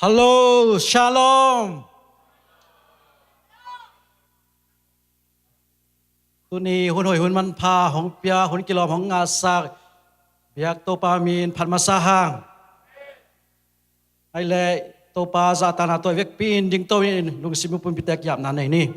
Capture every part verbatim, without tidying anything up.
Hello, Shalom. Tuni hun hoih hun manpha hong pia, hun kilawm hong ngahsak biak Topa min phat masa hang. Ai le Topa zahtakna tawh i vekpi in dingto in lungsim pumpi tek yapna nei ni.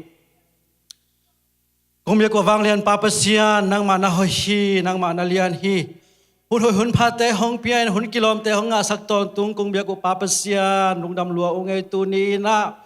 Kong biak uh a vanglian Pa Pasian, nangmah na hoih hi, nangmah na lian hi. Hun hoih hun phate hong pia in, hun kilawmte hong ngahsak tawntung kong biak uh Pa Pasian, lungdam lua ung ei. Tuni in ah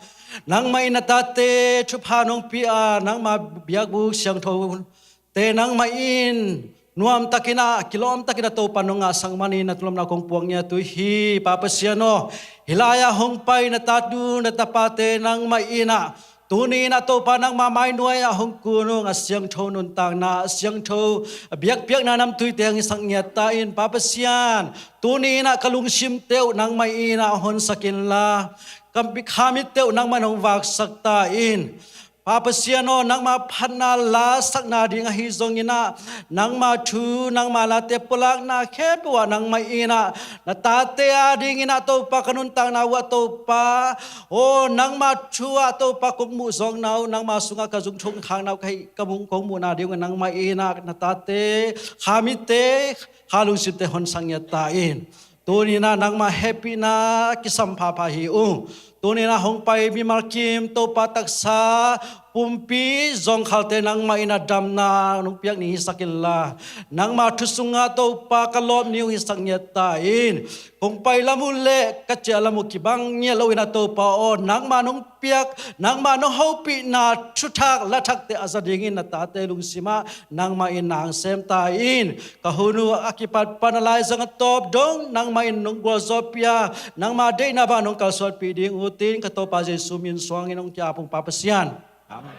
nangmah in na tate thupha nong pia, nangmah biakbuk siangthote nangmah in nuamtakin ah, kilawmtakin ah Topa nong ngahsak manin na lungdamna kong puak ngiat uh hi. Pa Pasian aw, hih lai-ah hong pai na tatu na tapate nangmah in ah tuni in ah Topa nangmah mainuai-ah hong kun ung. A siangtho nuntakna, a siangtho a biakpiakna namtuite hong hisak ngiat ta in. Pa Pasian, tuni in ah ka lungsimte uh nangmah in ah honsak inla, ka kha mitte uh nangmah in hong vaksak ta in. Pa Pasian aw, nangmah phatna lasakna ding ahi zongin ah, nangmah thu, nangmah late pulakna khempeuh ah nangmah in ah na tate a dingin ah Topa ka nuntakna uh ah Topa aw, nangmah thu ah Topa kong muh zawkna uh, nangmah sungah ka zung thong khakna uh ka hih ka mung kong muhna ding uh nangmah in ah na tate, kha mitte, kha lungsimte honsak ngiat ta in. Tuni in ah nangmah hehpihna kisam phapha hi ung. Tuni in ah hong pai mimal kim Topa taksa pumpi zawngkhalte nangmah in ah damna nong piak ni hisak inla, nangmah thu sungah Topa ka lawp ni uh hisak ngiat ta in. Kong pai lam uh le ka ciah lam uh kibang ngiat lo in ah Topa aw, nangmah nong piak, nangmah nong hopihna thuthak lathakte a za dingin na tate lungsimah nangmah in na hong sem ta in. Ka hun uh a kipat pan a laizang a tawp dong nangmah in nong gualzawhpih a, nangmah deihna bang nong kalsuanpih ding uh tin ka Topa Jesu min suangin hong ki-ap ung Pa Pasian. Amen.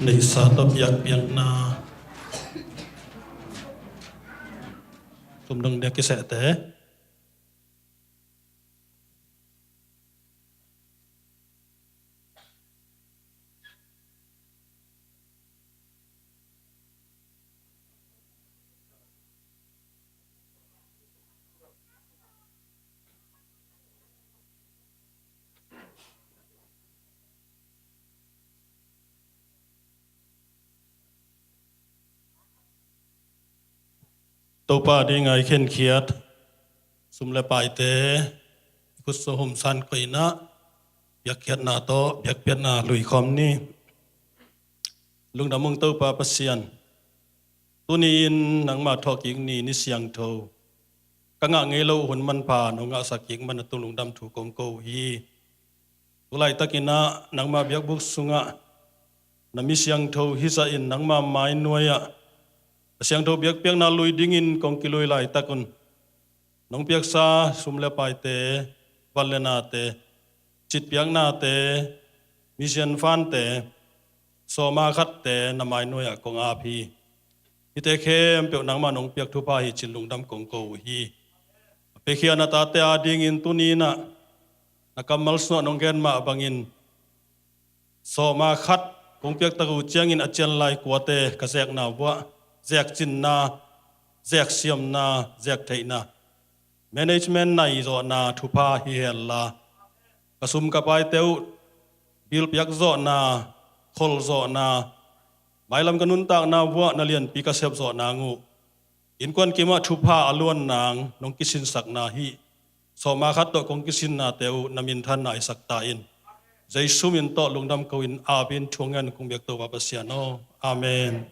Neihsa tawh biakpiakna. Tum dong dia kisehte. Topa dingah i khenkhiat sum le paite, i khutsuah humsan koihna, biakkhiatna tawh biakpiakna luikhawm ni. Lungdam ung Topa Pasian, tuni-in nangmah thawhkik ni, ni siangtho, ka ngah ngei loh hun manpha nong ngahsak kik man a tung lungdam thu kong ko uh hi. Tu laitakin ah nangmah biakbuk sungah na mi siangtho hizahin nangmah mainuai-ah a siangtho biakpiakna lui dingin kong kilui laitak un, nong piaksa sum le paite, van le nate, citpiaknate, mission fundte, sawma khatte na mainuai-ah kong ap hi. Hihte khempeuh nangmah nong piak thupha hi cin lungdam kong ko uh hi. A piakhia na tate adingin tuni-in ah na kammal sungah nong gen mah bangin, sawma khat kong piaktak uh ciangin a cian lai kuate ka zekna vuah, zekcinna, zeksiamna, zektheihna, management nai zawhna thupha hi henla, ka sum ka paite uh bill piak zawhna, khol zawhna, mailam ka nuntakna vuah na lianpi ka sep zawh nang uh, innkuan kimah thupha a luan nang nong kisinsakna hih sawma khat tawh kong kisinnate uh na minthanna i sak ta in. Jesu min tawh lungdam ko-in apin thu ngen kong biak Topa Pasian aw. Amen.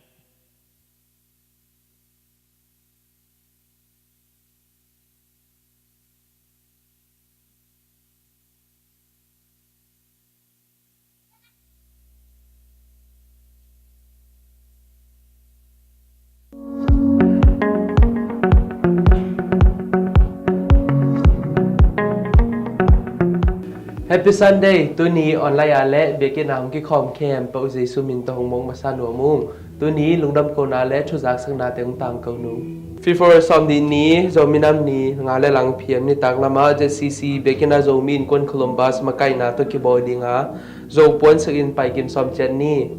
Happy Sunday. Tuni online ah le biakinn ah hong kikhawm khempeuh Jesu min tawh hong mawk masa nuam ung. Tuni lungdam kona le thuzaksaknate hong tangko nung. February sawmnih ni, Zomi Nam Ni, nga le lang P M nitak lamah Z C C biakinn ah Zomi Innkuan Columbus makaihna tawh kibawl ding a, Zo puansilh in paikim sawm ciat ni.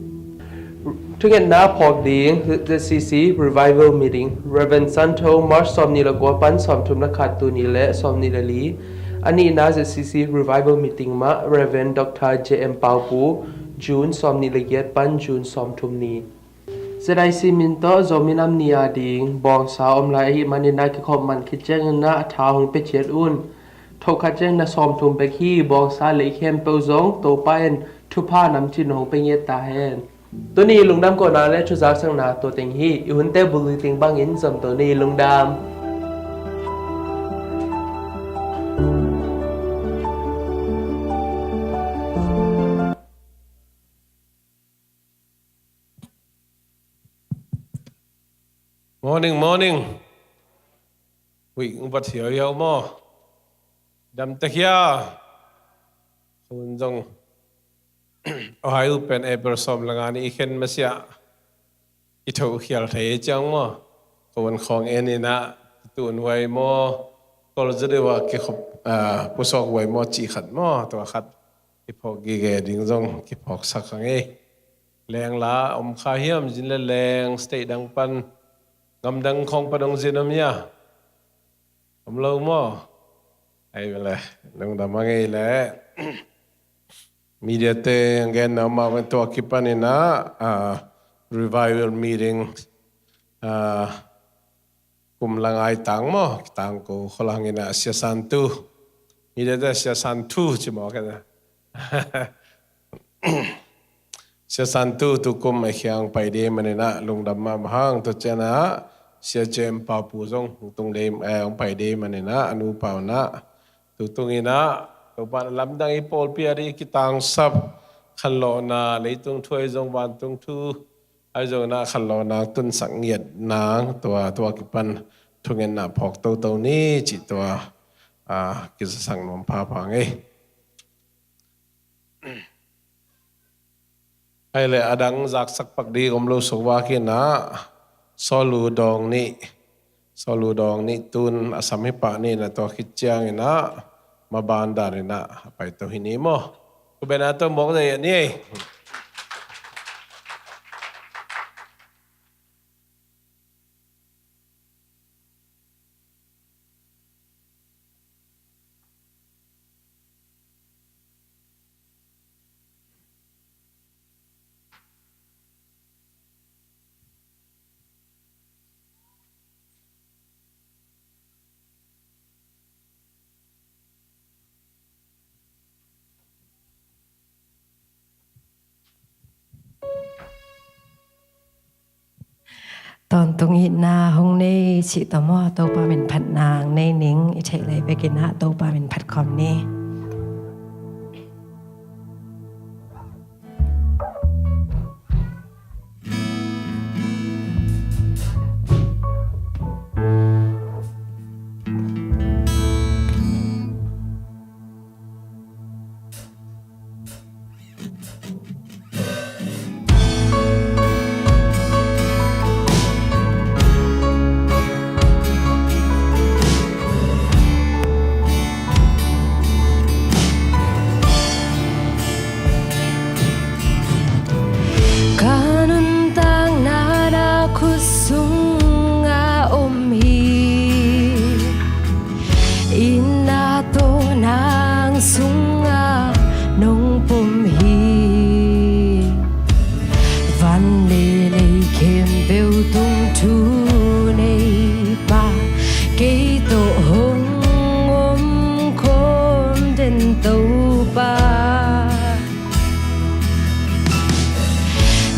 Thungetna phawk ding, Z C C Revival Meeting, Reverend Santo, March sawmnih le kua pan sawmthum le khat, tul nih le sawmnih le li. A nihna Z C C Revival Meeting mah Reverend Doctor J M Paupu, June sawmnih le giat pan June sawmthum ni. Z I C min tawh Zomi Nam Ni a ding bawngsa om lai ahih manin ah kikhop man khit ciangin ah tha hong pia ciat un. Thokhat ciangin ah sawmthum bek hi. Bawngsa lei khempeuh zong Topa in thupha namcin hong pia ngiat ta hen. Tuni lungdam kohna le thuzaksakna tua teng hi. I hunte bul teng bangin zom to ni. Lungdam. Morning, morning. Ui, ung bat hiau hiau maw? Dam tek hia? Hun zong. Ohai u pen April sawm le nga ni i khen masiah i tho khial thei ciang maw? Ko wan khawng en inah tun huai maw? Kol za deuh ah kikhop, ah, pusawk huai maw? Cih khat maw? Tua khat kiphawk gige ding zong kiphawksak hang ei. Leng la om kha hiam, zin le leng state dang pan, gamdang khawng pan hong zin om hia? Om lo maw? Ai vele, lungdam a ngei le. Media te ang gen na om a tua kipan inah, ah, revival meeting, ah, kum lang ai tang maw, kitang ko kholang inah Sia Santu. Media te Sia Santu ci maw kena. Sia Santu tukum a khiang pai de maninah lungdam mahmah hang. Tua cianah Sia Jem Papu zong tung de, eh, hong pai de maninah a nu pau nah tutung inah Topa na lamdang i pawlpi a di kitangsap khanlawhna, leitung thu ai zong vantung thu ai zong inah khanlawhna tunsak ngiat nang tua, tua kipan thungetna phawk toto ni cih tua, ah, kizasak nuam phapha ngei. Hai le adang zaksak pak di om lo suk vak inah Sawlu dawng nih, Sawlu dawng nih tun a sam hi pah ni na tua khit ciang inah maban dan inah a pai to hi ni maw? Ku bena to mawk dai ni ei. Tawntung itna hong nei cih tawh maw, Topa min phatna hong nei ning. I theih lai bekin ah Topa min phat khawm ni. Ka nuntakna na khut sungah om hi. Itna tawh nang sungah nong pom hi. Van le lei khempeuh tung thu nei pa, kei tawh hong om khawm den Topa.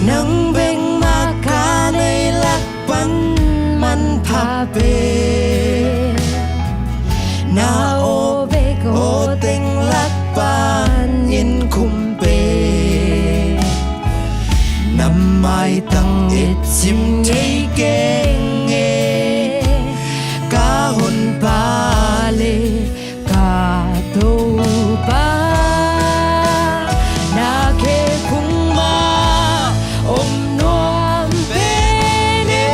Nang bek mah ka neih lak pan manpha pen, na aw bek aw teng lak pan in khum pen, na maitang et sim thei keng e, ka honpa le ka Topa, na khe phung mah om nuam pen e,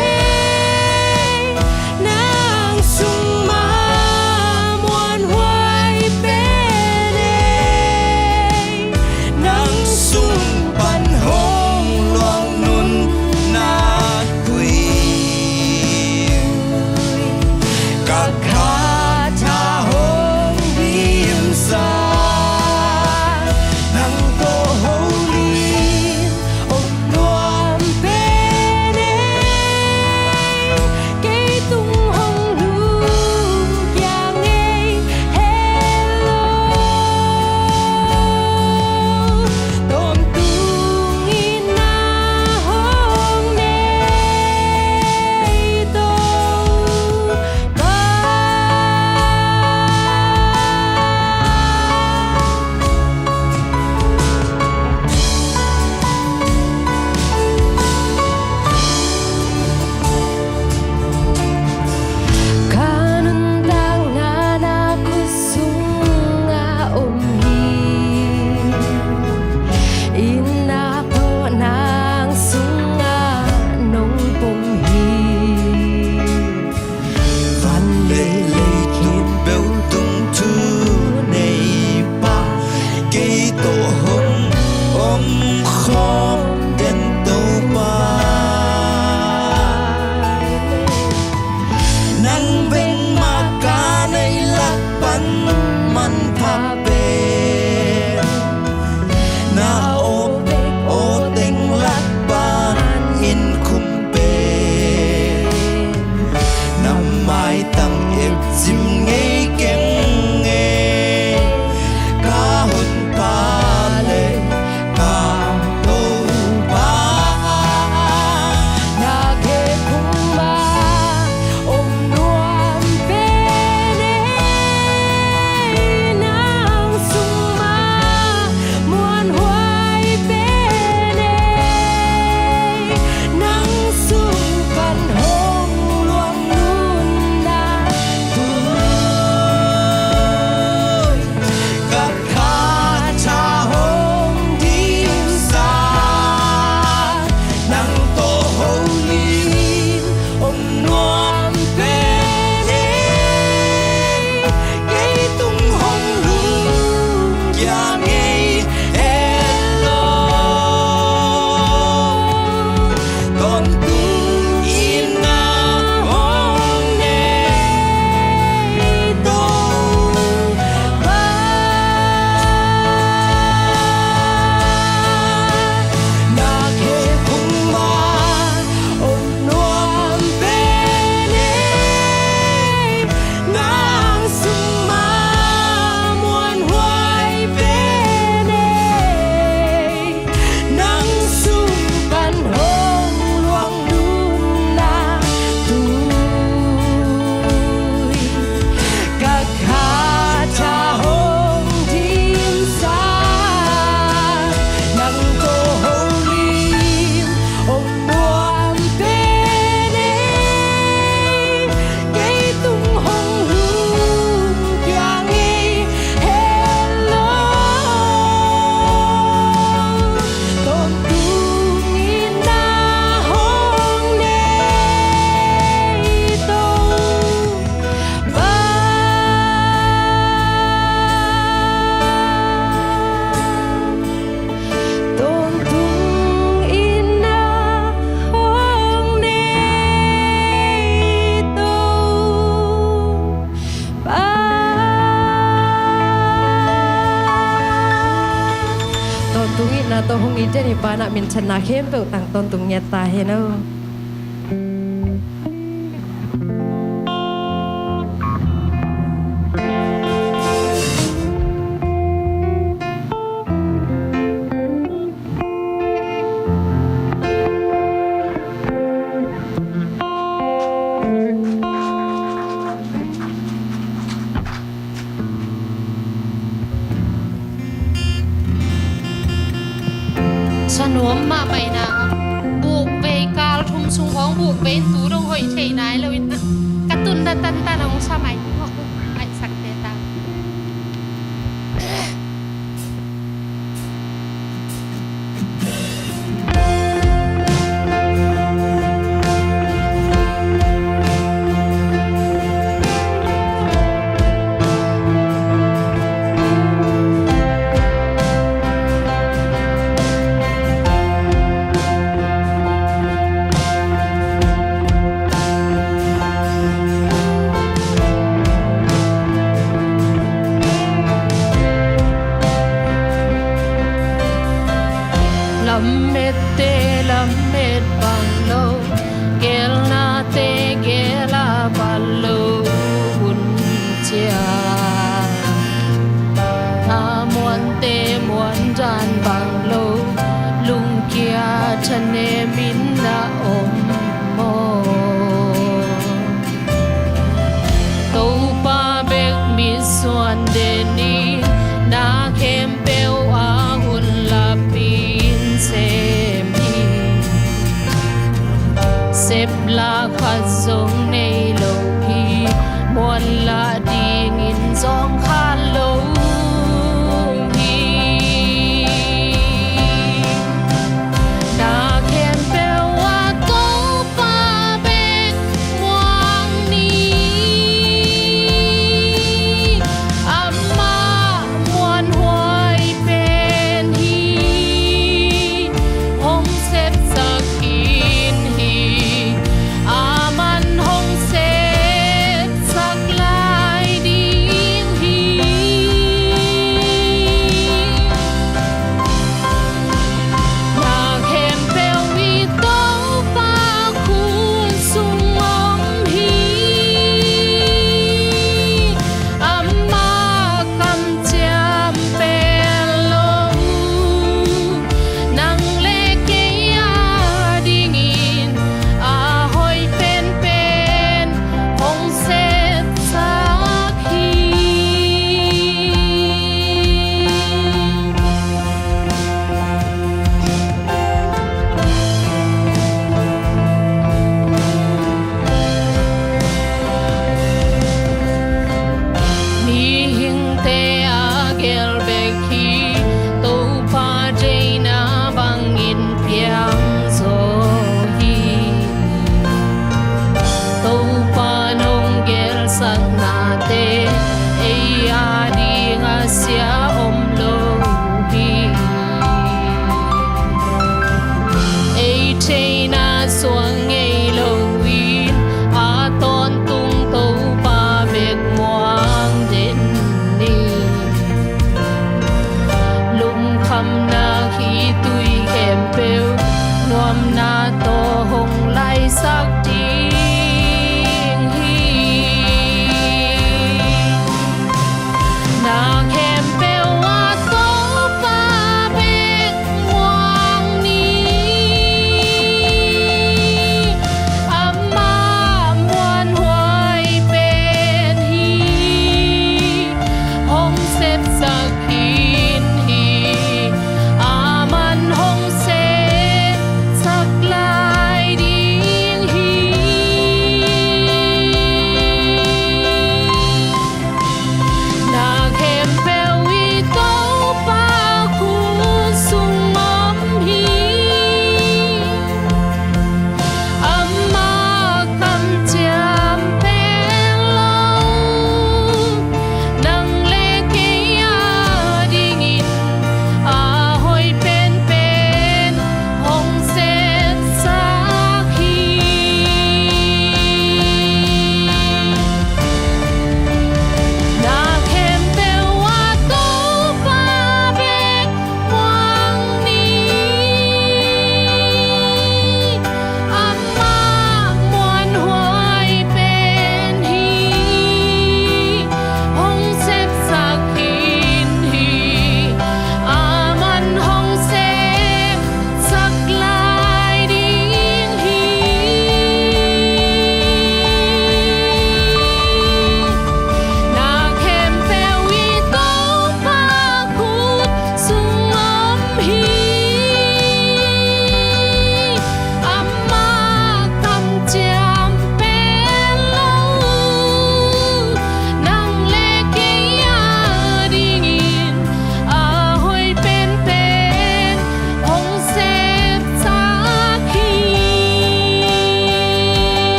nang sung mah muanhuai pen e, nang sung pan hong luang nunna khui. Tung in na hong nei Topa, na khe phung mah om nuam pen ei, nang sung mah muanhuai pen ei. Nang sung pan hong luang nunna tui, ka khat ah hong dimsa, nang ko holim om nuam pen ei. Kei tung hong lum pia ngei het lo, tawntung in na hong nei Topa. Tawntung in na hong nei Topa. Tawntung in na tawh hong it den hi Pa, na minthanna khempeuh tang tawntung ngiat ta hen aw. Sa nuam mah pai na, buk vei kal thum sung khawng buk vei in tu dong hoih thei nai lo in, ka tunna tantan a hong sa mai. Ngaihsak te ta. Lamette lammet bang lo, gelnate gel a bal lo un ciat, a muante muan dan bang lo, lungkia thanem in na om maw. Topa bek mitsuan den in, na khempeuh a hun lapi in sem hi. Sep lah khat zong nei lo hi, muan lah dingin zong khat lo hi. Na khempeuh ah Topa bek muang ni. Amah muanhuai pen hi, hong sepsak in hi. Aman hong sepsak lai ding hi.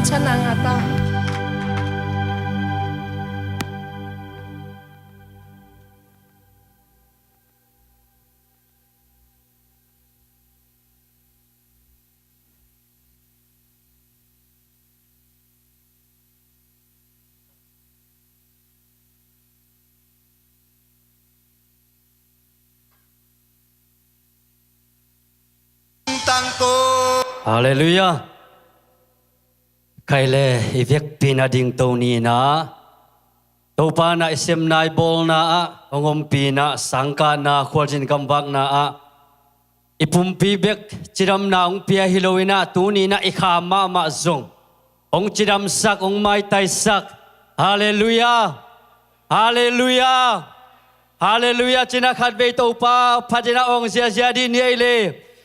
Chana ngata. Halleluiah. Khai le i vekpi nading tuni-in ah Topa na i semna i bawlna ah hong ompihna, sangkahna, khualzin gamvakna ah i pumpi bek cidamna hong pia hi lo-in ah tuni-in ah i kha mahmah zong hong cidamsak, hong maitaisak. Halleluiah. Halleluiah. Halleluiah. Ci-in ah khatvei Topa phat-in ah awng ziazia dih ni ei le.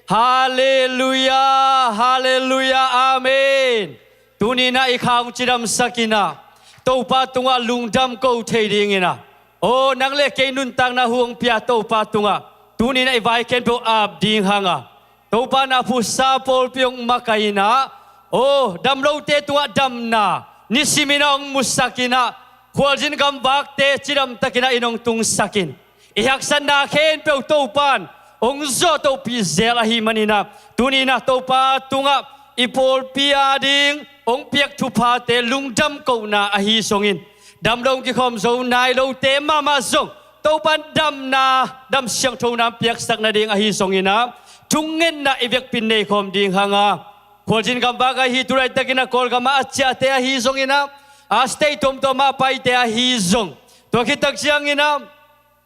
Halleluiah. Halleluiah. Amen. Tuni-in ah i kha hong cidamsak-in ah Topa tungah lungdam ko thei dingin ah, aw, nang le kei nuntakna hu hong pia Topa tungah tuni-in ah i vai khempeuh ap ding hang a, Topa na phusa pawlpi hong makaih-in ah, aw, damlote tungah damna nisimin ah hong musak-in ah, khualzin gamvakte cidamtakin ah inn hong tungsak-in, i haksatna khempeuh Topa in hong zawhtohpih zel ahih manin ah, tuni-in ah Topa tungah i pawlpi ading hong piak thuphate lungdam kohna ahi zongin, damlo hong kikhawm zo nai lote mahmah zong Topa in damna, dam siangthona hong piaksak nading ahi zongin ah, thungetna i vekpi in nei khawm ding hang a, khualzin gamvak ahi, tu laitakin ah Kawlgam ah a ciahte ahi zongin ah, a state tuamtuam ah a paite ahi zong, tua khit tak ciangin ah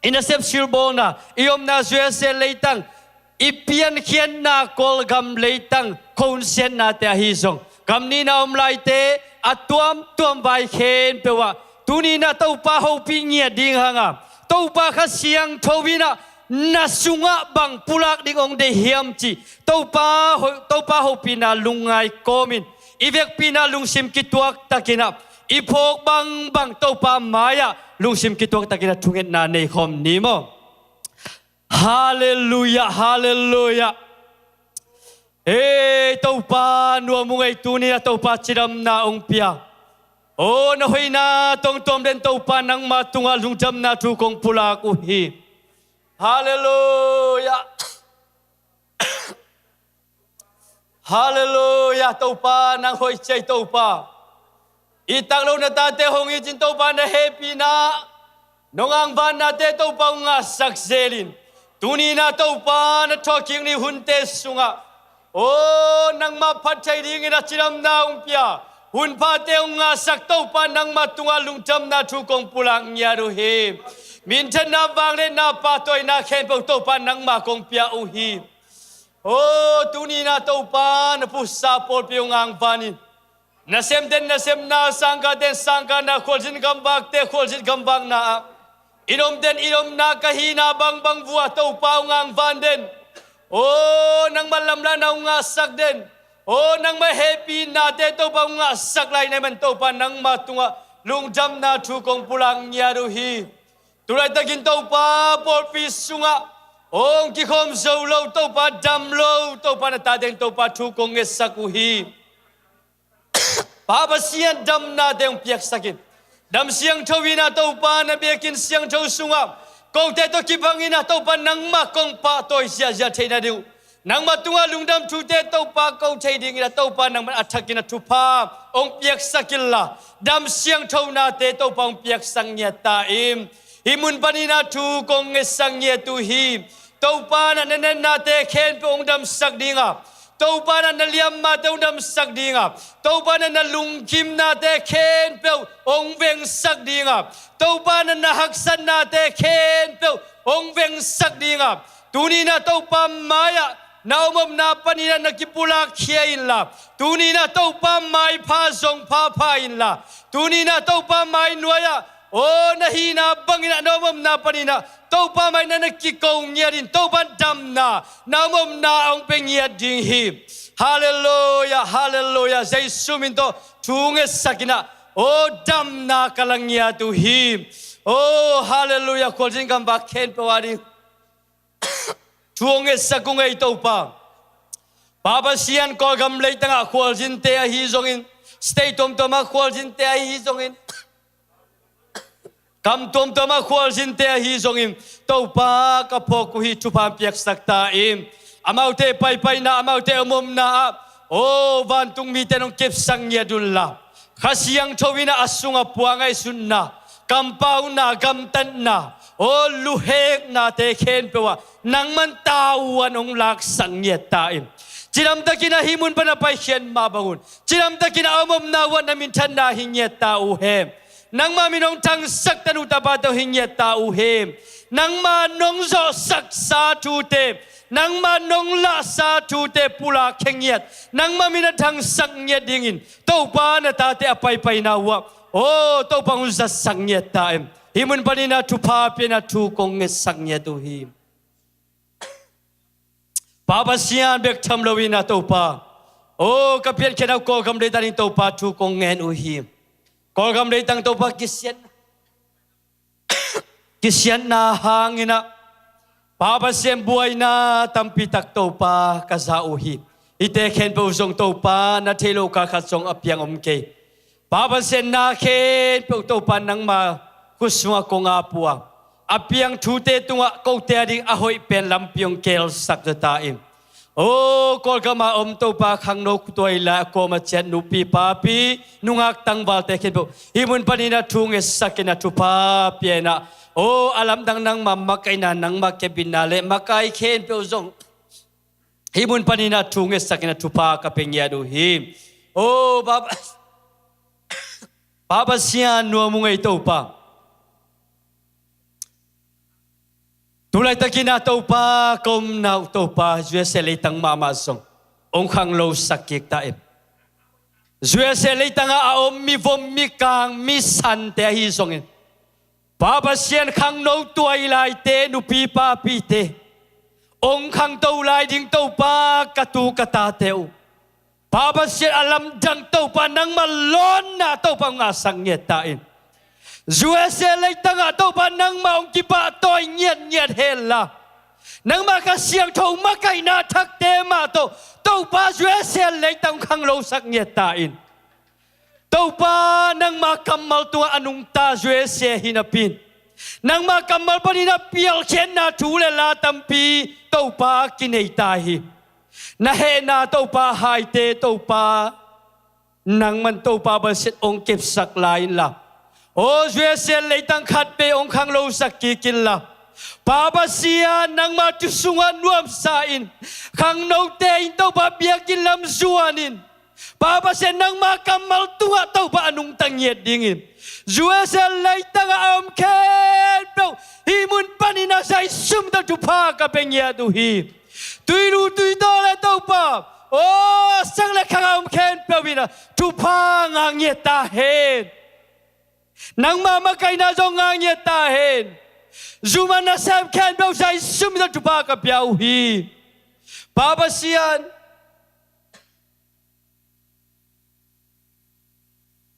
i nasep silbawlna, i omna U S A leitang, i piankhiatna Kawlgam leitang khuahun siatnate ahi zong, gam nihna om laite, a tuamtuam vai khempeuh ah tuni-in ah Topa hopih ngiat ding hang a, Topa Kha Siangtho in ah na sungah bang pulak ding hong deih hiam cih Topa ho-, Topa hopihna lungngai kawmin, i vekpi-in ah lungsim kituaktakin ah, i phawk bangbang Topa mai-ah lungsim kituaktakin ah thungetna nei khawm ni maw? Halleluiah, halleluiah. Ei Topa, nuam ung ei, tuni-in ah Topa cidamna hong pia, aw, na hoihna tawh hong tuam den Topa, nangma tungah lungdamna thu kong pulak uh hi. Halleluiah. Halleluiah. Topa, nang hoih ci ei Topa. Itna lo na tate hong it-in Topa, na hehpihna, nong angvannate Topa hong ngahsak zelin, tuni-in ah Topa na thawhkik ni hunte sungah, aw, nangmah phat thei dingin ah cidamna hong pia, hunphate hong ngahsak Topa, nangmah tungah lungdamna thu kong pulak ngiat uh hi. Minthanna, vangliatna, pahtawina khempeuh Topa nangmah kong pia uh hi. Aw, tuni-in ah Topa na phusa pawlpi hong angvanin, nasemten nasemna, sangkahten sangkahna, khualzin gamvakte khualzin gamvakna ah, inn omten inn omna, ka hihna bangbang vuah Topa hong angvan den. Aw, nangmah lamlahna hong ngahsak den. Aw, nangmah hehpihnate Topa hong ngahsak lai na hih man Topa nangmah tungah lungdamna thu kong pulak ngiat uh hi. Tu laitakin Topa pawlpi sungah hong kikhawm zo lo Topa, dam lo Topa na tate teng Topa thu kong ngetsak uh hi. Pa Pasian, damnate hong piaksak in. Dam siangtho in ah Topa na biakinn siangtho sungah kote tawh kibangin ah Topa nangmah kong pahtawi ziahziah theih nading uh, nangmah tungah lungdam thute Topa ko thei dingin ah Topa nangmah a thakin ah thupha hong piaksak inla, dam siangtho nate Topa hong piaksak ngiat ta in. Hih mun panin ah thu kong ngetsak ngiat uh hi. Topa in ah na netnate khempeuh hong damsak ding a, Topa in ah na liammate hong damsak ding a, Topa in ah na lungkimnate khempeuh hong vengsak ding a, Topa in ah na haksatnate khempeuh hong vengsak ding a, tuni in ah Topa mai-ah na om omna panin ah na kipulak khia inla, tuni in ah Topa maipha zong phapha inla, tuni in ah Topa mai nuai-ah, aw, na hihna bangin ah na om omna panin ah Topa mai-ah na kiko ngiat in, Topa damna na om omna hong pia ngiat ding hi. Halleluiah, halleluiah. Jesu min tawh thu ngetsak in ah, aw, damna ka la ngiat uh hi. Aw, halleluiah. Khualzin gamvak khempeuh ading thu hong ngetsak ung ei Topa. Pa Pasian, Kawlgam leitangah khualzinte ahi zongin, State tuamtuam ah khualzinte ahi zongin, kam tuamtuam ah khualzinte ahi zongin, Topa ka phawk uh hi, thupha piaksak ta in. Amaute paipaina, amaute omomna ah, aw vantung mite nong kepsak ngiat unla, Kha Siangtho in a sungah puang a i sunna, kampauna, gamtatna, aw luheknate khempeuh ah nangman tau an hong laksak ngiat ta in. Cidamtakin a hih mun pan a paikhiat mah bangun, cidamtakin a omomna uah na minthanna hi ngiat ta uh hen. Nangma min hong thangsak tanu tapate uh hi ngiat ta uh hen. Nangma nong zawhsaksa thute, nangma nong lahsa thute pulak khe ngiat, nangma min a thangsak ngiat dingin Topa na tate a paipaina uah, aw Topa hong zatsak ngiat ta in. Hih mun panin a thupha pia in, a thu kong ngetsak ngiat uh hi. Pa Pasian, bek tham loin a Topa, aw ka piankhiatna uh Kawlgam leitang ding Topa thu kong ngen uh hi. Kawlgam leitang Topa kisiat, kisiatna hangin ah, Pa Pasian, buaina tampi tak Topa ka za uh hi. Hihte khempeuh zong Topa na theih loh khat zong a piang om kei. Pa Pasian, na khempeuh Topa nangma khut sungah kong ap uh a, a piang thute tungah kote ading a hoih pen lampi hong keelsak zaw ta in. Aw Kawlgam a om Topa khangno tuai lai a kawm a ciat nupi papi, nungak tangvalte khempeuh hih mun panin a thu ngetsak in, a thupha pia in ah, aw a lamdang nangma makaihna, nangma kepbitna le makai khempeuh zong hih mun panin a thu ngetsak in, a thupha ka pia ngiat uh hi. Aw Pa, Pa Pasian, nuam uh ngei Topa. Tulaitakin a Topa, ka omna uh Topa U S A leitang mahmah zong hong khanglosak kik ta in. U S A leitangah a om mivom, mikang, misante ahi zongin, Pa Pasian, khangno tuai laite, nupi papite, hong khangto lai ding Topa ka tu ka tate uh, Pa Pasian, a lamdang Topa nangma lawnna Topa hong ngahsak ngiat ta in. U S A leitangah Topa nangma hong kipahtawi ngiatngiat henla, nangma Kha Siangtho makaihna thakte mah tawh Topa U S A leitang hong khanglosak ngiat ta in. Topa nangma kammal tungah a nungta U S A hi napi in, nangma kammal panin a pialkhiatna thu le la tampi Topa kinei ta hi. Na hehna Topa haite Topa, nangman Topa Pasian hong kepsak lai inla, aw U S A leitang khat vei hong khanglosak kik inla, Pa Pasian, nangma thu sungah nuamsa in, khangnote in Topa biakinn lam zuan in, Pa Pasian, nangma kammal tungah Topa a nungta ngiat dingin U S A leitangah a om khempeuh hih mun panin a zaisum tawh thupha ka pia ngiat uh hi. Tuilu tuitaw le Topa, aw sang le khang a om khempeuh in a thupha ngah ngiat ta hen. Nangma makaihna zong ngah ngiat ta hen. Zumah nasem khempeuh zaisum tawh thupha ka pia uh hi. Pa Pasian,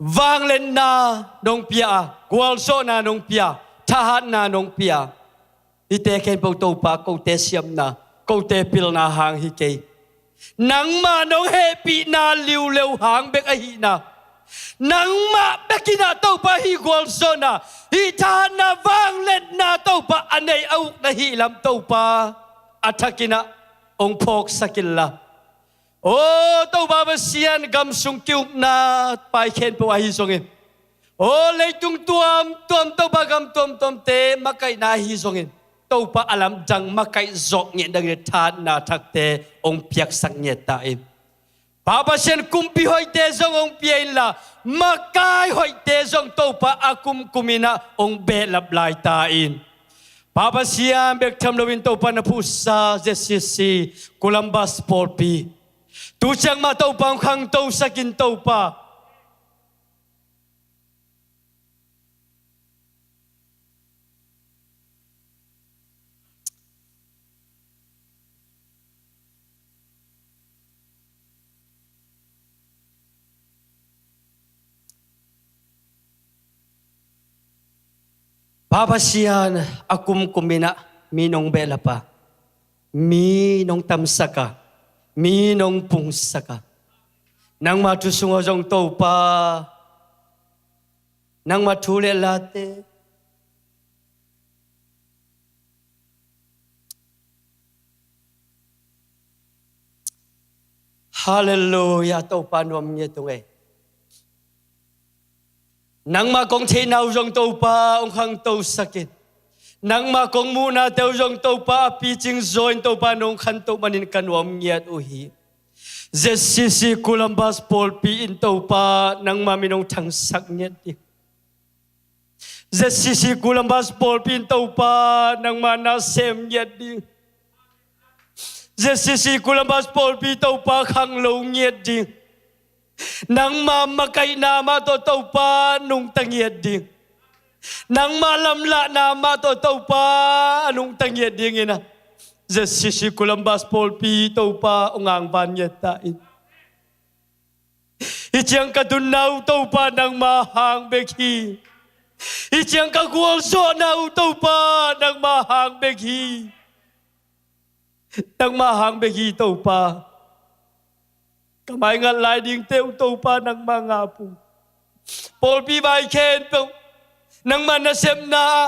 vangliatna nong pia a, gualzawhna nong pia, thahatna nong pia. Hihte khempeuh Topa, kote siamna, kote pilna hang hi kei. Nangmah nong hehpihna liuleu hang bek ahihna, nangmah bek in ah Topa hih gualzawhna, hih thahatna, vangliatna Topa a nei a uk na hih lam Topa a thak in ah hong phawksak inla, aw Topa Pasian, gam sung ki-ukna pai khempeuh ahi zongin, aw leitung tuamtuam Topa, gam tuamtuamte makaihna ahi zongin, Topa a lamdang makaih zawh ngiat dingin thahatna thakte hong piaksak ngiat ta in. Pa Pasian, kumpi hoihte zong hong pia inla, makai hoihte zong Topa a kumkum in ah hong behlap lai ta in. Pa Pasian, bek tham loin Topa na phuhsa Z C C Columbus pawlpi tu ciang mah Topa hong khangtosak in Topa. Pa Pasian, a kumkum in ah mi nong behlap a, mi nong tamsak a, mi nong pungsak a, Nangma thu sungah zong Topa, nangma thu le late. Halleluiah, Topa nuam ngiat ung ei. Nangma kong theihna uh zong Topa hong khangtosak in. Nangma kong muhnate uh zong Topa a picing zaw in Topa nong khantoh manin ka nuam ngiat uh hi. Z C C Columbus pawlpi in Topa nangma min hong thangsak ngiat ding. Z C C Columbus pawlpi in Topa nangma na sem ngiat ding. Z C C Columbus pawlpi Topa khanglo ngiat ding. Nangma makaihna mah tawh Topa nungta ngiat ding. Nangma lamlahna mah tawh Topa a nungta ngiat dingin ah Z C C Columbus pawlpi Topa hong angvan ngiat ta in. Hih ciang ka tunna uh Topa nangma hang bek hi. Hih ciang ka gualzawhna uh Topa nangma hang bek hi. Nangma hang bek hi Topa. Ka maingat lai dingte uh Topa nangma ngap ung. Pawlpi vai khempeuh nangma nasepna ah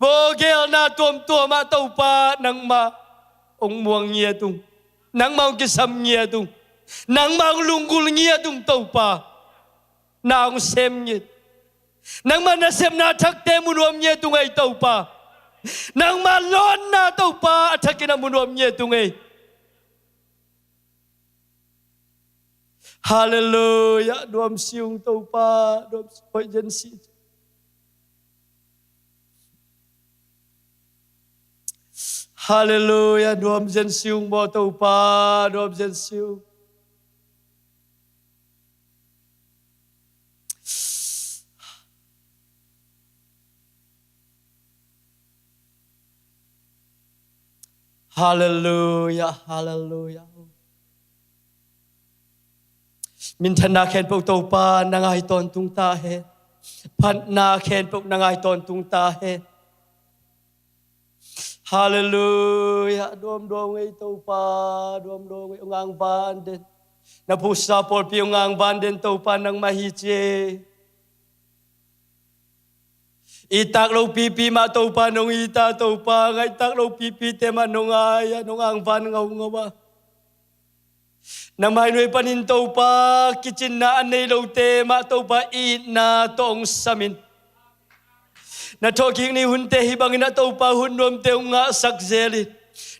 vawgelna tuamtuam ah Topa nangma hong muang ngiat ung. Nangma hong kisam ngiat ung. Nangma hong lunggulh ngiat ung Topa. Na hong sem ngiat. Nangma nasepna thakte mu nuam ngiat ung ei Topa. Nangma lawnna Topa a thakin ah mu nuam ngiat ung ei. Halleluiah, nuam si ung Topa, nuam si, hoih zen si. Halleluiah, nuam zen si ung maw Topa, nuam zen si ung. Halleluiah, halleluiah. Minthanna khempeuh Topa na ngai tawntung ta hen. Phatna khempeuh na ngai tawntung ta hen. Halleluiah. Duamdua ngei Topa, duamdua ngei, hong angvan den. Na pusa pawlpi hong angvan den Topa nangmah hi ci ei. Ittak lo pipi mah Topa nong it a Topa, ngaihtak lo pipite mah nong ngai a, nong angvan ngaungau a. Na mainuai panin Topa kicinna a nei lote mah Topa itna tawh hong samin. Na thawhkik ni hunte hih bangin a Topa hun nuamte hong ngahsak zel in.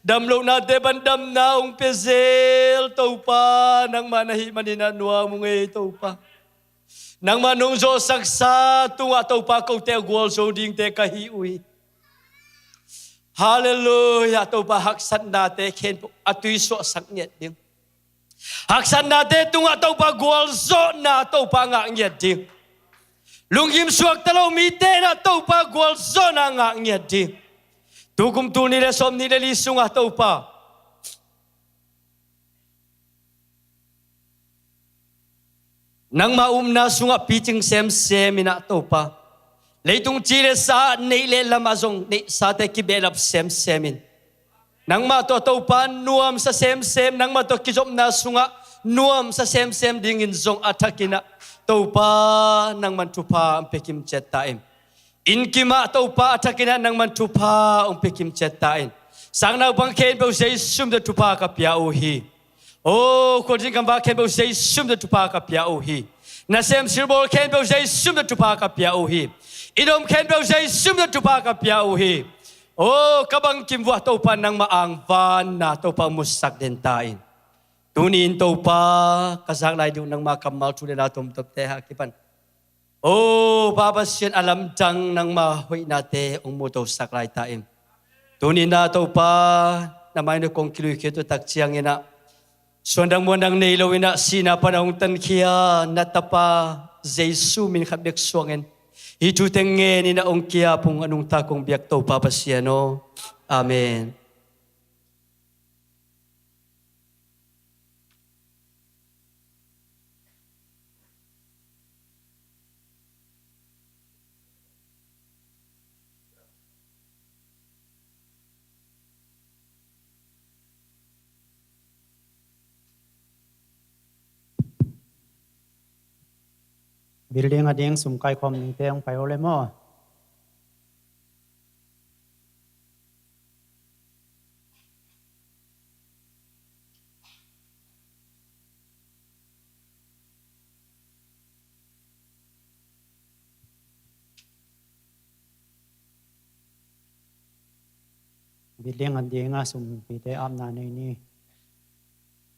Damlohnate pan damna hong pia zel Topa nangmah na hih manin a nuam ung ei Topa. Nangmah nong zawhsaksa tungah Topa kote a gualzo dingte ka hi uh hi. Halleluiah. Topa haksatnate khempeuh a tuisuahsak ngiat ding. Haksatnate tungah Topa gualzawhna Topa ngah ngiat ding. Lunggim suakta lo mite na Topa gualzawhna ngah ngiat ding. Tukum tul nih le sawm nih le li sungah Topa nangma upna sungah picing semsem in ah Topa. Leitung ci le sa ah neih le lamah zong neihsate kibehlap semsem in. Nangmah tawh Topa nuamsa semsem, nangmah tawh kizopna sungah nuamsa semsem dingin zong a thakin ah Topa nangman thupha hong pia kimciat ta in. Innkim ah Topa a thakin ah nangman thupha hong pia kimciat ta in. Sangnaupang khempeuh Jesu min tawh thupha ka pia uh hi. O, khualzin kamva khempeuh Jesu min tawh thupha ka pia uh hi. Nasem silbawl khempeuh Jesu min tawh thupha ka pia uh hi. Inn om khempeuh Jesu min tawh thupha ka pia uh hi. O, ka bangkim vuah Topa nangmah angvanna Topa musak den ta in. Tuni in Topa ka zak lai ding uh nangma kammal thu le la tomtomte a kipan O Pa Pasian, a lamdang nangma hoihnate hong mutosak lai ta in. Tuni-in ah Topa, na mai-ah kong kilui khit uh tak ciangin ah, suandang muandang nei lo-in ah sihna pan a hong tankhia na Tapa Jesu min khat bek suangin hih thute ngenin ah hong ki-ap ung, a nungta kong biak Topa Pasian aw. Amen. Building a ding sum kaikhawm ningte hong pai aw le maw. Building a dinga sumpite apna nei ni.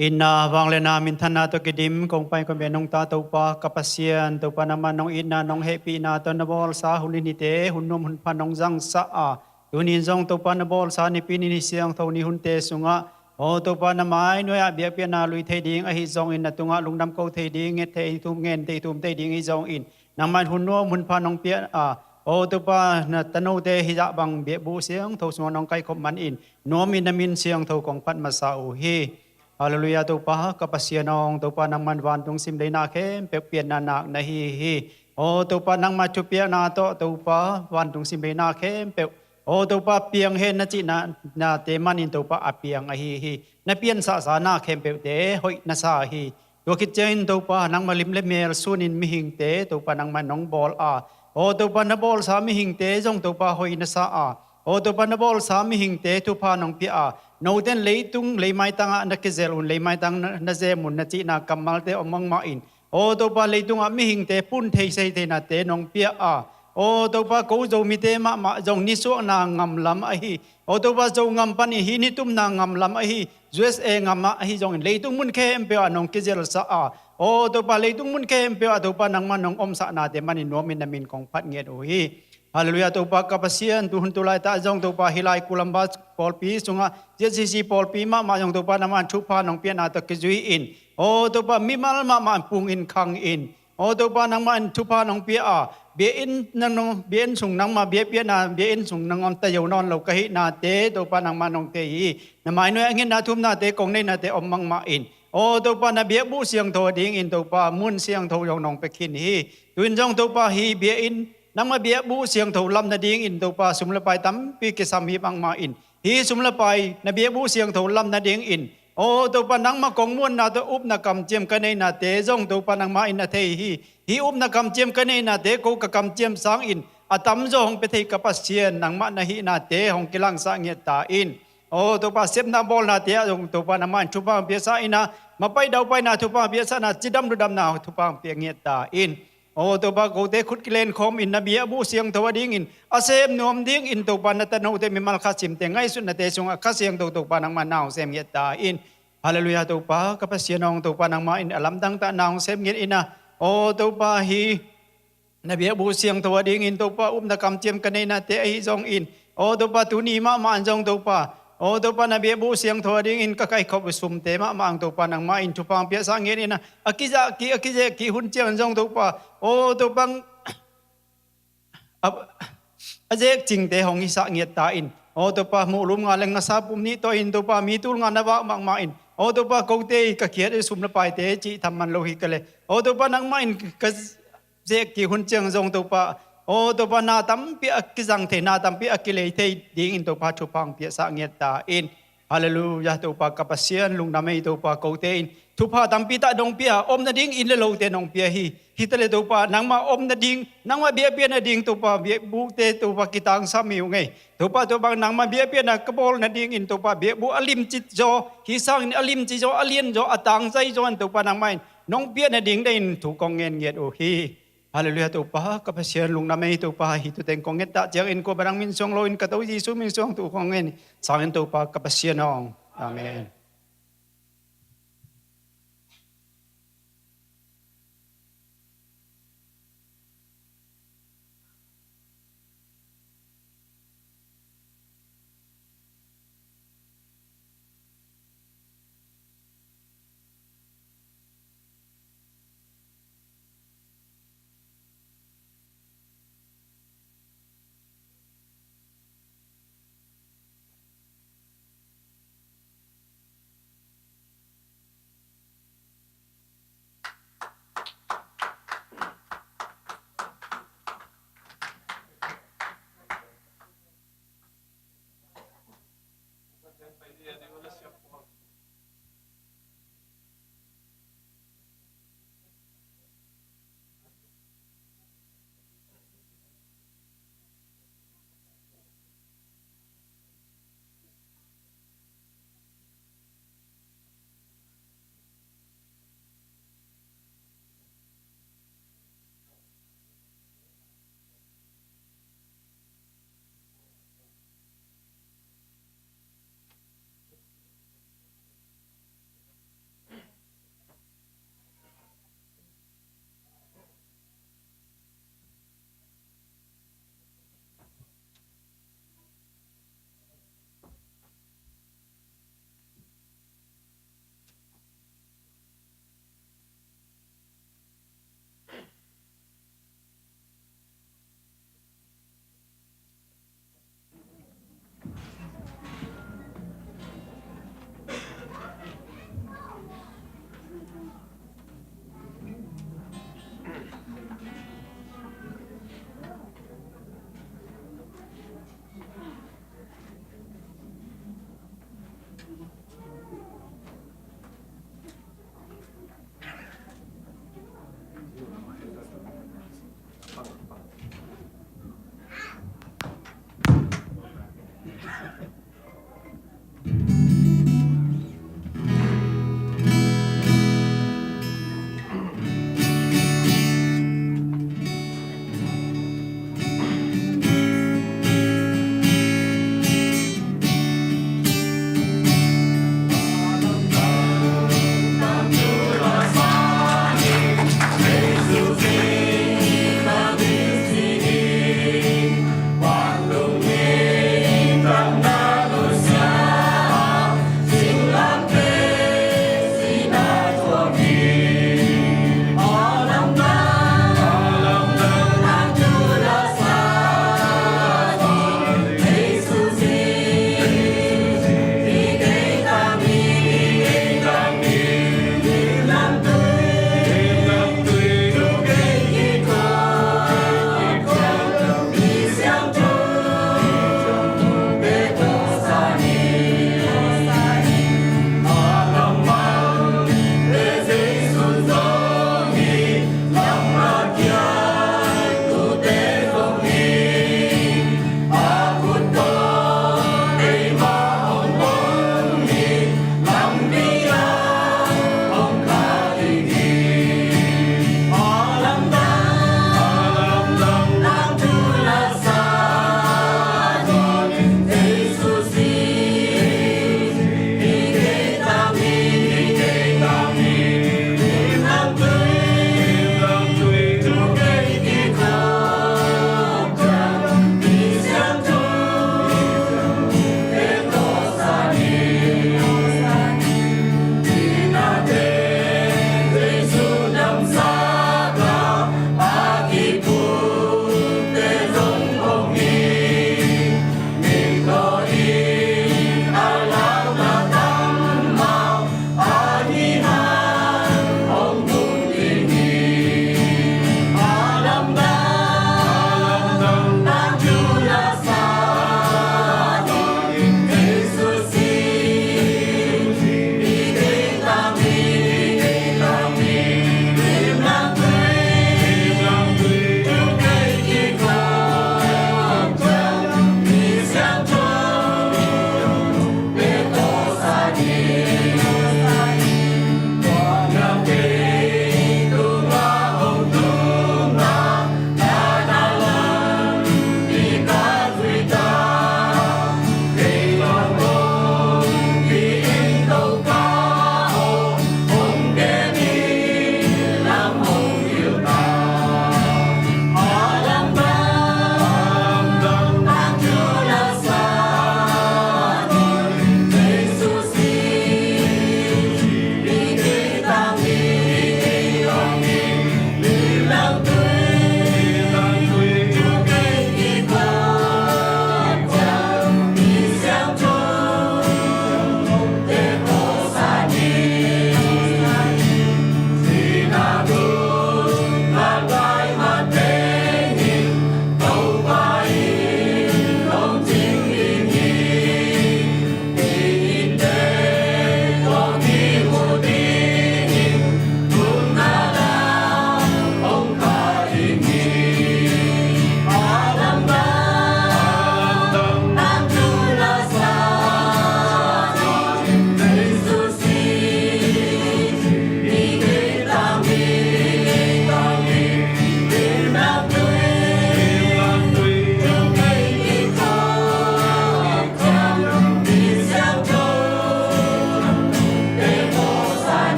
Itna, vangliatna, minthanna tawh kidim kong pai kong bia nungta Topa ka Pasian, Topa nangmah nong itna nong hehpihna tawh na bawlsa hun in hite, hun nuam hun pha nong zangsa a, tunin zong Topa na bawlsa Nipi ni, ni siangtho ni hunte sungah, aw Topa na mai nuai-ah biakpiakna lui thei ding ahi zongin, na tungah lungdam ko thei ding, nget thei thum, ngen thei thum thei ding ahi zongin, nangmah in hun nuam hun pha nong pia a, aw Topa na tanote hizah bang biakbuh siangtho sungah nong kaikhop manin nuamin na min siangtho kong phat masa uh hi. Halleluiah, Topa ka Pasian aw, Topa nangmah in vantung simleina khempeuh pianna nak na hi hi. Aw Topa nangmah thupiakna tawh Topa vantung simleina khempeuh, aw Topa piang hen na cihna nate manin Topa a piang ahi hi. Na piansahsa na khempeuhte hoih na sa hi. Tua khit ciangin Topa nangmah lim le mel sunin mihingte Topa nangmah nong bawl a, aw Topa na bawlsa mihingte zong Topa hoih na sa a, aw Topa na bawlsa mihingte thupha nong pia a, noten leitung leimaitangah na kizel un, leimaitang na, na zem un na cihna kammalte om mangmah in, aw Topa leitungah mihingte pun thei sei theinate nong pia a, aw Topa ko Zomite mahmah zong nisuahna ngamlam ahi, aw Topa Zogam panin hih nitumna ngamlam ahi, U S A ngamah ahi zongin leitung mun khempeuh ah nong kizelsa a, aw Topa leitung mun khempeuh ah Topa nangmah nong omsahnate manin nuamin na min kong phat ngiat uh hi. Halleluiah, Topa ka Pasian, tuhun tulaitah zong Topa hih lai Kulamba pawlpi sungah Z C C pawlpi mahmah zong Topa nangmah thupha nong piahna tawh kizui in, aw Topa mimal mahmah pungin khang in, aw Topa nangmah in thupha nong pia a, biakinn nang nong, biakinn sung nangmah biakpiakna, biakinn sung nang om ta zo nawn lo ka hihnate Topa nangmah nong thei hi. Na mai nuai a ngetna thumnate kong neinate om mangmah in, aw Topa na biakbuh siangtho a dingin Topa mun siangtho zong nong pia khin hi. Tuin zong Topa hih biakinn nangmah biakbuh siangtho lam nadingin Topa sum le pai tampi kisam hi mangmah in, hih sum le pai na biakbuh siangtho lam nadingin, aw Topa nangmah kong muanna tawh upna kamciam ka neinate zong Topa nangmah in na thei hi. Hih upna kamciam ka neinate ko ka kamciam sangin a tamzaw hong pia thei ka Pasian, nangmah na hihnate hong kilangsah ngiat ta in. Aw Topa sepna bawlnate ah zong Topa nangmah in thupha hong piaksa in a, mapai daupaina thupha hong piaksa in a, cidam ludamna thupha hong piak ngiat ta in. Aw Topa kote khut kilenkhawm in na biakbuh siangtho a dingin a sem nuam dingin Topa na tanote mimal khat simte ngaihsutnate sungah Kha Siangtho Topa nangmah na hong sem ngiat ta in. Halleluiah, Topa ka Pasian aw, Topa nangmah in a lamdang tah na hong sem ngiat in a, aw Topa hih na biakbuh siangtho a dingin Topa upna kamciam ka neinate ahi zongin, aw Topa tuni mahmah in zong Topa, aw Topa na biakbuh siangtho a dingin ka kaikhop uh sumte mahmah in Topa nangmah in thupha hong piaksa ngiat in a, a kizah kik a kizek kik hun ciangin zong Topa, aw Topa a, a zek cingte hong hisah ngiat ta in. Aw Topa muhlum nga le ngasa pum nih tawh in Topa mi tul nga na vak mahmah in, aw Topa kote ka khiat i sum le paite cih tham man lo hi ka le, aw Topa nangmah in ka zek kik hun ciang zong Topa, aw Topa na tampi a kizang thei, na tampi a kilei thei dingin Topa thupha hong piaksa ngiat ta in. Halleluiah, Topa ka Pasian lungdam ei, Topa kote in thupha tampi tah nong pia, om nading inn le lote nong pia hi. Hi ta le Topa nangmah om nading, nangmah biakpiak nading Topa biakbukte Topa kitangsam hi ung ei. Topa tua bang nangmah biakpiakna ka bawl nadingin Topa biakbuk a limci zaw, hih sangin a limci zaw, a lian zaw, a tangzai zaw in Topa nangmah in nong piak nading deihin thu kong ngen ngiat uh hi. Halleluiah, Topa ka Pasian lungdam ei, Topa hih thuteng kong nget tah ciangin kua bang min suang loin ka To Jesu min suang thu kong ngen hi. Sangin Topa ka Pasian aw. Amen.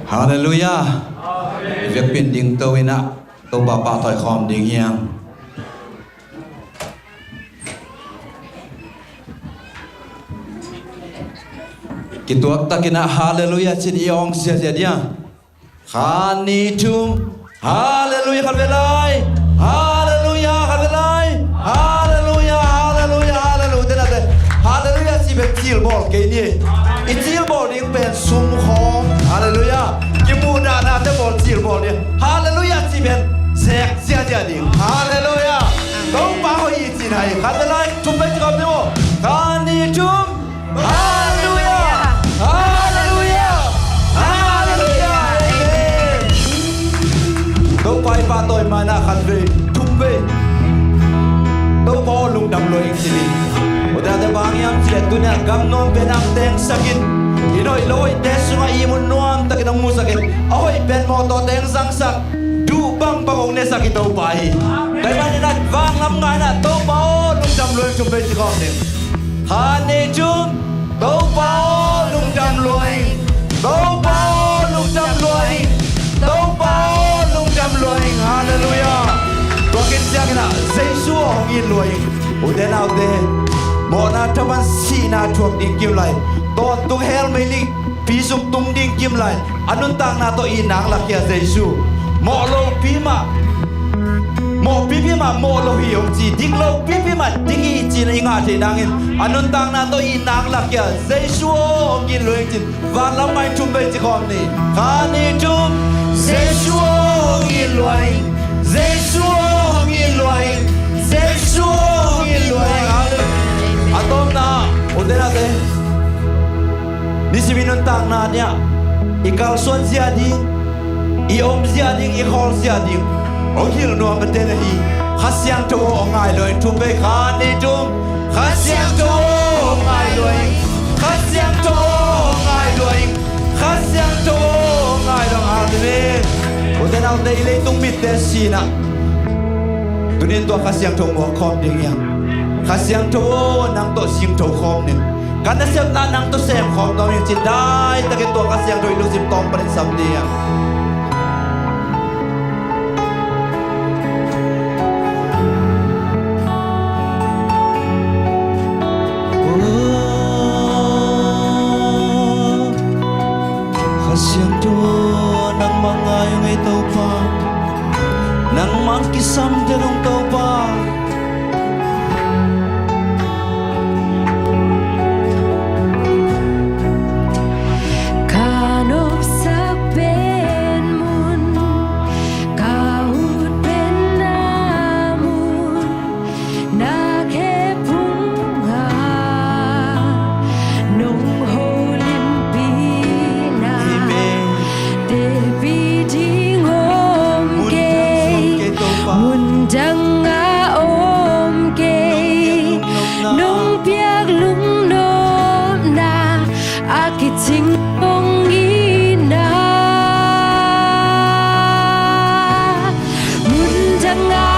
Halleluiah. Vekpi in dingto in ah Topa pahtawi khawm ding hi hang. Kituak takin ah halleluiah ci-in i awng ziazia ding a. Khat, nih, thum. Halleluiah, khat vei lai. Halleluiah, khat vei lai. Halleluiah, halleluiah, halleluiah. Tena te. Halleluiah ci pen cilbawl kei ni. I cilbawl ding pen sumkhawm. Halleluiah. Kimuhna na te bawl cilbawl ni. Halleluiah ci pen zek ziazia ding. Halleluiah. Topa hoih hi ci-in hi. Khat vei lai. Thum vei ci khawm ni maw. Khat, nih, thum. Halleluiah! Halleluiah! Halleluiah! Amen. Topa i pahtawi ma-in ah khat vei, thum vei. Topa aw lungdam lua ing ci ni. Ute naute, bang hiam cih leh tuni-a gam nuam pen ah tengsak in, i hoih lo hoihte sungah ihmu nuam takin hong musak in, a hoih pen mawtaw teng zangsak, duh bangbang hong nesak i Topa hi. Tua ahih manin ah vanglam ngai in ah Topa aw lungdam lua ing, thum vei ci khawm ni. Khat, nih, thum. Topa aw lungdam lua ing. Topa aw lungdam lua ing. Topa aw lungdam lua ing. Halleluiah. Tua khit ciangin ah Jesu aw hong it lua ing. Ute naute, mawhna thaman sihna thuak ding kim lai. Tawntung hell meili pi sung tung ding kim lai. A nuntakna tawh itna hong lakhia Jesu. Mawh lopi mah, mawh pipi mah mawh lo hi hong ci, dik lopipi mah dik hi ci-in i ngah theih nangin a nuntakna tawh itna hong lakhia Jesu aw hong it lua ing ci-in vanglam ngai in thum vei ci khawm ni. Khat, nih, thum. Jesu aw hong it lua ing. Jesu aw hong it lua ing. Jesu aw hong it lua ing. A tawpna, ute naute, nisimin nuntakna ni-ah i kalsuan zia ding, i om zia ding, i khawl zia ding hong hilh nuam a den ahi Kha Siangtho aw hong ngai lua ing. Thum vei, khat, nih, thum. Kha Siangtho aw hong ngai lua ing. Kha Siangtho aw hong ngai lua ing. Kha Siangtho aw hong ngai lua ing. Amen. Ute naute, i leitung mitte sin ah tuni-in tua Kha Siangtho muak khawm ding hi hang. Kha Siangtho aw, nang tawh singtho khawm ning. Ka nasepna nang tawh sem khawm nuam ing ci-in daitakin tua Kha Siangtho i lungsim tawng panin sam ding hi hang. Kha Siangtho, nangmah ngai ung ei Topa. Nangmah kisam den ung Topa. Ka nopsak pen mun, ka ut pen na mun, na khe phung a nong holimpi na. Amen. Tepi ding om kei, mun dang a om kei, nong piak lungnopna a kicing hong itna. Mun dang a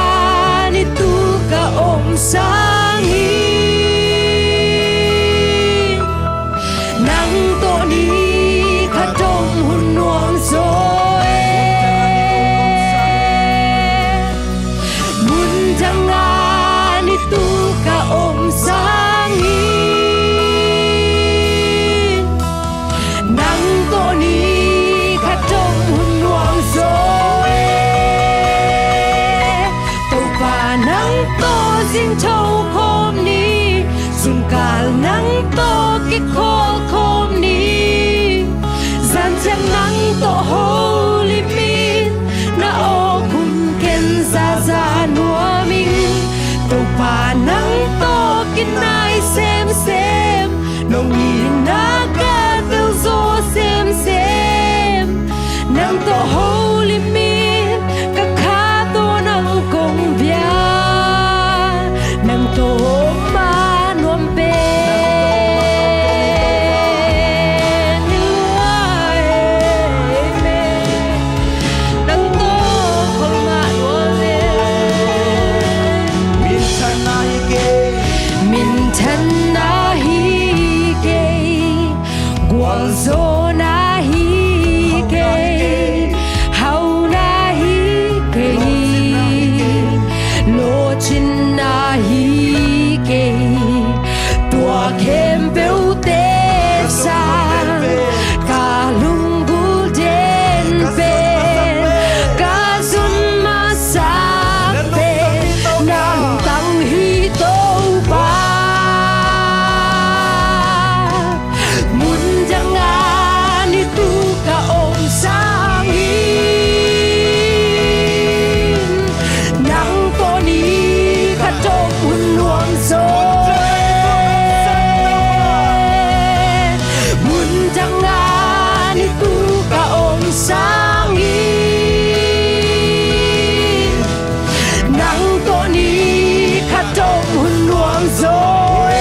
ni tu ka om sangin nang tawh ni khat om hun nuam zaw e. Mun dang a ni tu ka om sangin nang tawh ni khat om hun nuam zaw e. Topa nang tawh singtho khawm ni, sunkal nang tawh kikhawl khawm ni. Zan ciang nang tawh holim in, na awk hun ken zaza nuam ing. Topa nang tawh kinai semsem, nong itna ka tel zaw semsem. Nang tawh holim in, ka kha tawh nang kong bia, nang tawh om ma nuam pen. Tu ka om sangin nang tawh ni khat om hun nuam zaw e.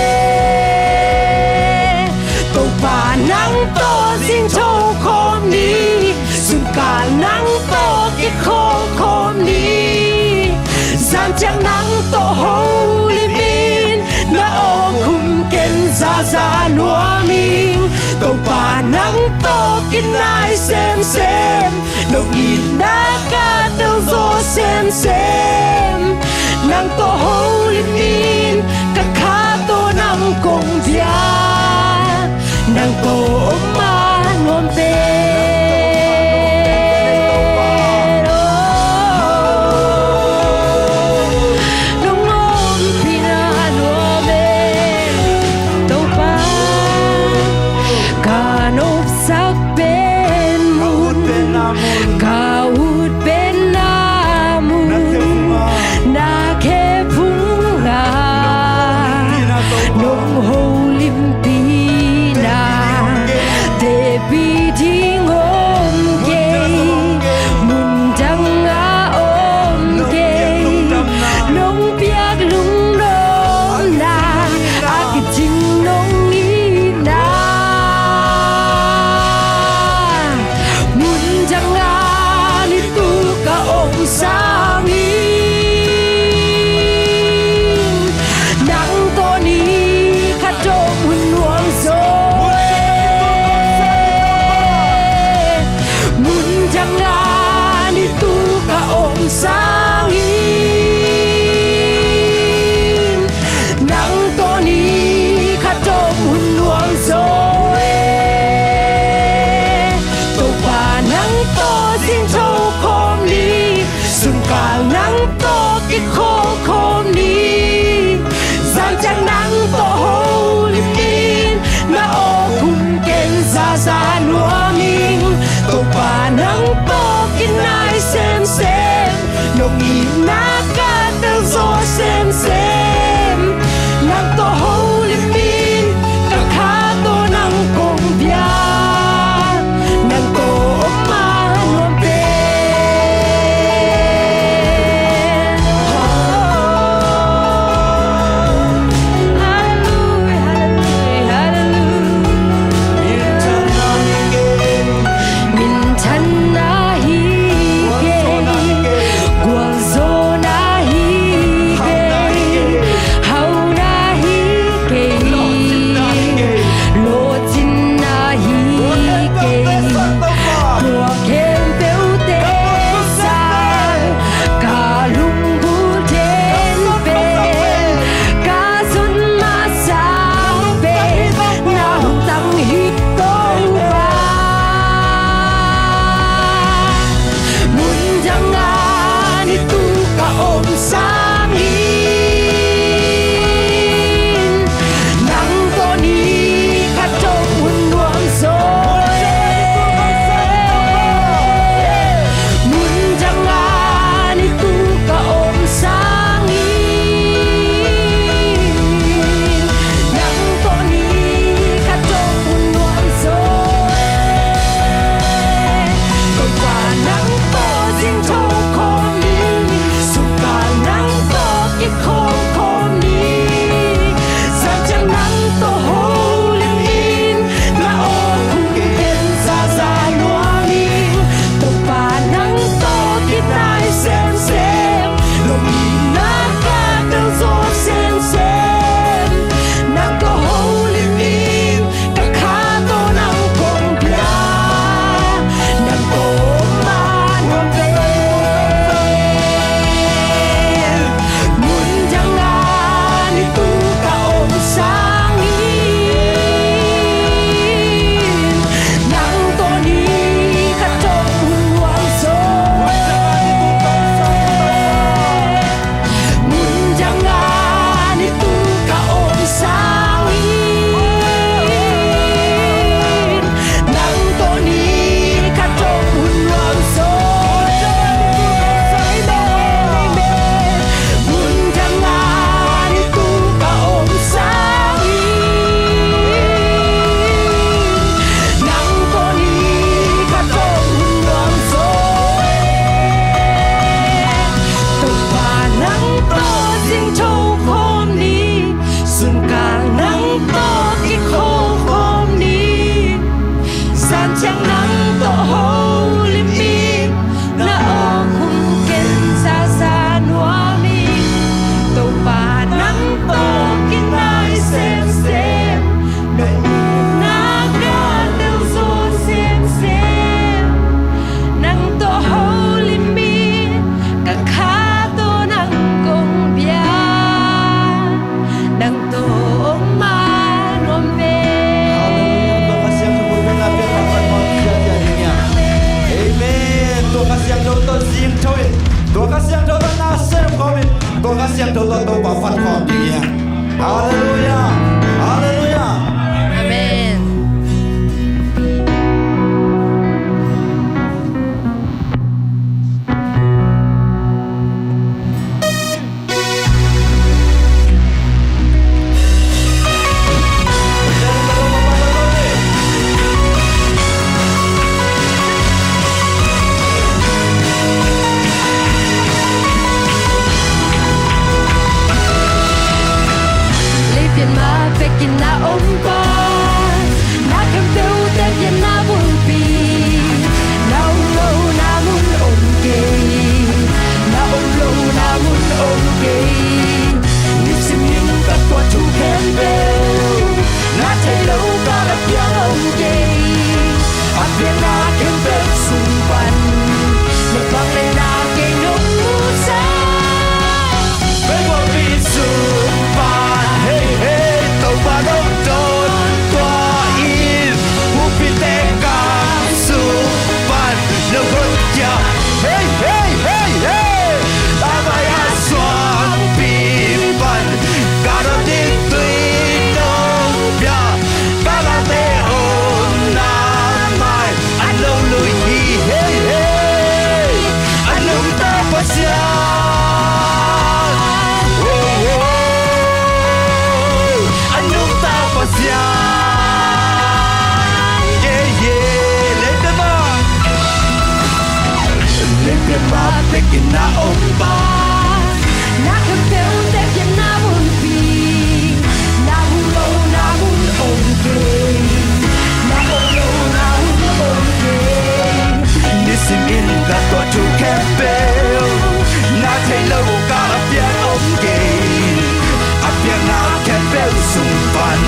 Topa nang tawh zingtho khawm ni, sungkal nang tawh kikhawm khawm ni. Zan ciang nang tawh holim in, na awkhum ken zaza nuam ing. Topa nang tawh kinai semsem, nong itna ka telzaw semsem. Nang tawh holim in, ka kha tawh nang kong bia. Nang tawh om ma nuam pen. Nong ompihna nuam e, Topa. Ka nopsak pen mun, ka ut pen na mun, na khe phung a nong holimpihna, teci ding om kei, mun dang a om kei, nong piak lungnopna, a kicing nong itna. Mun dang a ni tu ka om sangin, nang tawh ni khat om hun nuam zaw e. Tua Kha Siangtho tawh na sem khawm in, tua Kha Siangtho tawh Topa phat khawm ding hi hang. Halleluiah. Halleluiah. Amen. Leipian mah bekin na om pan, na khempeuh te pian na bulpi. Na om lohna mun om kei, na om lohna mun om kei. Nisimin ka tuah thu khempeuh, na theih loh kal a piang om kei. A pianna khempeuh sung pan, na vangliatna kei nong musak. Vei vawpi sung pan, hei, hei, Topa nong dawn tua in, upite ka sung pan, na honkhia, hei, hei, hei, hei. Tangvai a suangpi pan, ka dawn ding tui nong pia, ka late omna mai, a nong lui hi, hei, hei. A nungta Pasian, oh, oh. A nungta Pasian, yeah, yeah. Leipian mah, leipian mah bekin na om pan, na khempeuh te pian na bulpi. Na om lohna mun om kei, na om lohna mun om kei. Nisimin ka tuah thu khempeuh, na theih loh kal a piang om kei. A pianna khempeuh sung pan,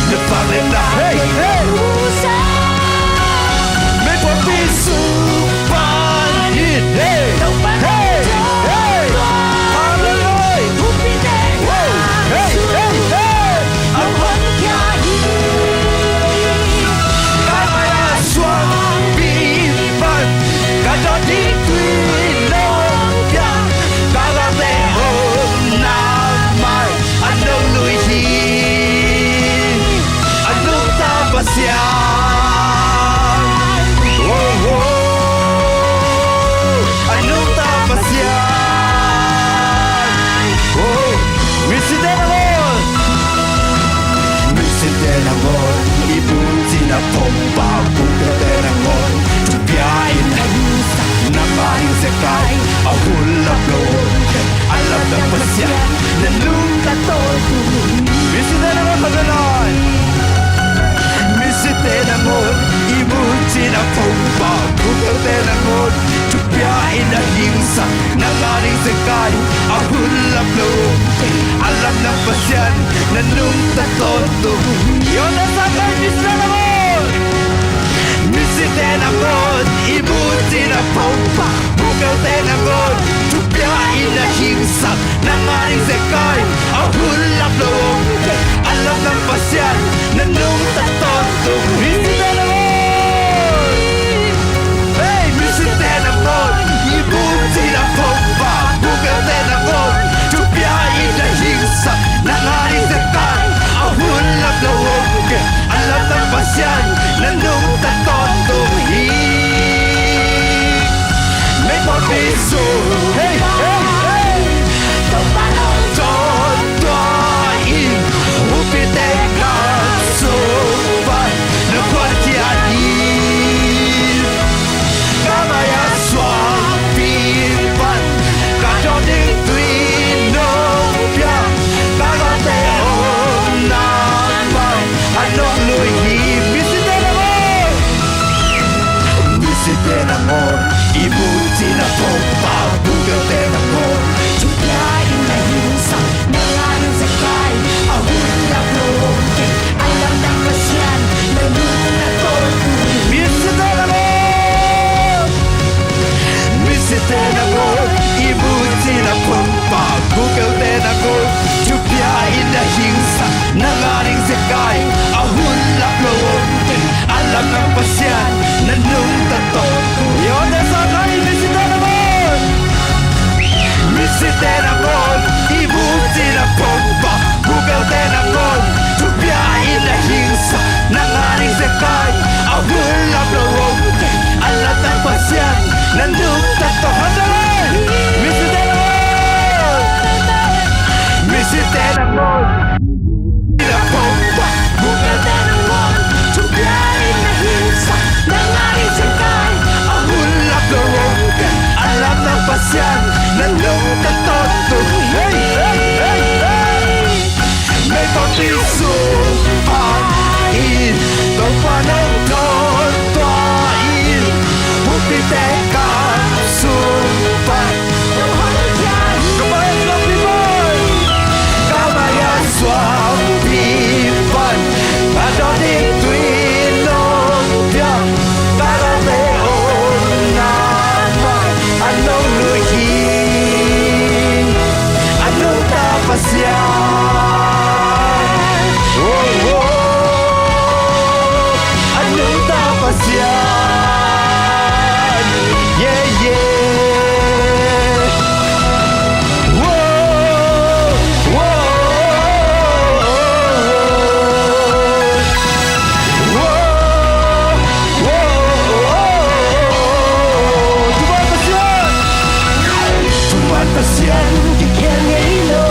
na vangliatna, hei, hei. Mei pawlpi sung pan in, hei, hei, hei. Halleluiah. Hei, hei, hei. A honkhia hi. Tangvai a suangpi pan, ka dawn ding tui nong pia, ka late omna mai, a nong lui hi. A nungta Pasian, oh, oh. A nungta Pasian, oh. Misite nangawn, misite nangawn, i bunchin a phongpha, bukeute nangawn, thupia in a hingsa, nangma ding zekai a hun lap lo. A lamdang Pasian, na nungta tawntung hi. Misite nangawn, Pasian aw. Misite nangawn, i bunchin a phongpha, bukeute nangawn, thupia in a hingsa, nangma ding zekai a hun lap lo. A lamdang Pasian, na nungta tawntung hi. Misite nangawn, misite nangawn, i bunchin a phongpha, bukeute nangawn, thupia in a hingsa, nangma ding zekai a hun lap lo. A lamdang Pasian, na nungta tawntung hi. Misite nangawn, hei, misite nangawn, i bunchin a phongpha, bukeute nangawn, thupia in a hingsa, nangma ding zekai a hun lap lo. A lamdang Pasian, na nungta tawntung hi. Mei pawlpi sung, hei, hei, hei. Topa nong dawn tua in, upite ka sung pan, na honkhia hi. Tangvai a suangpi pan, ka dawn ding tui nong pia, ka late omna mai, a nong lui hi. Misite nangawn, misite nangawn, i bunchin a phongpha, Ka tawntung, hei, hei, hei, hei. Meikuangpih sung pan in Topa nong tontuah in, pumpi te kam sung pan. Ka mai-ah suangpi mawi, ka mai-ah suangpi pan, ka dawn ding tui nong piak, ka lawmte omna pan a nong luh hi. A nungta Pasian. Oh, oh. A nungta Pasian. Yeah, yeah. Oh, oh, oh, oh, oh. Tuman Pasian. Tuman Pasian kikhel ngei lo.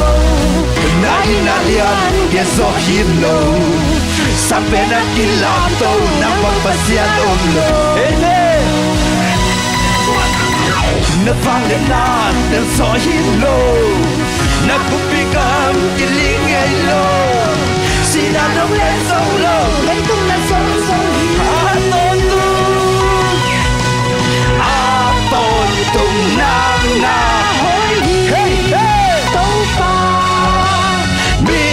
Na inn a lian gen zawh hi lo. Sang pen a kilamto, nang bang Pasian om lo. Amen. Na vangliatna tel zawh hi lo. Na kumpi gam kiling ngei lo. Sihna nong len zong lo. Leitung na zong zong hi. A tawntung, a tawntung nang na hoih hi. Hey, hey. Topa. Mi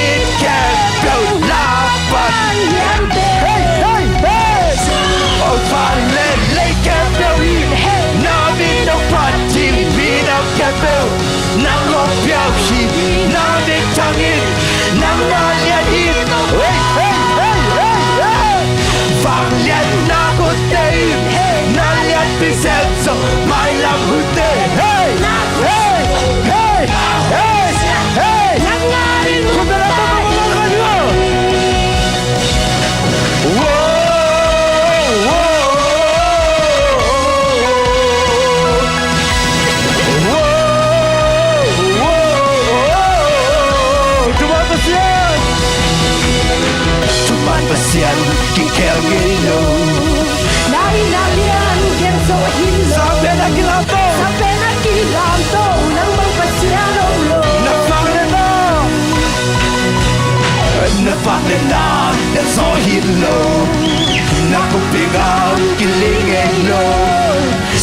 khempeuh lak pan lian pen. Hey, hey, hey. Van le lei khempeuh in na min nong phat hi. Minam khempeuh nang hong pia uh hi. Na min thang in, nang na lian hi. Hey, hey, hey, hey, hey. Vangliatna gutte in na lianpi zel zong mailam hunte. Hey, hey, hey, hey, hey. Khut beng la, Topa mah mah ka hua. Wow, wow, wow, wow. Tuman Pasian. Tuman Pasian kikhel ngei lo. Na inn a lian gen zawh hi lo. Sang pen a kilamto. Sang pen a kilamto, nang bang Pasian om lo. Na vangliatna, na vangliatna tel zawh hi lo. Na kumpi gam kiling ngei lo.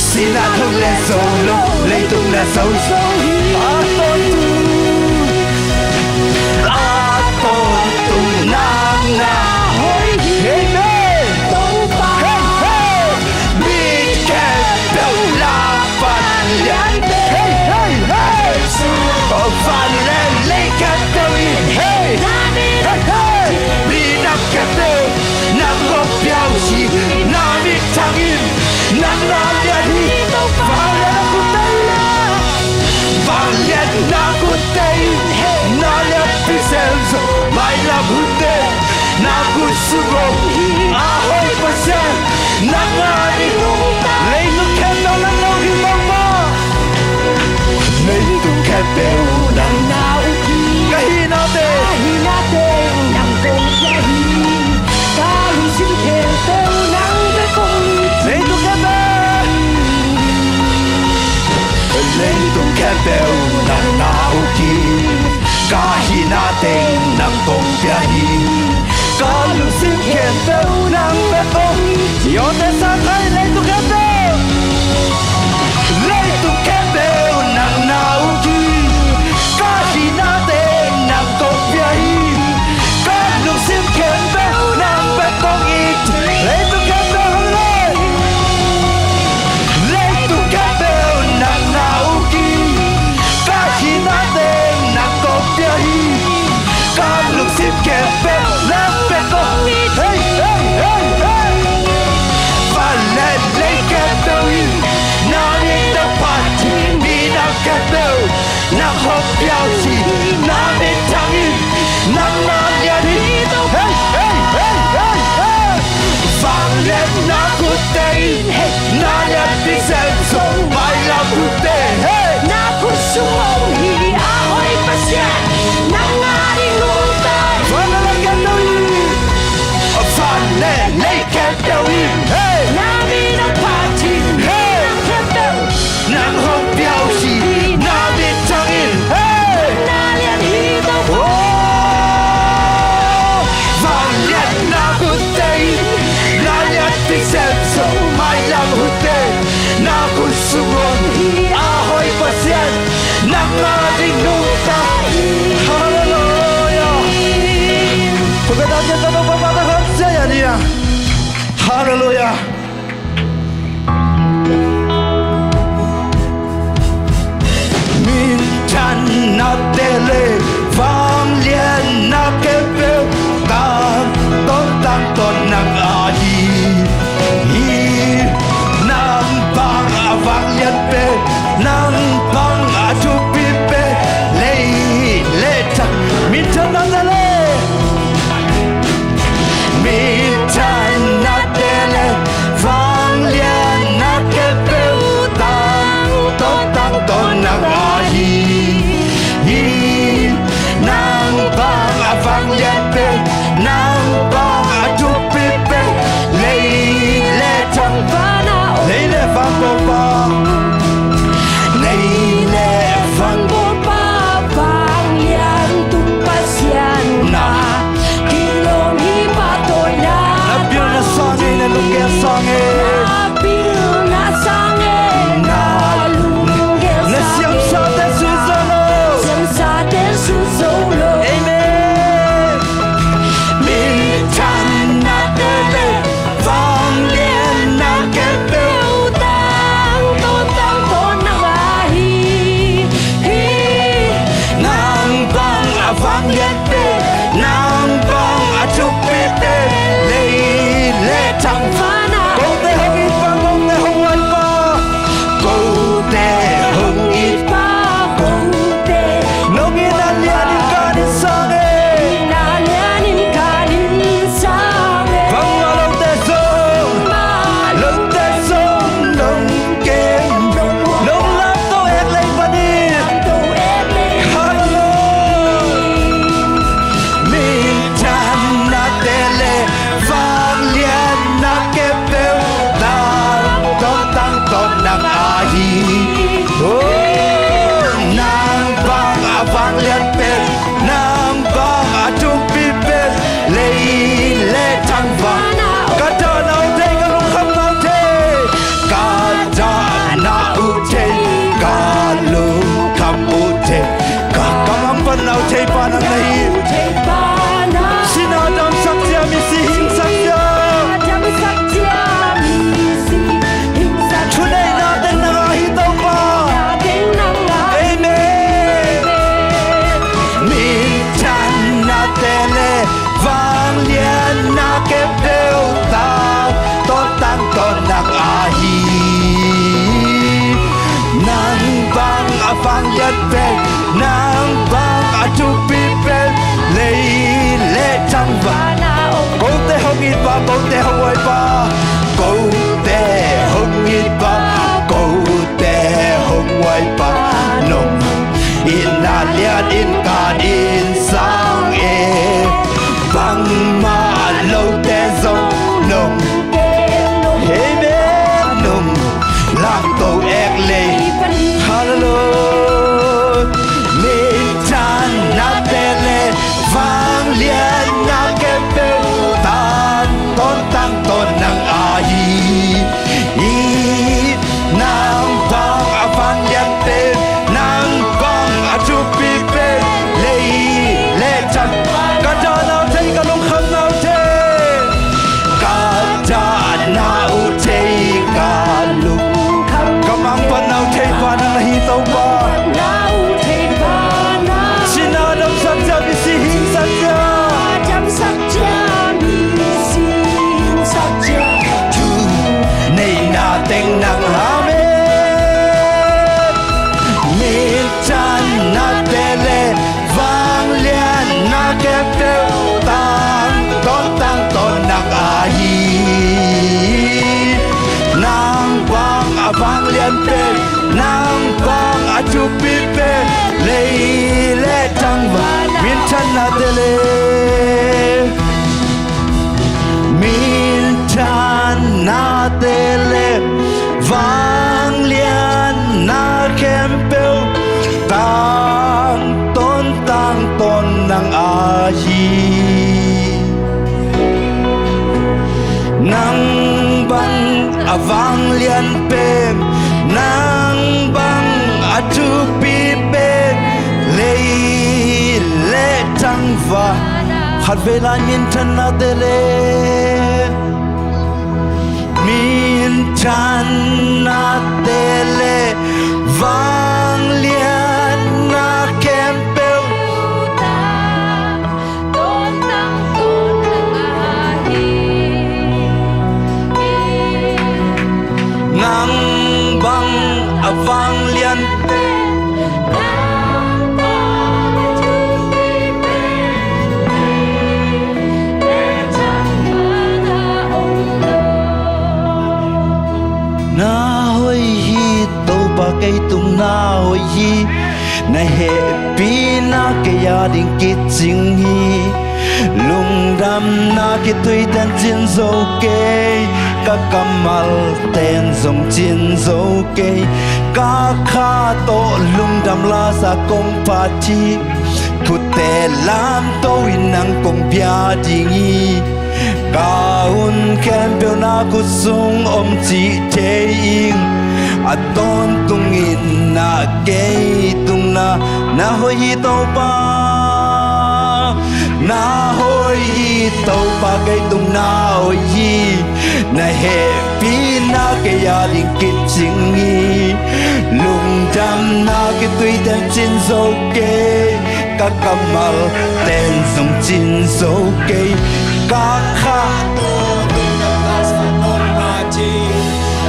Sihna nong len zong lo, leitung na zong zong hi. A tawntung, a tawntung nang na hoih hi. Amen. Topa. Hey, hey. Mi khempeuh lak pan lian pen. Hey, hey, hey. Van le lei khempeuh in. Hey, hey, hey. Minam khempeuh nang hong pia uh hi. Na min thang in, nang na lian hi. Vangliatna gutte in, vangliatna gutte in na lianpi zel zong mailam hunte. Na khut sung om hi a hoih Pasian, nang a ding nungta. Leitung khempeuh nang lo hi mah mah. Leitung khempeuh nang na uk hi. Ka hihna teng, ka hihna teng nang kong pia hi. Ka lungsim khempeuh nang bek kong it. Leitung khempeuh, leitung khempeuh nang na uk hi. Ka hihna teng nang kong pia hi. Ka lungsim khempeuh nang bek kong it. Yawte sang khai, leitung khempeuh. Leitung khempeuh nang na uk hi. Ka hihna teng nang kong pia hi. Ka lungsim khempeuh nang bek kong it. Leitung khempeuh hong lei. Leitung khempeuh nang na uk hi. Ka hihna teng nang kong pia hi. Ka lungsim khempeuh nang bek kong it. Hey, hey, hey, hey. Van le lei khempeuh in na min nong phat hi. Minam khempeuh nang hong pia uh hi. Na min thang in, nang na lian hi. Hey, hey, hey, hey, hey. Vangliatna gutte in na lianpi zel zong mailam hunte. Hey. Na khut sung om hi a hoih Pasian, nang a ding nungta. Van le lei khempeuh in, van le lei khempeuh in. Hey. Na min nong phat hi. Hey. Minam khempeuh nang hong pia uh hi. Na min Sungah a hoih Pasian nangmah ding nungta hi. Halleluiah. Kong biakna tawh Topa tawh. Halleluiah. Minthannate le vangliatna khempeuh tangtawn tangtawn nang ahi hi. Nang bang a vanglian pen, nang bang a thupi pen, lei le tang. Minthannate le minthannate le vangliatna khempeuh tangtawn tangtawn nang ahi hi. Nang bang a vanglian pen, nang bang a thupi pen, lei le tang, van a om, lei le van bawlpa, lei le van bawlpa, vanglian tung Pasian na kilawm hi pah tawh na. Na pilna sangin, na lunggel sangin, na pilna sangin, na lunggel sangin, na siamsate sut zo lo, siamsate sut zo lo. Amen. Minthannate le vangliatna khempeuh tangtawn tangtawn nang ahi hi. Nang bang a vanglian pen, nang bang a thupi pen, lei le tang, van a om. Kote hong it pa, kote hong huaipa, kote hong it pa, kote hong it na lianin kanin sangin, na lianin kanin sangin. Bangmah lote zong, bangmah lote zong nong kem, nong lamto ek lei panin. Halleluiah. Minthannate le vangliatna khempeuh tangtawn tangtawn nang ahi. Oh, nang bang a vanglian pen, nang bang a thupi pen, lei le tang van. Ka dahna uh thei, ka lungkhamna uh thei. Ka dahna uh thei, ka lungkham uh thei, ka, ka mangpanna uh thei pa nang na hi. Sihna damsak cia, misi hingsak cia, thuneihna teng nang ahi Topa. Amen. Minthannate le vangliatna khempeuh tangtawn tangtawn nang ahi. Nang bang a vanglian pen, nang bang a thupi pen, lei le tang van a om. Kote hong it pa, kote hong huai pa, kote hong it pa, kote hong huai pa, nong itna lianin kanin sangin. Bangmah lote zong nong, amen, nong lamto ek lei. Halleluiah. Minthannate le vangliatna khempeuh tangtawn tangtawn nang ahi hi. Nang bang a vanglian pen, nang bang a thupi pen, lei le tang. Ka dahna uh thei, ka lungkhamna uh thei. Ka dahna uh thei, ka lungkham, ka mangpanna uh thei pa nang na hi Topa. Sihna damsak cia, misi hingsak cia, thuneihna teng nang, amen. Minthannate le vangliatna khempeuh tangtawn tangtawn nang ahi. Nang bang a vanglian pen, nang bang a thupi pen, lei le tang van. Minthannate le, minthannate le vangliatna khempeuh tangtawn tangtawn nang ahi. Nang bang a vanglian pen, nang Khatvei lai minthanna te le, minthanna te le, vangliatna khempeuh nang bang a vanglian na hoih hi, Topa kei tung na hoih hi. Na hehpihna kei a ding kicing hi. Lungdamna kituitencin zo kei, ka kammal ten zong cin zo kei. Ka kha tawh lungdam lasa kong phat hi. Khutte lamto in nang kong pia ding hi. Ka hun khempeuh na khut sung om cih thei ing. A tawntungin na kei tung na, na hoih hi Topa. Na hoih hi Topa, kei tung na hoih hi. Na hehpihna kei a ding kicing hi. Lungdamna kituitencin zo kei, ka kammal ten zong cin zo kei. Ka kha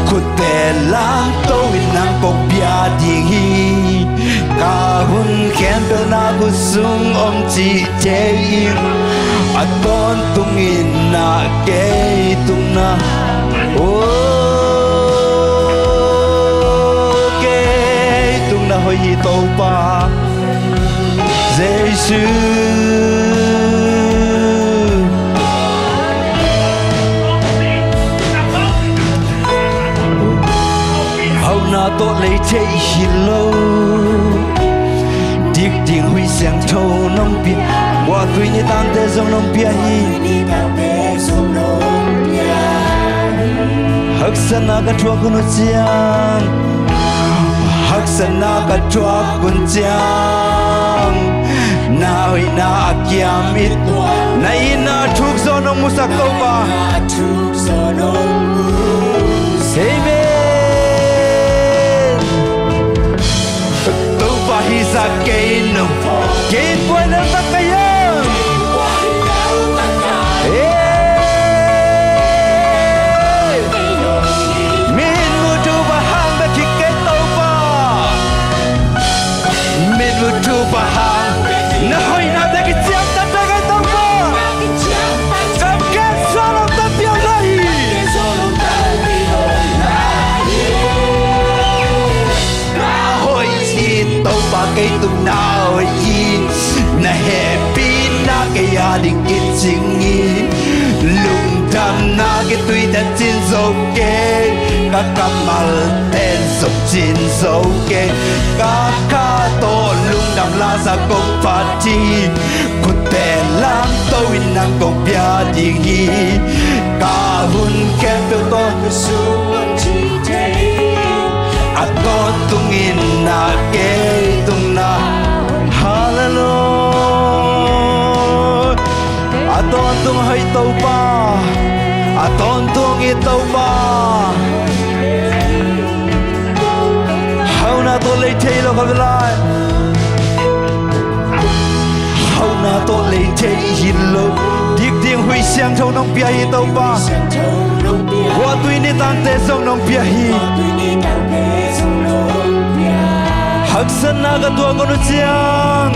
khutte lamto in nang kong pia ding hi. Ka hun khempeuh na khut sung om cih thei ing. A tawntungin na kei tung na, oh, kei tung na hoih hi Topa Jesu. Hauhna tawh lei thei hi lo, dik ding huih siangtho nong pia, khuatui nitangte zong nong pia hi. Haksatna ka thuak hun uh ciang, haksatna ka thuak hun ciang, na hoihna a kiam i tua, na itna thuk zaw nong musak Topa. Amen. Topa hi zah kei nong, kei buai lel tak ka hiam? Hey! Mitmuh thupha hang bek hi kei Topa. Mitmuh thupha hang, na hoihnate kiciamteh kei Topa. Kam ken suah lo tampi om lai hi. Na hoih hi Topa, kei tung na hoih hi. Na hehpihna kei a ding kicing hi. Lungdamna kituitencin zo kei, ka kammal ten zong cin zo kei. Ka kha tawh lungdam lasa kong phat hi. Khutte lamto in nang kong pia ding hi. Ka hun khempeuh tawh a tawntungin na kei tung na. Halleluiah. A tawntung hoih Topa, a tawntung i Topa. Hauhna tawh lei thei lo ka lai. Hauhna tawh lei thei hi lo. Dik ding huih siangtho nong pia hi Topa. Khuatui nitangte zong nong pia hi. Haksatna ka tuak hun uh ciang,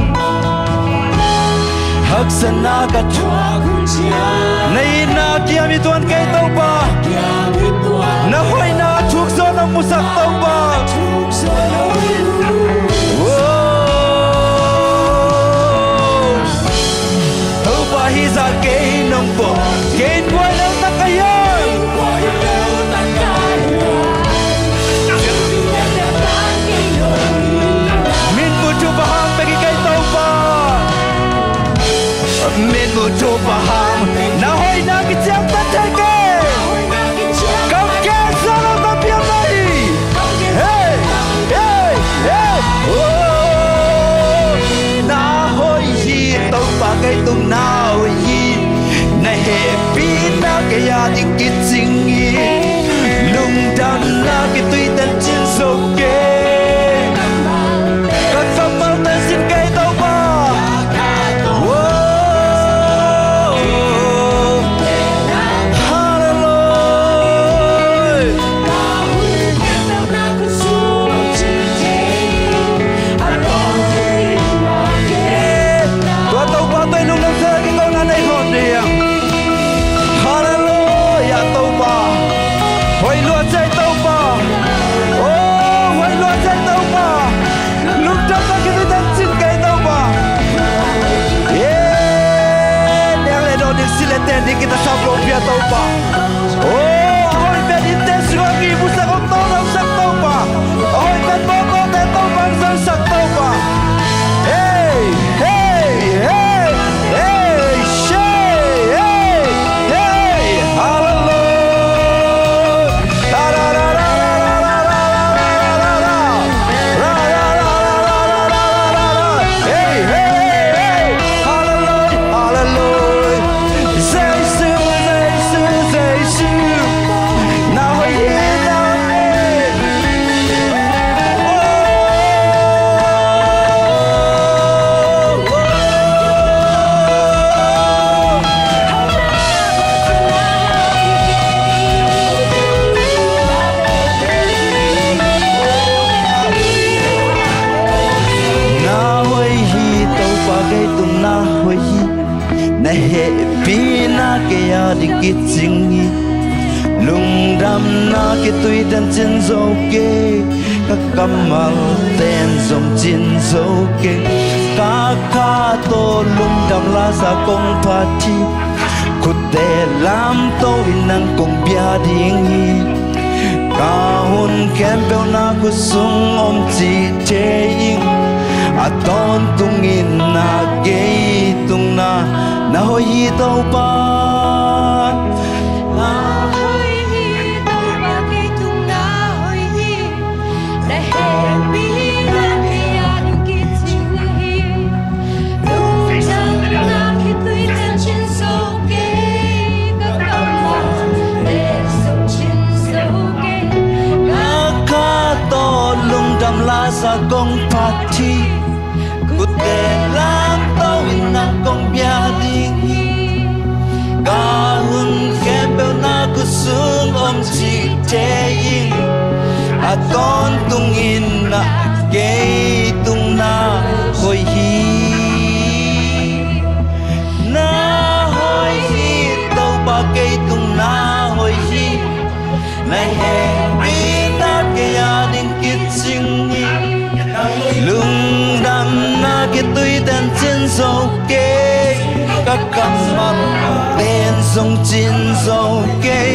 haksatna ka tuak hun ciang, na itna kiam i tuan kei Topa. Na hoihna thuk zaw nong musak Topa. Wow. Topa hi zah kei nong pua, kei buai lel tak ka hiam? Mitmuh thupha hang bek hi kei Topa. Mitmuh thupha hang, na hoihna kiciamteh thei kei. Kam ken suah lo tampi om lai hi. Pia Topa. Oh, a hoih pen innte sungah kihmusak hong tawlangsak Topa. A hoih pen mawtawte Topa hong zangsak Topa. Hey, hey, hey, hey, she, hey, hey, hallelujah. Hey, hey, hey, hallelujah, hallelujah. Jesu, Jesu, Jesu, na hoih hi ta e. Na hoih hi Topa, kei tung na hoih hi. Na hehpihna kei a ding kicing hi. Lungdamna khitui ten cin zo kei. Ka kammal ten zong cin zo kei. Ka kha tawh lungdam lasa kong phat hi. Khutte lamto in nang kong bia ding hi. Ka hun khempeuh na khut sung om cih thei ing. A tawntungin na kei tung na, na hoih hi Topa. Na hoih hi Topa, kei tung na hoih hi. Na hehpihna kei a ding kicing hi. Lungdamna khitui ten cin zo kei. Ka kammal ten zong cin zo kei. Ka kha tawh lungdam lasa kong phat hi. Khutte lamto in nang kong bia ding hi. Ka hun khempeuh na khut sung om cih thei ing. A tawntungin na kei tung na hoih hi. Na hoih hi Topa, kei tung na hoih hi. Na hehpihna kei a ding kicing hi. Lungdamna khitui ten cin zo kei. Ka kammal ten zong cin zo kei.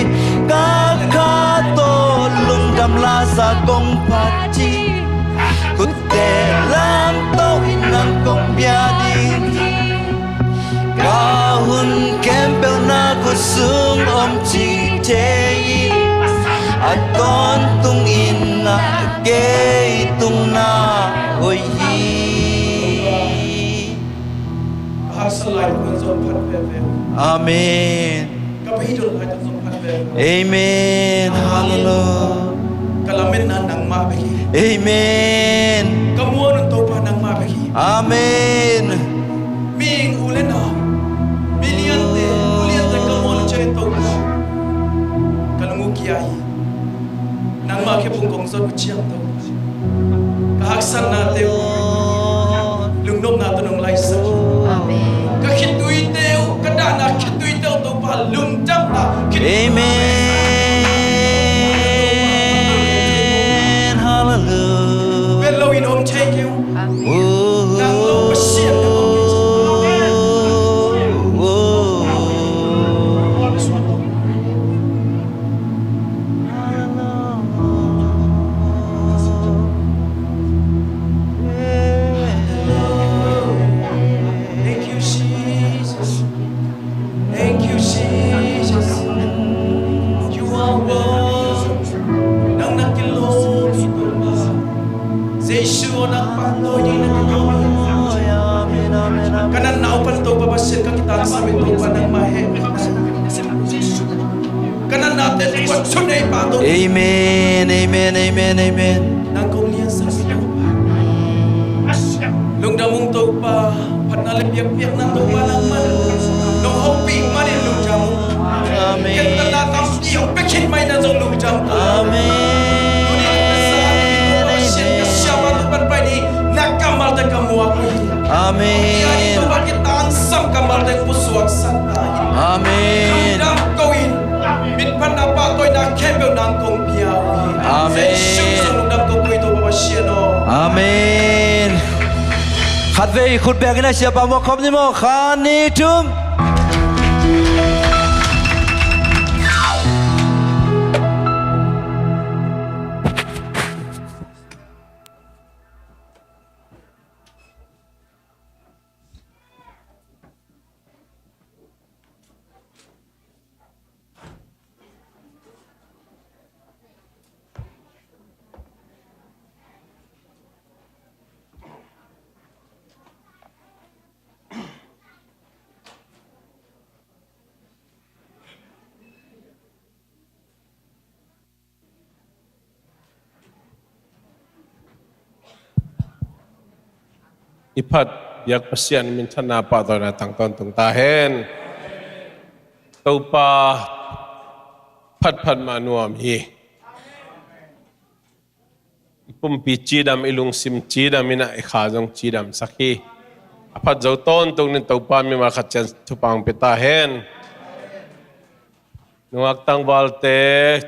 Ka kha tawh lungdam lasa kong phat hi. Khutte lamto in nang kong bia ding hi. Ka hun khempeuh na khut sung om cih thei. A tawntungin na kei tung na hoih hi. Ka haksa lai pen zong phat veve. Amen. Ka pai dul lai pen zong phat veve. Amen. Hallelujah. Ka lametna nangmah bek hi. Amen. Ka muan un Topa nangmah bek hi. Amen. Mihing u le nau, mi liante, u liante ka muan uh ciangin Topa, ka lung uh kia hi. Nangmah khe bung kong zon uh ciang Topa, ka haksatnate uh, lungnopna tawh nong laisak hi. Amen. Ka khituite uh, ka dahna khituite uh Topa, lungdamna khituite uh. Amen. Hallelujah. Vet lo in om thei kei uh. Nang lo Pasian na om kei. Thank you, Jesus. Thank you, Jesus. You are worthy. Nang na kilawm hi Topa. Jesu aw, nang pahtawi ding na kilawm hi. Ka natna uh pan Topa Pasian ka kitangsam hi Topa, nangmah hehpihna. Ka natnate tua thunei pah Topa. Amen, amen, amen, amen. Nang kong liansak hi Topa. Lungdam ung Topa. Phatna le biakpiakna Topa nangmah. Nong hopih manin lungdam ung. Amen. Ken tana tampi hong pia khit mai na zong lungdam ung. Amen. Tuni ka sa, Topa Pasian, ka siapa tung pan pai ni, na kammalte ka muak uh hi. Amen. Tuni a ding Topa kitangsam kammalte pusuaksak ta hi. Amen. Lungdam ko in, mitphatna pahtawina khempeuh nang kong pia uh hi. Amen. Jesu min tawh lungdam ko, ko in Topa Pasian aw. Amen. Khatvei khut bengin a siapa muak khawm ni maw, khat, nih, thum. I phat biak Pasian minthanna pahtawina tang tawntung ta hen. Topa phatphat mah nuam hi. I pumpi cidam, i lungsim cidam in ah i kha zong cidamsak hi. A phat zo tawntung in Topa mimal khat ciat thupha hong pia ta hen. Nungak tangvalte,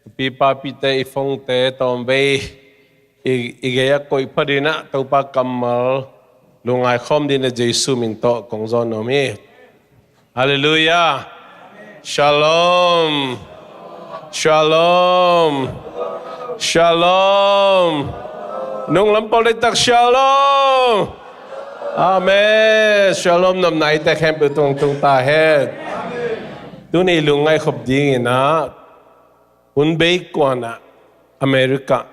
nupi papite, i fongte tawmvei i, i gei ah koih pha ding in ah Topa kammal lungngai khawm ding in ah Jesu min tawh kong zawn nuam hi. Halleluiah. Shalom. Shalom. Shalom. Nunglam pawl deihtak shalom. Amen. Shalom. Nopna i tek khempeuh tungtung ta hen. Tuni lungngaih khop ding in ah hun bei kuan ah America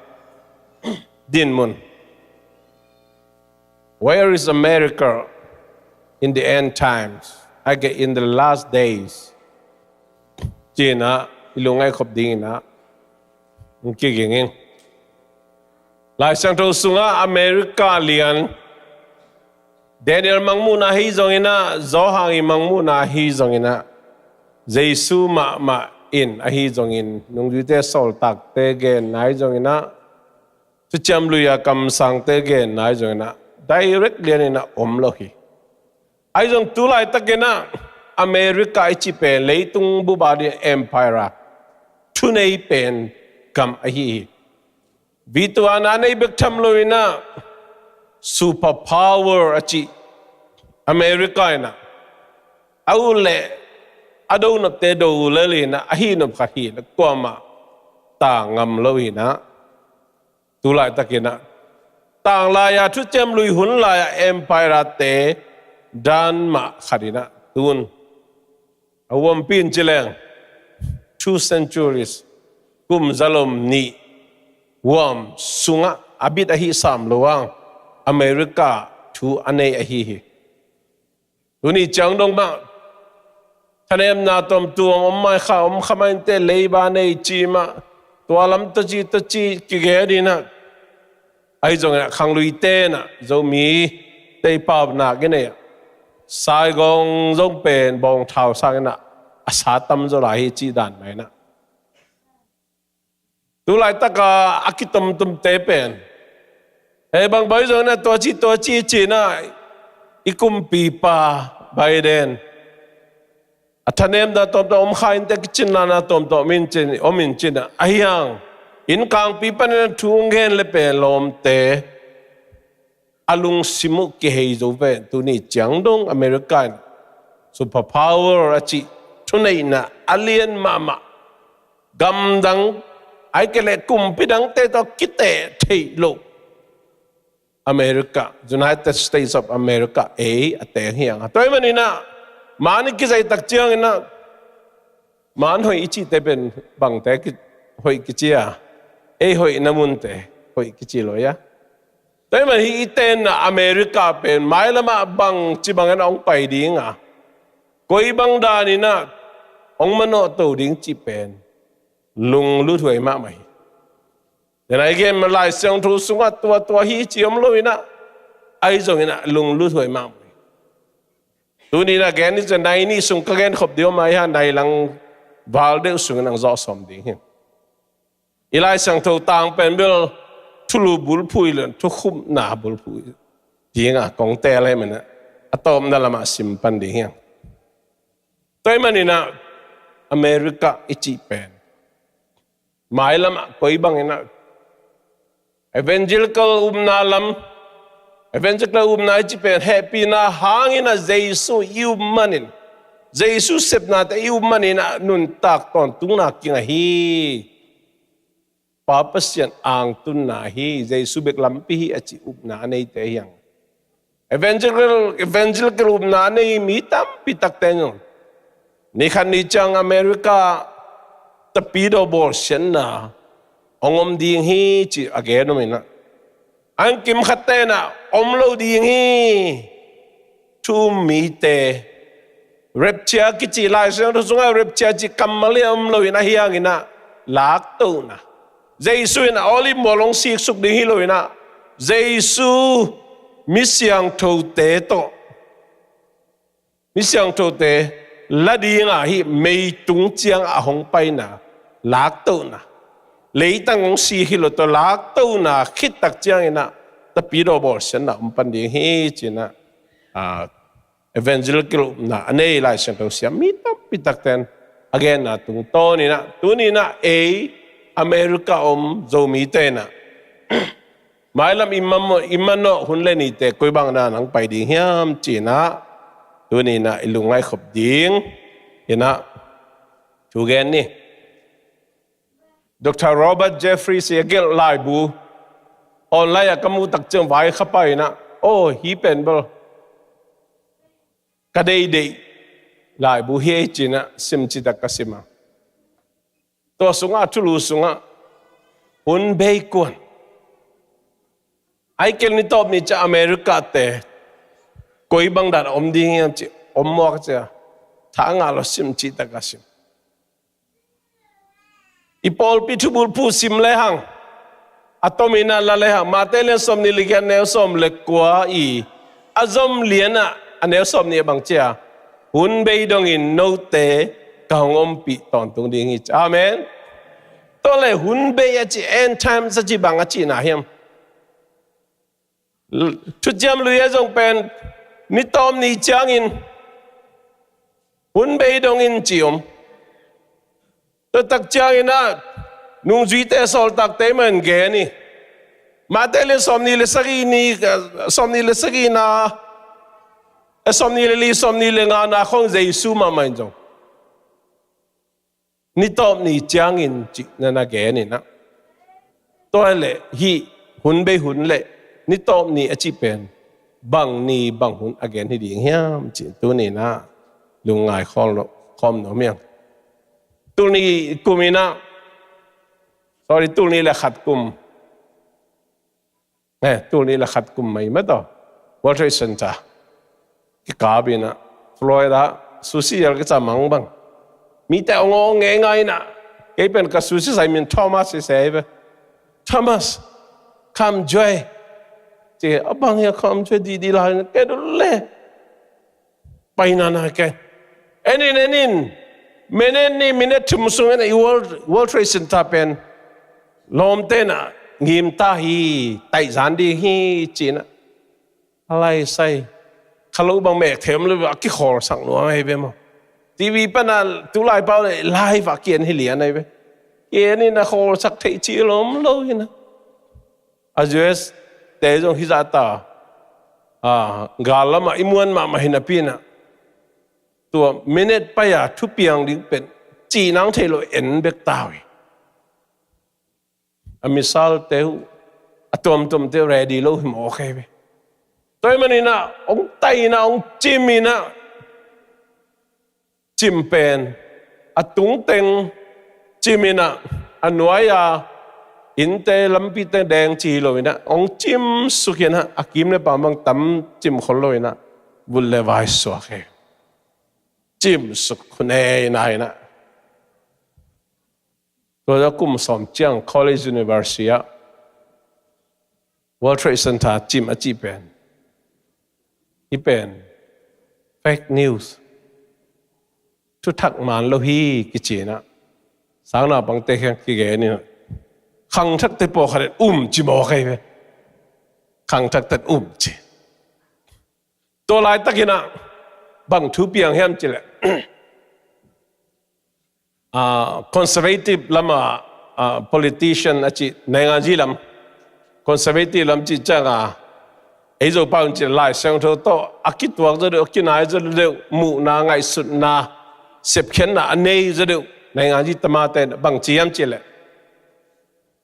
dinmun. Where is America in the end times? I get in the last days. Ci in ah i lungngaih khop ding in ah hong kiging in. Lai Siangtho sungah America lian Daniel mangmuhna hi zong in ah, Johan i mangmuhna hi zong in ah, Jesu mahmah in ahi zongin nungzuite sawltakte genna hi zong in ah, Thuciam Lui a kamsangte genna hi zong in ah, direct lian in ah om lo hi. Ahi zong tu laitak in ah America i ci pen leitung bup a ding empire, thunei pen gam ahi hi. Vituana nei bek tham lo in ah super power a ci America in ah, a ut leh a do nopte do lel in ah, a hih nop khat hi leh kuamah tang ngam lo in ah, tu laitak in ah tanglai a Thuciam Lui hun lai a empire te dan mah khat in ah tun a huampi in ci leng two centuries, kum zalom nih huam sungah a bit ahi sam lo ang America thu a nei ahi hi. Tuni ciang dong mah thanemna tawmtuam om mai kha, om kha mai inteh, leiba nei ci mah, tua lam tawh ci tawh ci kigen in ah, ahi zong in ah khangluite in ah Zomite i pau nak i nei ah Saigon zong pen bawngthau sang in ah a sa tam zaw lai hi cih dan mah in ah. Tu laitak a a kitomtomte pen hei bang bai zong in ah tua ci tua ci ci in ah i kumpipa Biden a thanemna tawmtawm om kha inteh, kicinna tawmtawm om in cin, om in cin ah, ahi hang innkangpi panin a thu hong gen leh pen lawmte a lungsim uh kihei zo pen. Tuni ciang dong America in super power a cih thuneihna a lian mahmah, gamdang ahih kei leh kumpi dangte tawh kiteh theih loh America, United States of America ei a teng hi ang. Tua ahih manin ah man i kizaih tak ciangin ah man hoih i cihte pen bangte ki, hoih kici a, ei hoihna munte hoih kici lo ia. Tua ahih manin hih i tenna America pen mailam ah bangci bangin ah hong pai ding a, koi bang danin ah hong manawh to ding cih pen lungluthuai mahmah hi. Denai gen ma Lai Siangtho sungah tua tua hi ci om lo in ah, ahi zong in ah lungluthuai mahmah hi. Tuni in ah gen ni ci a, nai nih sung ka gen khop ding om a, ahi hang nai lang val deuh sungin hong zawh sawm ding hi. I Lai Siangtho tang pen bel thulu bulphuh i lian, thukhupna bulphuh ding a kong teel ahih manin ah a tawpna lamah sim pan ding hi. Tua ahih manin ah America i cih pen mailam ah koi bangin ah evangelical upna lam, evangelical upna i cih pen hehpihna hangin ah Jesu i up manin, Jesu sepnate i up manin ah nuntak tawntungna kinga hi. Pa Pasian angtunna hi, Jesu bek lampi hi a cih upna a neite hi ang. Evangelical, evangelical upna a nei mi tampi takte in zong ni khat ni ciang America tapidaw bawlsiatna hong om ding hi ci a gen om in ah, an kim khatte in ah om lo ding hi. Thu um mite, rapture kici, Lai Siangtho sungah rapture cih kammal hi a om lo in, ahi hangin ah laktohna, Jesu in ah Olive mual hong siksuk ding hi lo in ah, Jesu mi siangthote tawh, mi siangthote la dingah hih meitung ciang a hong paina, laktohna, leitang hong si hi lo tawh laktohna khittak cianginah Tapidaw bawlsiatna om pan ding hi cinah, ah, evangelical upna a nei Lai Siangtho siam mi tampi takten a genna tungtawninah tuninah ei America om Zomite inah mailam i manawh, i manawh hun le nite koi bangna nang pai ding hiam cinah tuninah i lungngaih khop ding inah thu gen ni. Doctor Robert Jeffress i a gelh laibu online ah ka muh tak ciang vai kha pai inah, aw, hih pen bel ka deihdeih laibu hi ei cinah sim citak ka sim a. Tua sungah, thulu sungah hun bei kuan, a hi kei leh ni tawp ni ciang America te koi bang dan a om ding hiam ci, om mawk cia, tha ngah lo sim citak ka sim. I pawlpi thubulphuh sim lehang, a tomin a la lehang, Mate lian sawmnih le giat neu sawm le kua i a zom lianah a neu sawmnih a bang cia, hun bei dongin note ka hong ompih tawntung ding hi ci. Amen. Tua le hun bei a ci, end times a ci bang a cihna hiam? Thuciam Lui a zong pen ni tawp ni ciangin hun bei dongin ci om. Tua tak cianginah nungzuite sawltakte mah in gen hi. Mate lian sawmnih le sagih ni, sawmnih le sagihna, eh, sawmnih le li, sawmnih le ngana khong Jesu mahmah in zong ni tawp ni ciangin cih na na gen inah. Tua le hih hun bei hun le ni tawp ni a cih pen bang ni bang hun a gen hi ding hiam cih tuninah lungngai khawm nuam hiang. Tul nih kum inah, sorry, tul nih le khat kum, eh, tul nih le khat kum mai mataw, World Trade Center kikap inah, Florida, sushi zel kica mang bang, mite ong ong ngeingai inah, kei pen ka sushi sai min Thomas i sei ve. Thomas, come join. Ci a, bang hia come join didi lai inah, kei dul le paina na ke. En in, en in. Minute nih, minute thum sungin i World, World Trade Center pen lawmte inah ngim ta hi, taih zan ding hi cinah. A lai sai kha lo bang mek them lo a kikhawlsak nuam ahi ve maw. TV pana tulai pau le live a kien hi lian ahi ve. Kien inah khawlsak theih ci lawm lo hinah. A U S te zong hizah ta, a, gal lamah i muan mahmah hinapi inah, tua minute pai-a thupiang ding pen cih nang theih lo en bek ta uh hi. A missilte uh, a tuamtuamte uh ready lo hi mawk ahi ve. Tua ahih maninah ong taih inah ong cim inah, cim pen a tungteng cim inah, a nuai-a innte lampite deng ci hi lo inah ong cim suk inah, a kim le pam bang tam cim khol lo inah, vut le vai suak hi. Cim suk khunei na inah. Tua kum sawm ciang College University ah World Trade Center cim a cih pen, hih pen fake news, thuthak man lo hi kici inah, sang naupangte kiang kigen inah, khangthakte pawlkhat in um ci mawk ahi ve. Khangthakte in um ci. Tua laitak inah bang thu piang hiam cih leh, ah, conservative lam ah, ah, politician a cih, nainganzi lam, conservative lam cih ciangin, ei Zopau in cih Lai Siangtho tawh a kituak zaw deuh, a kinai zaw deuh, muhna, ngaihsutna, sepkhiatna a nei zaw deuh nainganzi tamate in bang ci hiam cih leh,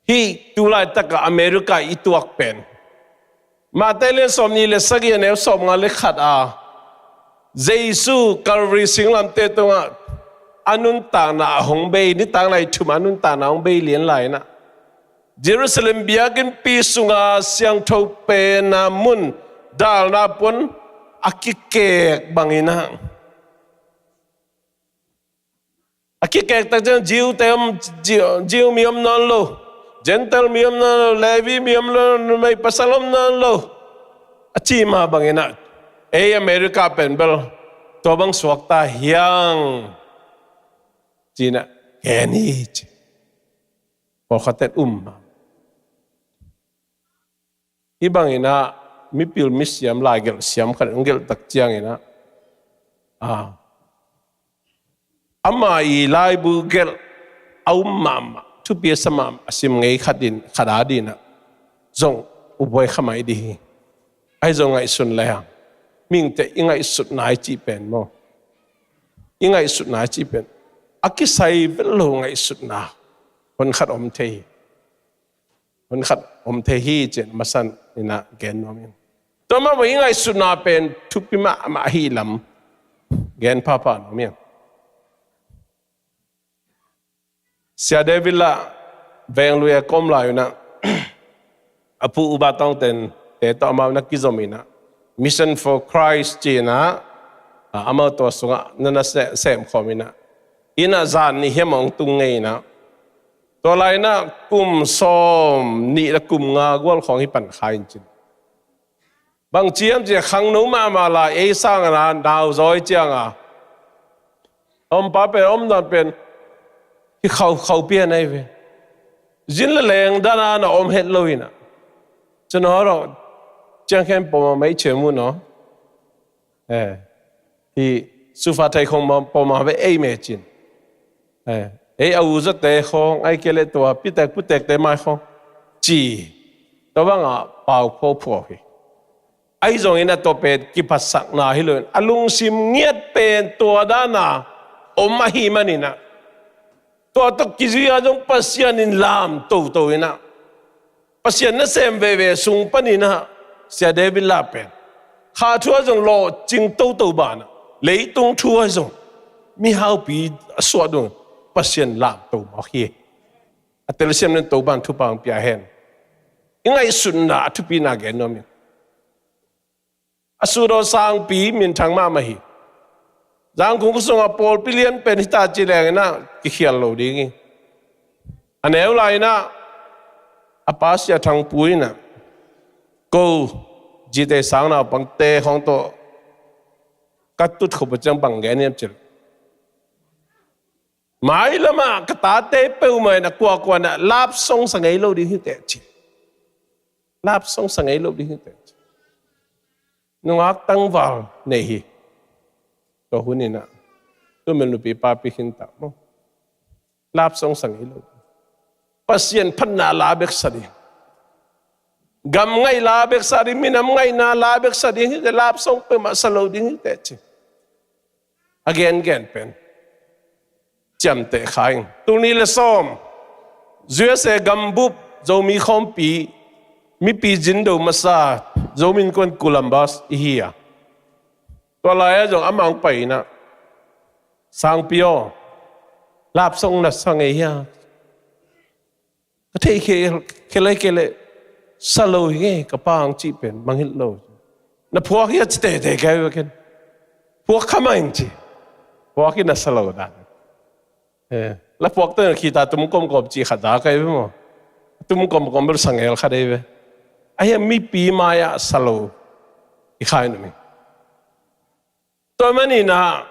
hih tu laitak ah America i tuak pen, Matthai lian sawmnih le sagih, a neu sawmnga le khat ah, Jesu Calvary singlamteh tungah a nuntakna a hong bei, nitak nai thum a nuntakna a hong bei lian lai inah, Jerusalem biakinnpi sunga siangtho pen a mun, dalna puan a kikek bang inah, a kikek tak ciang Jew te om, Jew, Jew mi om nawn lo, Gentile mi om nawn lo, Levi mi om nawn lo, numei pasal om nawn lo. A cih mah bangin ah, ei America pen bel tua bang suakta hiang ci-in ah, gen hi ci. Pawlkhatte um mah. Hih bangin ah mipil misiam, laigelh siam khat hong gelh tak ciangin ah, a, ama i laibu gelh a um mahmah, thupi a sa mahmah, a sim ngei khat in, khat a dingin ah zong ubuai kha mai ding hi. Ahi zong ngaihsun le hang, mihingte i ngaihsutna i cih pen maw, i ngaihsutna i cih pen a kisai vet lo ngaihsutna hun khat om thei hi. Hun khat om thei hi ci-in a masa in ah gen nuam ing. Tua mah bang i ngaihsutna pen thupi mahmah ahih lam gen phapha nuam ing. Sia David Lah Venglui a ka om lai un ah, a pu Uba Tawngten te tawh amau na kizom in ah, Mission for Christ ci-in ah, a, amau tua sungah na na se-, sem khawm in ah, inn ah zan nih hiam hong tung ngei in ah, tua lai in ah kum sawm nih le kum nga gual khawng hi pan kha in cin. Bang ci hiam cih leh khangno mahmah lai, ei sang a na, nauzaw ciang a om pa pen, om dan pen hi khauh khauh pian ahi ve. Zin le leng dan a na om het lo in ah, cun aw, ciangkhen pom a mei chem uh naw. Eh, hi sufa thei khong ma pom a ve ei mei cin. Eh, ei a u zawte khong, ahih kei leh tua pitek putekte mai khong ci. Tua bang a pau phuaphuap hi. Ahi zongin a tua pen kiphatsakna hi lo in, a lungsim ngiat pen tua dan a om ahih manin ah, tua tawh kizui a zong Pasian in lam toto in ah, Pasian nasem veve sung panin ah, Sia David Lah pen kha thu ah zong lawhcing toto banah, leitung thu ah zong mihaupi a suah dong Pasian lam to mawk hi. A telsiam nen Topan thupha hong pia hen. I ngaihsutna a thupina gen nuam ing. A sut aw sangpi minthang mahmah hi. Zangkung khawsung a pawlpi lian pen hi ta ci leng in ah kikhial lo ding hi. A neu lai in ah a pa Sia Thang Pu in ah, ko G T Sang naupangte khawng tawh ka tut khop uh ciang bang gen hiam cih leh, mailam ah ka tate peuhmah in ah kuakua in ah love song sa ngei lo ding hi teh ci. Love song sa ngei lo ding hi teh ci. Nungak tangval nei hi. Tua hun in ah, tu mel nupi papi khin ta maw. Love song sa ngei lo. Pasian phatna la bek sa ding, gam ngaih la bek sa ding, minam ngaihna la bek sa ding hi teh, love song peuhmah sa lo ding hi teh ci. A gengen pen ciamteh kha ing. Tul nih le sawm, U S A gambup Zomi khawmpi, mipi zindo masa, Zomi Innkuan Columbus i hi a, tua lai ah zong amah hong pai in ah, sangpi aw, love song na sa ngei hia? Ka theih khe, khe lai kei leh sa lo hi ngei, ka pa hong cih pen mangngilh lo. Na phuak hia ci teitei kei ve ken. Phuak kha mah ing ci. Phuak hi na sa lo dan. Eh, la phuak tawh na khita tum komkom cih khat za kei ve maw. Tum komkom bel sa ngel kha dei ve. A hiam mipi mai-ah sa lo i khai nuam ing. Tua manin ah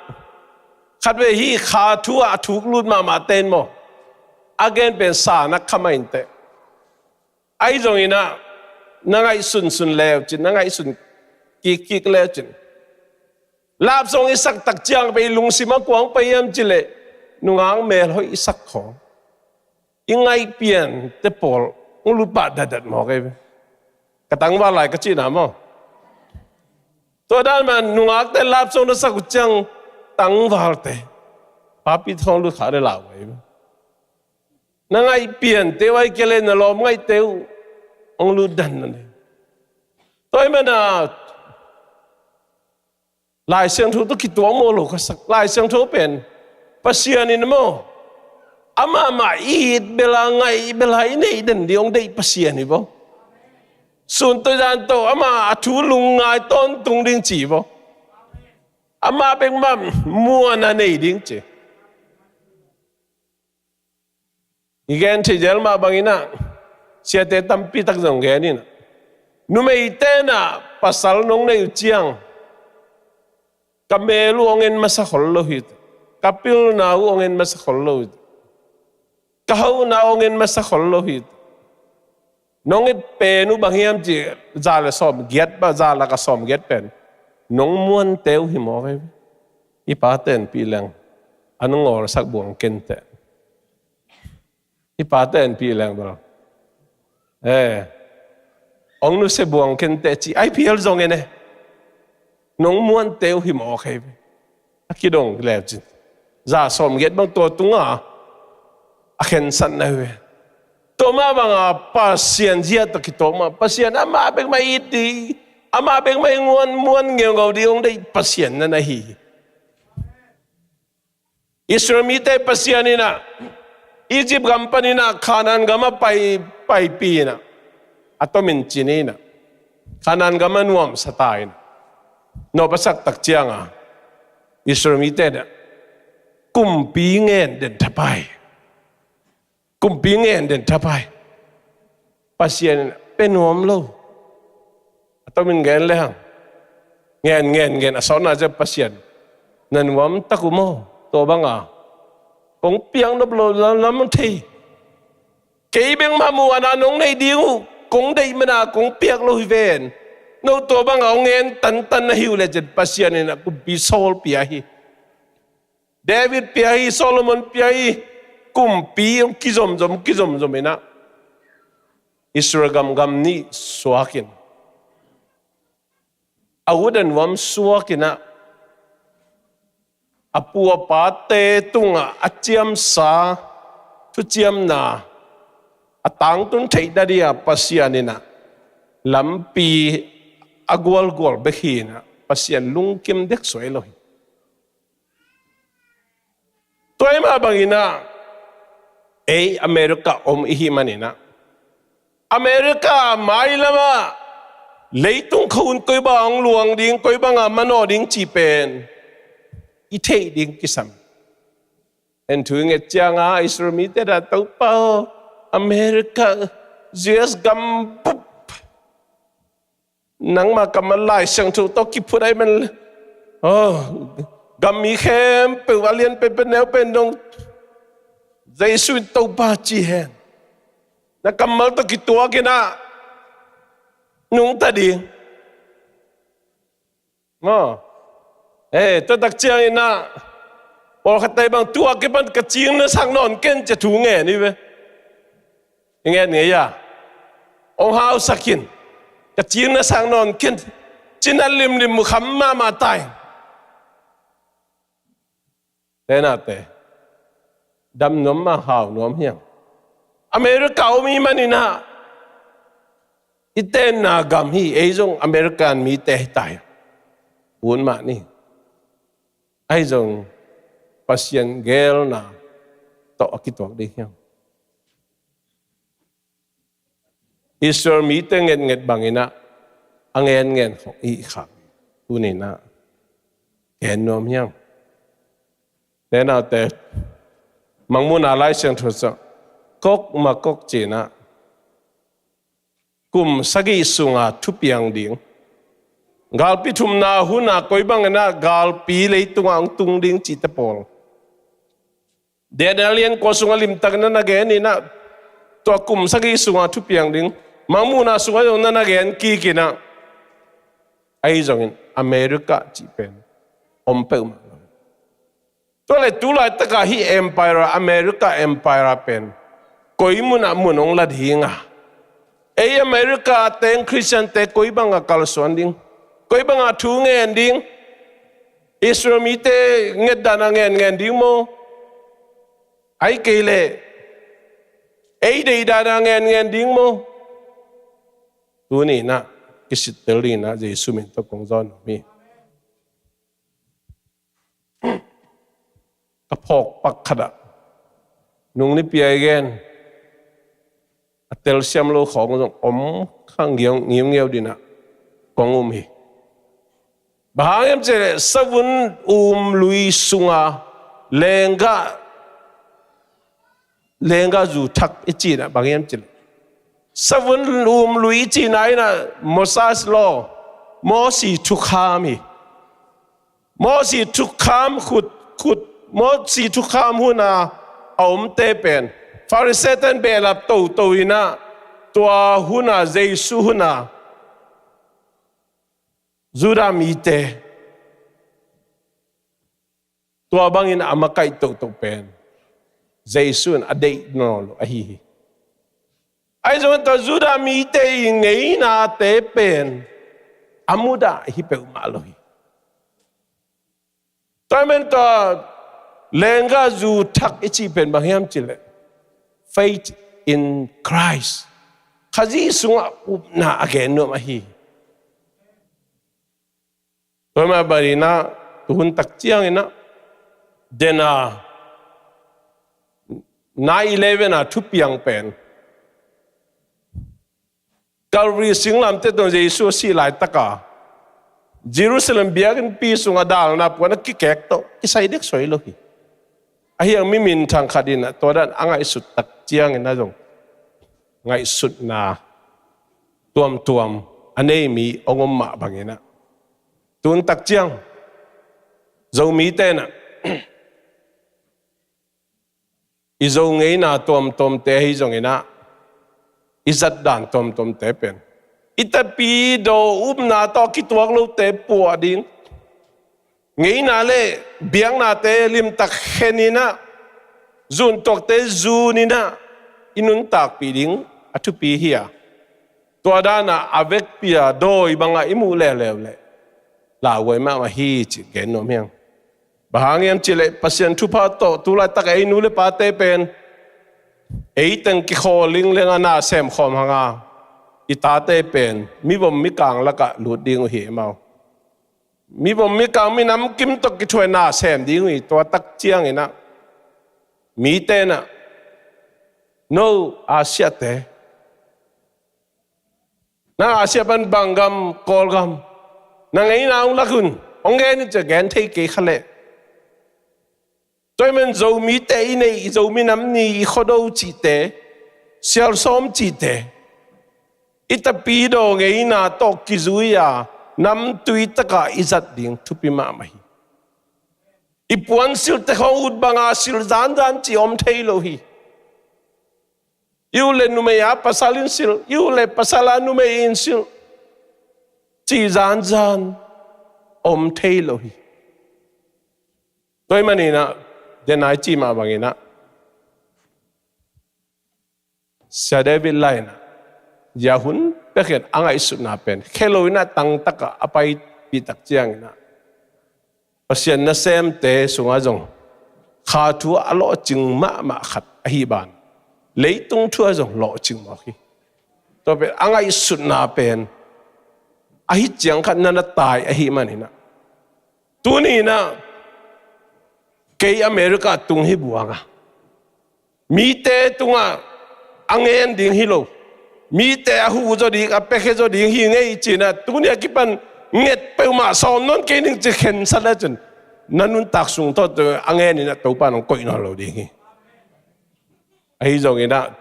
khatvei hih kha thu ah a thuk lut mahmah ten maw, a gen pen sa nak kha mah inteh. Ahi zongin ah na ngaihsunsun leu cin, na ngaihsun kikkik leu cin, love song i sak tak ciang pen i lungsim a kua hong pai hiam cih leh nungak melhoih i sak khawng, i ngaihpian te pawl hong lut pah datdat mawk ei ve. Ka tangval lai ka cihna maw. Tua dan mah nungakte love song na sak uh ciang tangvalte, papi thawng lut kha le lau ei ve. Na ngaihpian te uh, ahih kei leh na lawm ngaihte uh hong lut dan na nei. Tua ahih manin Lai Siangtho tawh kituak mawh lo ka sak. Lai Siangtho pen Pasian in maw, amah mah i it bel a, ngaih bel a, i neih den ding hong deih Pasian hi vaw. Sun tawh zan tawh amah a thu lungngai tawntung ding ci vaw. Amah bek mah muan a nei ding ci. I gen thei zel mah bangin ah, siate tampi tak zong gen in ah, numeite in ah pasal nong neih uh ciang ka mel uh hong en masa khol lo hi. Ka pilna uh hong en masa khol lo hi. Ka hauhna uh hong en masa khol lo hi. Nong et pen uh bang hiam cih, za le sawm giat, bang za lak a sawm giat pen nong muante uh hi mawk hi. I pate in pih leng an ngawlsak buang kenteh. I pate in pih leng bel, eh, hong nusia buang kenteh ci I P L zong en e. Nong muante uh hi mawk hi. A kidong leu cin za sawm giat bang tua tunga a khensatna hi ve. Tua mah banga Pasian zia tawh kitawk mah, Pasian amah bek mah it ding, amah bek mah i muan, muan ngeungau ding hong deih Pasian na na hi. Israel mite Pasian in ah Egypt gam panin ah Canaan gam ah pai, paipih in ah, a tomin cin in ah Canaan gam ah nuamsa ta in ah, nawp a sak tak cianga Israel mite in ah kumpi ngen den thapai. Kumpi ngen den thapai. Pasian in ah pe nuam lo. A tomin ngen le hang. Ngen, ngen, ngen, a sawtna ciang Pasian, na nuam tak uh maw? Tua banga kong piak nop lo lam, lam thei. Kei bek mah muhna nong neih ding uh kong deih mana kong piak lo hi ven. No tua banga hong ngen tantan na hi uh le cin Pasian in ah kumpi Saul pia hi. David pia hi, Solomon pia hi, kumpi hong kizomzom, kizomzom in ah Israel gam, gam nih suakin, a ut a nuam suakin ah, a pu a pate tungah a ciamsa thuciamna a tangtun theih nadinga Pasian in ah lampi a gualgual bek hi in ah Pasian lungkim dek suai lo hi. Tua ahih mah bangin ah ei America om i hih manin ah America mailamah leitung khua-un koi bang hong luang ding, koi banga manawh ding cih pen i theih ding kisam. En thu i nget cianga Israel mite dan Topa aw, America, U S gam bup, nangma kammal Lai Siangtho tawh kiphut ahih man le, oh, gam mi khempeuh a lian penpen neu pen dong Jesu in Topa ci hen. Na kammal tawh kituak in ah nungta ding. Maw? Eh, tua tak ciangin ah pawlkhatte bang tua kipan ka cing na sak nawn ken ci-a thu ngen hi ve. I ngen ngei a, hong hausak in, ka cing na sak nawn ken, cina limlim uh kham mahmah ta in. Tenate, dam nuam mah hau nuam hiam? America om i hih manin ah i tenna gam hi, ei zong American mite hi ta hi. Ut mah ni. Ahi zong Pasian geelna tawh a kituak ding hiam? Israel mite ngetnget bangin ah a ngenngen khong i khak. Tuni-in ah gen nuam hiam? Tenate, Mangmuhna Lai Siangtho sung, Gog Magog ci-in ah kum sagih sunga thupiang ding, galpi thumna hun a koi bangin ah galpi leitungah hong tung ding cihte pawl Daniel lian kua sungah limtakin na na gen in ah, tua kum sagih sungah thupiang ding Mangmuhna sungah zong na na gen kik in ah, ahi zongin America cih pen om peuhmah lo. Tua leh tu laitakah hih empire, America empire pen koi munah mun hong la ding a, ei America teng Christian-te koi bangah kalsuan ding, koi bangah thu ngen ding, Israel mite nget dan a ngenngen ding maw? Ahih kei leh ei deih dan a ngenngen ding maw? Tuni-in ah kisittel dingin ah Jesu min tawh kong zawn nuam hi. Ka phawk pak khatah nung nipi a i gen a telsiam lo khawng zong om kha ngiau, ngiungeu dingin ah kong um hi. Bang hang hiam cih leh savun um lui sunga lenggah, lenggah zu thak i cihna bang hiam cih leh, savun um lui i cihna in ah Moses law, Mosi thukham hi. Mosi thukham khut, khut, Mosi thukham huna a omte pen Pharisee ten behlap toto inah, tua huna Jesu huna Judah mite tua bangin a makaih tohtoh pen Jesu in a deih nawn lo ahi hi. Ahi zongin tua Judah mite i ngeinate pen a mudah hi peuhmah lo hi. Tua ahih manin tua lenggahzu thak i cih pen bang hiam cih leh faith in Christ, Khazih sungah upna a gen nuam ahi hi. Tua mah bang inah tuhun tak cianginah dena nine eleven a thupiang pen Calvary singlamteh tungah Jesu a sih laitaka Jerusalem biakinnpi sungah dalna puan a kikek tawh kisai dek suai lo hi. Ahi hang mi minthang khat inah tua dan a ngaihsut tak cianginah zong ngaihsutna tuamtuam a nei mi hong om mah banginah tun tak ciang Zomite inah i Zo ngeina tuamtuamte ahi zonginah i zatdan tuamtuamte pen i tapidaw upna tawh kituak lote puah ding, ngeina le biaknate limtak kheninah zuntuakte zuninah i nuntakpih ding a thupi hi a, tua danah a vekpi a dawi bangah i muh leuleu leh lauhuai mahmah hi cih gen nuam hi hang. Bang hang hiam cih leh Pasian thupha tawh tu laitak ei nu le pate pen ei teng kikhawl lingleng a na sem khawm hanga i tate pen mivom mikang lakah lut ding uh hi e maw. Mivom mikang minam kim tawh kithuai na sem ding uh hi. Tua tak cianginah mite inah no Asia te, nang Asia pan bang gam, Kawlgam, na ngeina hong lak un, hong gen in ci-a gen thei kei kha leh. Tua ahih manin Zomite i neih, i Zomi Nam Ni, i Khuado cihte, Sialsawm cihte i tapidaw ngeina tawh kizui-a namtui takah i zat ding thupi mahmah hi. I puansilhte khawng ut banga silh zanzan cih om thei lo hi. I ut le numei a pasal in silh, i ut le pasal a numei in silh cih zanzan om thei lo hi. Tua ahih maninah dena i cih mah banginah Sia David lai inah zia hun pekhin a ngaihsutna pen khe lo inah tangtakah a paipih tak cianginah Pasian nasemte sungah zong kha thu a lawhcing mahmah khat ahi ban leitung thu ah zong lawhcing mawk hi. Tua pen a ngaihsutna pen ahi ciang khat na na tai ahi maninah tuni inah kei America tung hi buanga mite tungah a ngen ding hi lo, mite a huh zaw ding, a piakhia zaw ding hi ngei cinah tuni a kipan nget peuhmah sawm nawn kei ning ci khensat le cin na nuntak sung tawh a ngeninah Topa in hong koih nawn lo ding hi. Ahi zonginah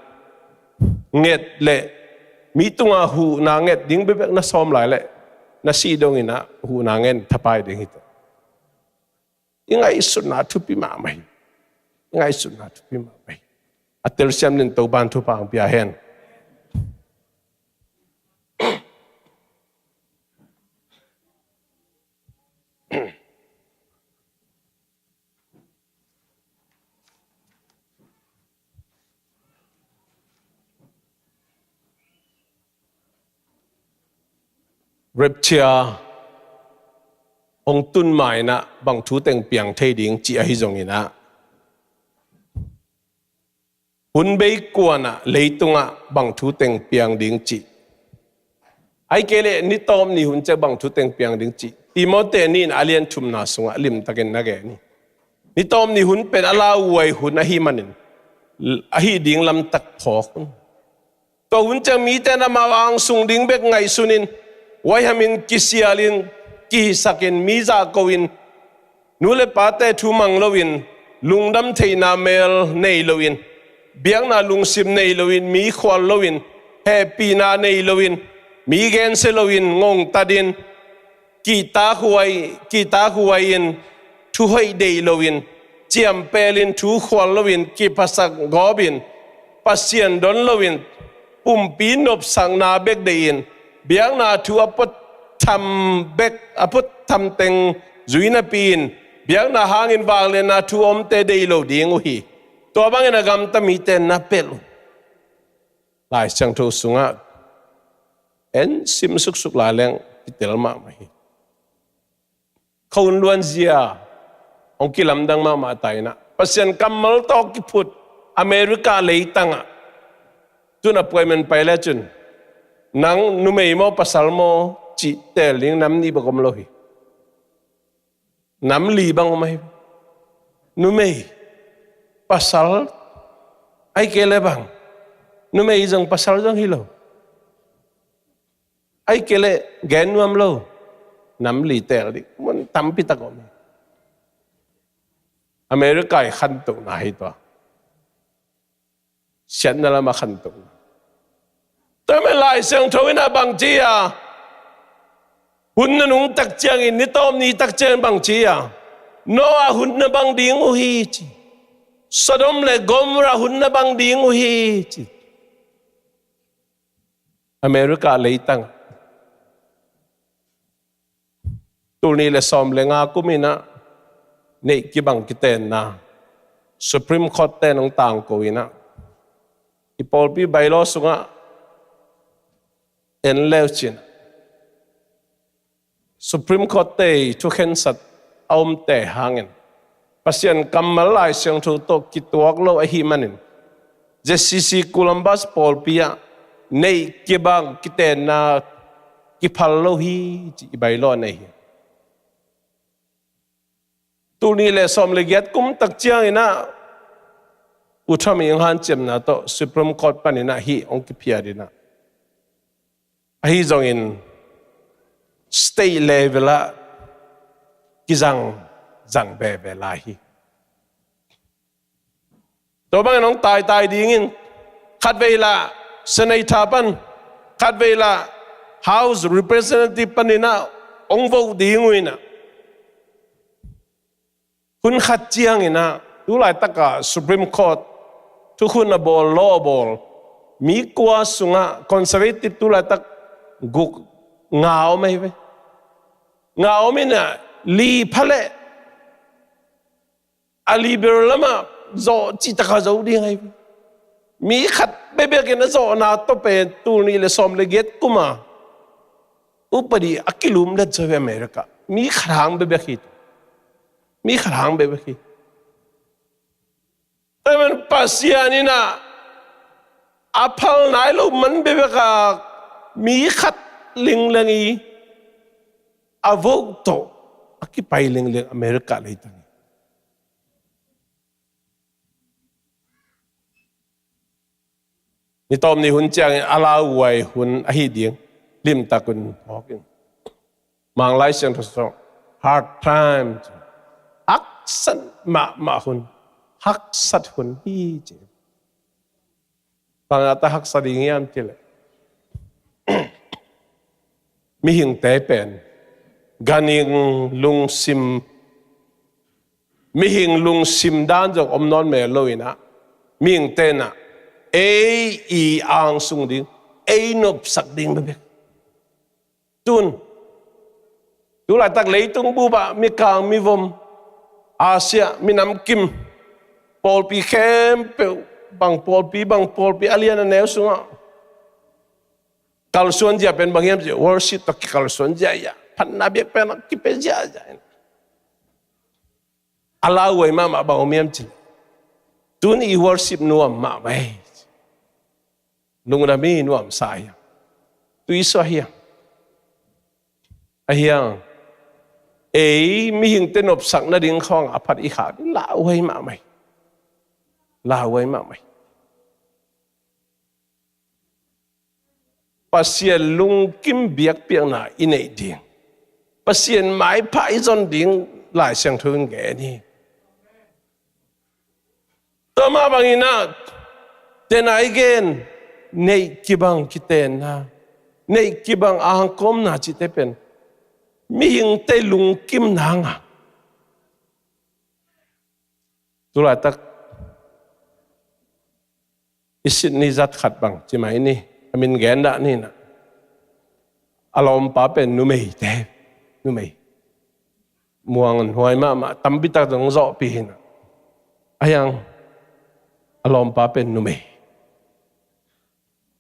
nget le mi tungah huhna nget ding bekbek na sawm lai leh na sih donginah huhna ngen thapai ding hi teh. I ngaihsutna thupi mahmah hi. I ngaihsutna thupi mahmah hi. A telsiam nin Topan thupha ang pia hen. Rapture hong tun mainah bang thu teng piang thei ding cih ahi zonginah hun bei kuanah leitungah bang thu teng piang ding cih, ahih kei leh ni tawp ni hun ciang bang thu teng piang ding cih Timoti ni in a lian thumna sungah limtakin na gen hi. Ni tawp ni hun pen a lauhuai hun ahi manin ahi ding lamtak phawk un. Tua hun ciang mite in amau angsung ding bek ngaihsunin huaihamin kisialin kihisakin mi zahkoin nu le pate thu mang loin lungdam theihna mel nei loin biakna lungsim nei loin mi khual loin hehpihna nei loin mi gensia loin ngongtatin kihtakhuai, kihtakhuai in, thuhoih deih loin, ciampelin, thukhual loin, kiphasak gawpin, Pasian don loin, pumpi nopsakna bek deihin, biakna thu a phuatham bek, a phuatham teng zui napi-in, biakna hangin vangliatna thu omte deih lo ding uh hi. Tua bangin a gamta mite na pelh uh. Lai Siangtho sungah en sim suksuk lai leng kitel mahmah hi. Khua hun luanzia hong kilamdang mahmah ta inah, Pasian kammal tawh kiphut America leitangah tun appointment pai lecin, nang numei maw pasal maw cih teel ding nam nih bek om lo hi. Nam li bang om ahi. Numei, pasal, ahih kei leh bang, numei zong pasal zong hi lo. Ahih kei leh gen nuam lo. Nam li teel ding mun tampi tak om hi. America i khantohna hi tua. Siatna lamah khantohna. Tua ahih manin Lai Siangtho inah bang ci a, hun na nungtak ciangin, ni tawp ni tak ciangin bang ci a, Noah hun na bang ding uh hi ci. Sodom le Gomorrah hun na bang ding uh hi ci. America leitang tul nih le sawm le nga kum inah neih kibang kitenna Supreme Court ten hong tangko inah, i pawlpi bylaw sungah en leu cin, Supreme Court te i thukhensat a omte hangin Pasian kammal Lai Siangtho tawh kituak lo ahih manin, Z C C Columbus pawlpi ah neih kibang kitenna kiphal lo hi ci i bylaw nei hi. Tul nih le sawm le giat kum tak ciang inah U Trump i hong hanciamna tawh Supreme Court pan inah hih hong kiphiat inah, ahi zongin state level ah kizang zang veve lai hi. Tua bangin hong taitai dingin, khatvei lah Senate pan, khatvei lah House Representative pan inah hong vote ding uh inah, hun khat ciang inah, tu laitak a Supreme Court thukhun a bawl, law a bawl mi kua sungah conservative tu laitak guk, nga om ahi ve. Nga om inah li pha leh a liberal lamah zawh cihtak a zo ding ahi ve. Mi khat bekbek in a zawhna tawh pen tul nih le sawm le giat kum a upadi a kilumlet zo hi America. Mi khat hang bekbek hi. Mi khat hang bekbek hi. Tua ahih manin Pasian inah a phal nai lo man bekbek a mi khat lingleng i a vote tawh a kipai lingleng America leitang hi. Ni tawp ni hun ciangin a lauhuai hun ahi ding limtak un phawk in. Manglai Siangtho sung hard time, haksat mahmah hun, haksat hun hi ci. Bang a ta haksa ding hiam cih leh, mihingte pen ganhing lungsim, mihing lungsim dan zong om nawn mel lo inah, mihingte inah ei i angsung ding, ei nopsak ding bekbek. Tun tu laitak leitung bup ah mikang mivom, Asia minam kim, pawlpi khempeuh, bang pawlpi bang pawlpi a lian a neu sungah kalsuan zia pen bang hiam cih leh worship tawh kikalsuan ziahziah, phatna biak pen a kipia ziahziah. A lauhuai mahmah bang om hiam cih leh, tun i worship nuam mahmah hi. Lungdam hi, nuamsa hi hang. Tuisuah hi hang. Ahi hang, ei mihingte nopsak nading khawng a phat i khak ding lauhuai mahmah hi. Lauhuai mahmah hi. Pasian lungkim biakpiakna i neih ding, Pasian maipha i zon ding Lai Siangtho in gen hi. Tua mah bangin ah, tena i gen, neih kibang kitenna, neih kibang angkawmna cihte pen mihingte lungkim nang a. Tulaitak i Sydney zat khat bang ci mai ni, a min gen dah ni na. A lawmpa pen numeite, numei. Muang an huai mahmah, tampi tak zong zawhpih hi na. A hiang a lawmpa pen numei.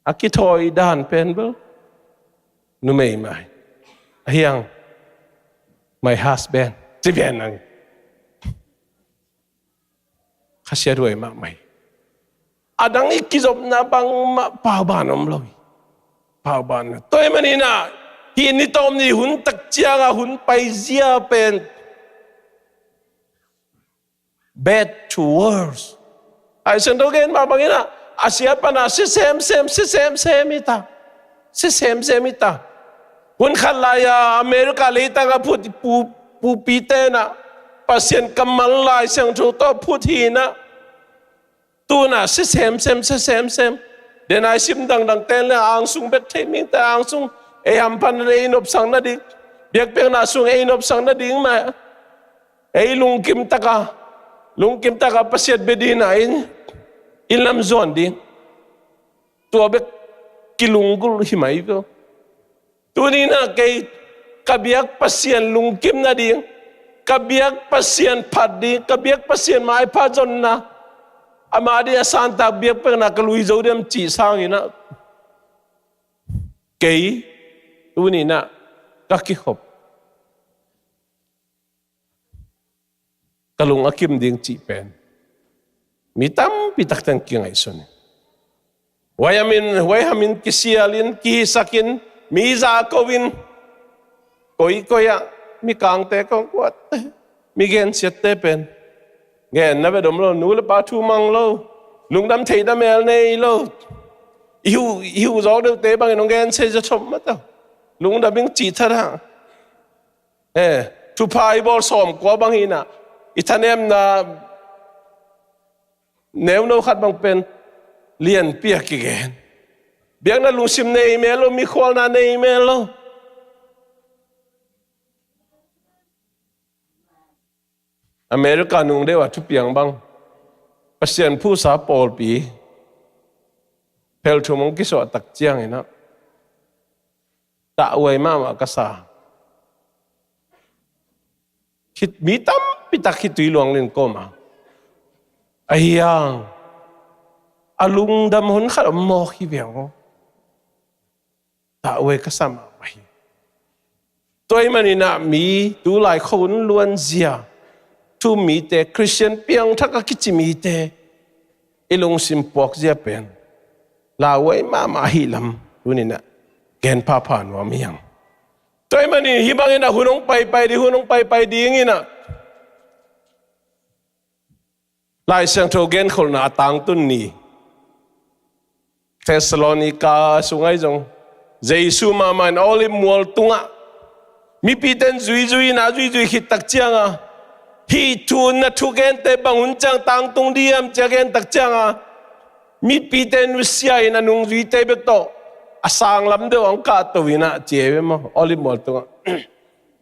A kithawi dan pen bel numei mah hi. A hiang my husband ci pian ang. Khasiat huai mahmah hi. A dang i kizopna bangmah pauban om lo hi. Pauban. Tua ahih manin ah hih ni tawm ni hun tak ciang a hun paizia pen bad to worse. Ai Siangtho gen mah bangin ah, a sia pan a si semsem, si semsem hi ta. Si semsem hi ta. Hun khat lai-a America leitang a phut pu, pupite na Pasian kammal Lai Siangtho tawh phut hi na. Tu na si semsem, si semsem. Den a i sim dangdang ten le angsung bek thei mite angsung. Ei hamphatna ei nopsak nading. Biakpiakna sung ei nopsak nading mah. Ei lungkim taka, lungkim taka Pasian bia ding na in, in lam zuan ding. Tua bek kilunggulh hi mai ve. Tuni na kei ka biak Pasian lungkim nading, ka biak Pasian phat ding, ka biak Pasian maipha zonna, ama ding a santak biakpiakna ka lui zo diam cih sangin ah kei tuni na ka kikhop. Ka lung a kim ding cih pen mi tampi takte in kingaihsun hi. Huai hamin, huai hamin kisialin, kihisakin, mi zahko in, koikoi ah, mi kangte kong kuat, mi gensiatte pen genna bek om lo, nu le pa thu mang lo, lungdam theihna mel nei lo. I huh, i huh zawk deuhte bangin hong gensia zaw thom mah ta. Lungdam ing cih thadah. Eh, thupha i bawl sawmkua bang hi na, i thanemna neuno khat bang pen lianpi a kigen. Biakna lungsim nei mel lo, mikhualna nei mel lo. America nung deuh a thupiang bang, Pasian phusa pawlpi phel thum hong kisuah tak ciangin ah, tahhuai mahmah ka sa. Khit, mi tampi tak khitui luang lin kawm a, a hiang a lungdam hun khat om mawk hi ve aw. Tahhuai ka sa mahmah hi. Tua ahih manin ah mi tulai khua hun luanzia, thu-um mite, Khristian piangthak a kici mite i lungsim puakzia pen lauhuai mahmah ahih lam tuni na gen phapha nuam hi hang. Tua ahih manin hih bangin ah hun hong paipai ding, hun hong paipai dingin ah Lai Siangtho genkholhna a tangtun ni, Thessalonica sungah zong Jesu mahmah in Olive mual tungah mipite in zuizui in a zuizui khit tak ciangin, hih thu na thugente bang hun ciang tangtung diam ci a gen tak ciangin, mipite nusia in a nungzuite bek tawh a sanglam deuh hong kahto in ah ci hi ve maw, Olive mual tungah.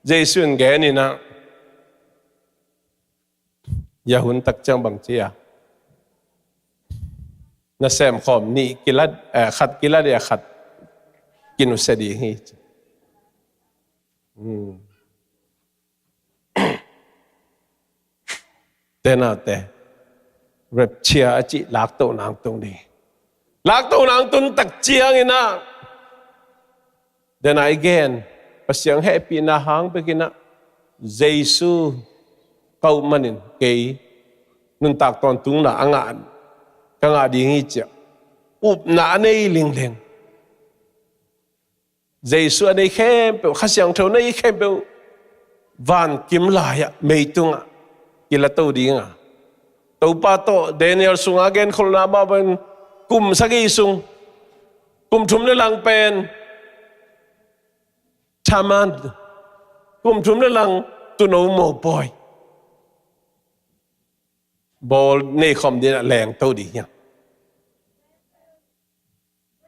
Jesu in gen in ah, hia hun tak ciang bang ci a, nasem khawm nih kilat, eh, khat kilat a khat kinusia ding hi ci. Hmm. Te na te, rapture a cih laktoh nang tung ding. Laktoh nang tun tak ciangin ah, den a i gen, Pasian hehpihna hang bekin ah, Jesu ka up manin kei nuntak tawntungna a ngah, ka ngah ding hi ci a upna a nei lingleng. Jesu a nei khempeuh, Kha Siangtho a nei khempeuh vankim lai-ah, meitungah kilato ding a, Topa tawh Daniel sunga genkholhna mah bangin kum sagih sung, kum thum le lang pen thaman, kum thum le lang tuuno mopawi bawl neikhawm dingin a lengto ding hi a.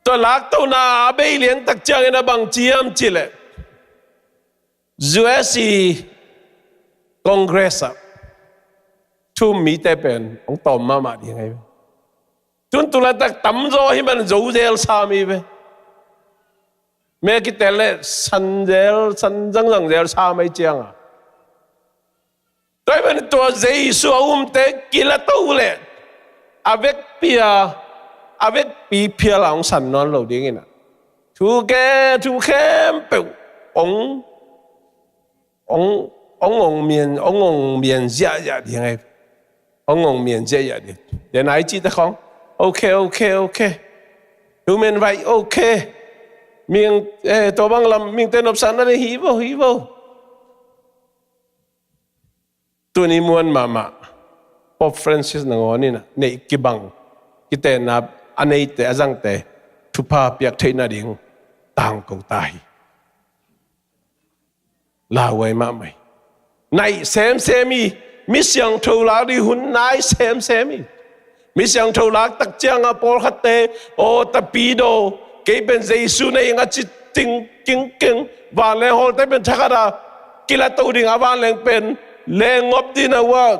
Tua laktohna a bei lian tak ciangin a bang ci hiam cih leh, U S i Congress ah thu-um mite pen hong tawm mahmah ding ahi ve. Tun tu laitak tamzaw hi man Zo zel sam hi ve. Mei kitel leh san zel, san zangzang zel sam ahi cianga. Tua hi man tua Jesu a umte kilato leh a vekpi a, a vekpi phial a hong san nawn lo dingin ah, thu ke, thu khempeuh hong hong, hong, hong mian, hong, hong mian ziahziah ding ahi. Hong, hong mian ziahziah ding. Then a i cihte khawng, okay, okay, okay. Human right, okay. Mihing, eh, tua bang lam, mihingte nopsakna ding hi vo, hi vo. Tuni muan mahmah Pope Francis nangawn in ah neih kibang, kitenna a neite, a zangte thupha piak theih nading tangko ta hi. Lauhuai mahmah hi. Nai semsem hi. Mi siangtho lak ding hun nai semsem hi. Mi siangtho lak tak ciangah pawlkhatte, aw, tapidaw, kei pen Jesu na ing a ci ting king king. Vanleng hawlte pen thakhat a kilato ding a, vanleng pen leng ngop ding a, uh ah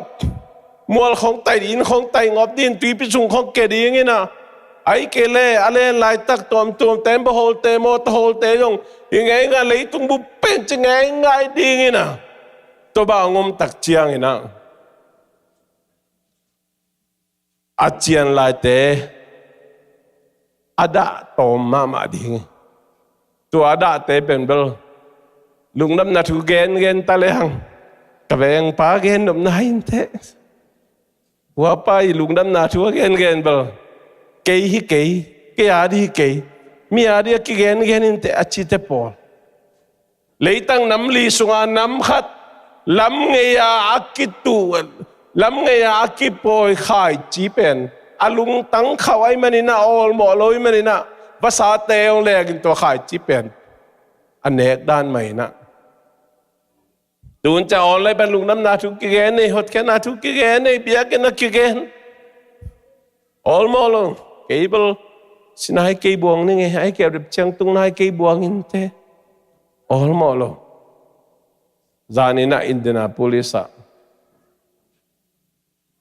mual khawng tai, inn khawng tai ngop ding, tuipi sung khawng ke dingin ah, ahih kei leh a len laitak tuamtuam tembaw hawlte, mawtaw hawlte zong hi ngeingai, leitung bup pen ci ngeingai dingin ah, tua bang hong om tak ciangin ah, a cian laite a dah tawm mahmah ding hi. Tua a dahte pen bel lungdamna thu gengen ta lehang, ka vengpa gen nopna hi inteh. Huapa i lungdamna thu a gengen bel, kei hi kei, kei a ding hi kei, mi a ding a kigengen inteh a cite pawl. Leitang nam li sunga nam khat lam ngei-a a kituh, lam ngei-a a kipawi khaici pen a lungtang khauh ahih manin ah, a awlmawh lo ahih manin ah, vasate hong lekin tua khaici pen a nek dan mah in ah. Tun ciang online pan lungdamna thu kigen ei, hotkhiatna thu kigen ei, biakinn ah kigen. Awlmawh lo. Kei bel si nai kei buang ning e, ahih kei leh rep ciang tung nai kei buang inteh. Awlmawh lo. Zan in ah Indianapolis ah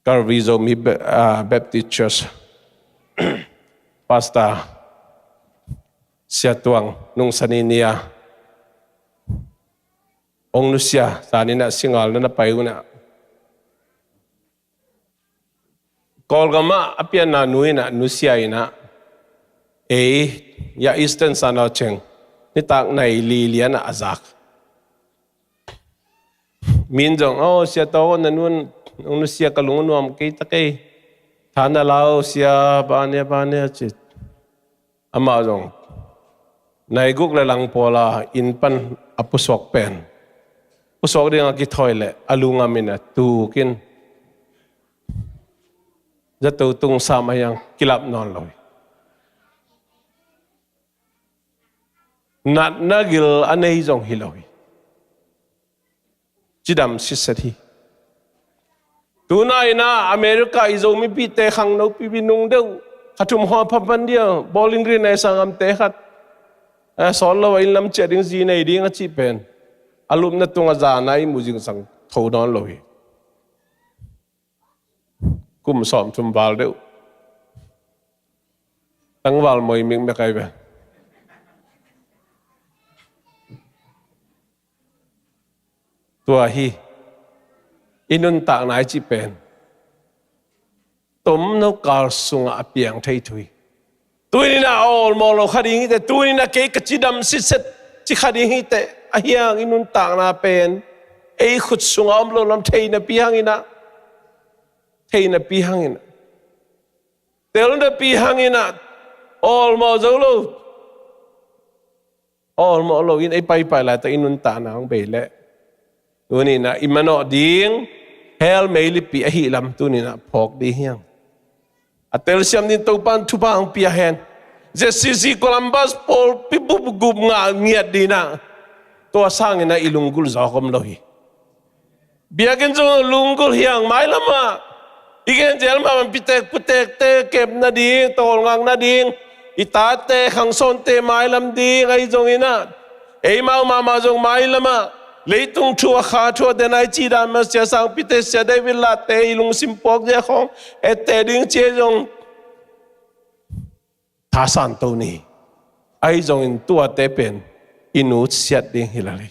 Calvary Zomi Ba-, ah, Baptist Church Pastor Sia Tuang Nung Sani ni a hong nusia, zan in ah singalna na pai un ah, Kawlgam ah a pianna nu in ah, nusia in ah, ei, ya Eastern Sanawceng nitak nai li lian ah a zak. Min zong, "Oh, Sia Tawng, na nu in hong nusia, ka lung a nuam kei ta kei. Tha na la o, Sia, bang a nia, bang a nia," ci. Amah zong nai guk le lang pawla inn pan a pusuak pen, pusuak ding a kithawi leh a lungam in a tuk in, zato tung sam a hiang kilap nawn lo hi. Natna gil a nei zong hi lo hi. Cidam sitset hi. Tuna in ah America i Zomipihte khangno pipi nung deuh, kha thum khawng a pha pan dia, Bowling Green a i sanggamte khat, eh, sawt lo a inn lam ciah ding, zi nei ding a cih pen a lupna tungah zan a i muh zingsang tho nawn lo hi. Kum sawmthum val deuh. Tangval moi mikmek ahi ve. Tua hi. I nuntakna i cih pen tomno kal sungah a piang thei thu hi. Tuni in ah a awlmawh lo kha ding hi teh, tuni in ah kei ka cidam sitset ci kha ding hi teh, a hiang i nuntakna pen ei khut sungah om lo lam thei napi hang in ah, thei napi hang in ah, tel napi hang in ah, awlmawh zo lo. Awlmawh lo in ei paipai laitak i nuntakna hong bei leh, tuni in ah i manawh ding hell meilipi ahih lam tuni in ah phawk ding hi hang. A telsiam ding Topa'n thupha hong pia hen. Z C C Columbus pawlpi bup gup ngah ngiat ding in ah, tua sangin ah i lunggulh zawk om lo hi. Biakinn zong lunggulh hi hang, mailam ah i gen zel mah bang, pitek putekte kep nading, tawlngak nading, i tate khangsawnte mailam ding ahi zongin ah, eimau mahmah zong mailam ah Leitung thu a kha thu a, den a i cih dan mah, Sia Sangpite, Sia David Lahte i lungsim puak zia khawng etteh ding ci ahi zong, thasan to ni. Ahi zongin tuate pen i nusiat ding hi lel hi.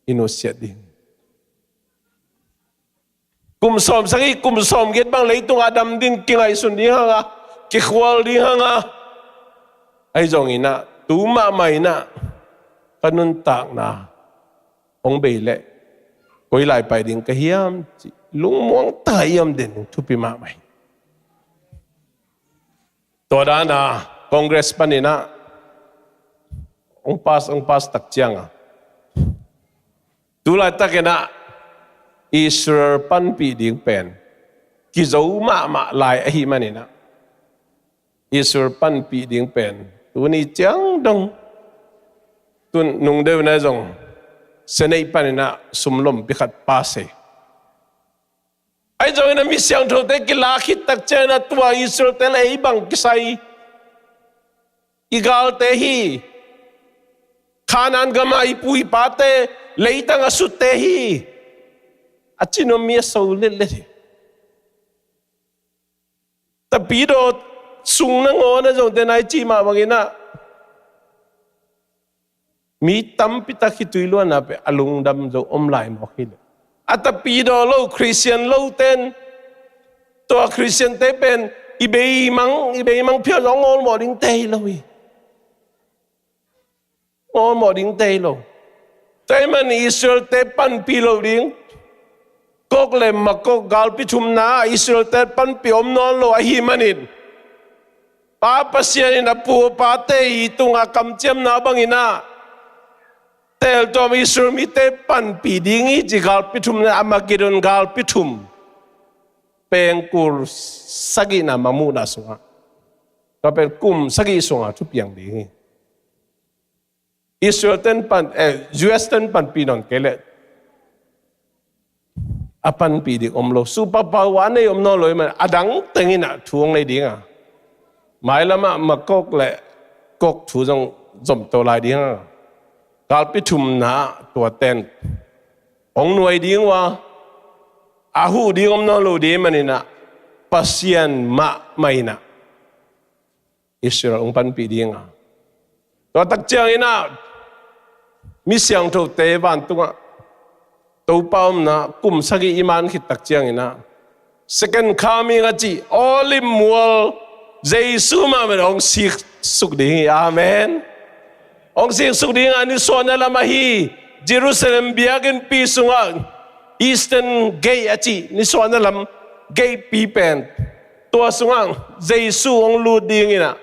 I nusiat ding. Kum sawmsagih, kum sawmgiat bang leitung a dam ding kingaihsun ding hang a, kikhual ding hang a. Ahi zongin ah, tu mahmah in ah ka nuntakna hong bei leh koi lai pai ding ka hiam cih lungmuang tak a i om den thupi mahmah hi. Tua dan a Congress panin ah hong pass, hong pass tak ciang a, tu laitakin ah Israel panpih ding pen kizo mahmah lai ahih manin ah, Israel panpih ding pen tuni ciang dong, tu nung deuh na zong Senate panin ah sum lompi khat pass hi. Ahi zongin ah mi siangthote kilak khit tak ciangin ah tua Israelte le ei bang kisai, i galte hi. Kanaan gam a i pu i pate leitang a sutte hi, a ci nuam mi a so letlet hi. Tapidaw sung nangawn ah zong, den a i cih mah bangin ah, mi tampi tak khitui luanna pen a lungdam zo om lai mawk hi leh, a tapidaw lo Khristian lote'n, tua Khristiante pen i beimang, i beimang phial zong awlmawh dingte hi lo hi. Awlmawh dingte hi lo. Tua ahih manin Israelte panpih loh ding, Gog le Magog galpi thumna ah Israelte panpih om nawn lo ahih manin, Pa Pasian in a pu a pate i tungah kamciamna bangin ah, teeltuam Israel mite panpih ding hi ci, galpi thumna, Armageddon galpi thum, pengkul sagihna mangmuhna sungah, tua pen kum sagih sungah thupiang ding hi. Israel ten pan, eh, U S ten panpih nawn kei leh a panpih ding om lo. Superpower a nei om nawn lo ahih manin a dang teng in ah thu hong nei ding a, mailam ah Magog le Gog thu zong zom to lai ding a, galpi thumna ah tuate'n hong nuai ding uh a, a huh ding om nawn lo ding ahih manin ah, Pasian mahmah in ah Israel hong panpih ding a. Tua tak ciangin ah mi siangthote vantungah Topa omna kum sagih i man khit tak ciangin ah, second coming a cih Olive mual, Jesu mahmah in hong siksuk ding hi. Amen. Hong siksuk ding a, nisuahna lam ahi Jerusalem biakinnpi sungah, Eastern Gate a cih nisuahna lam gatepi pen, tua sungah Jesu hong lut ding in ah,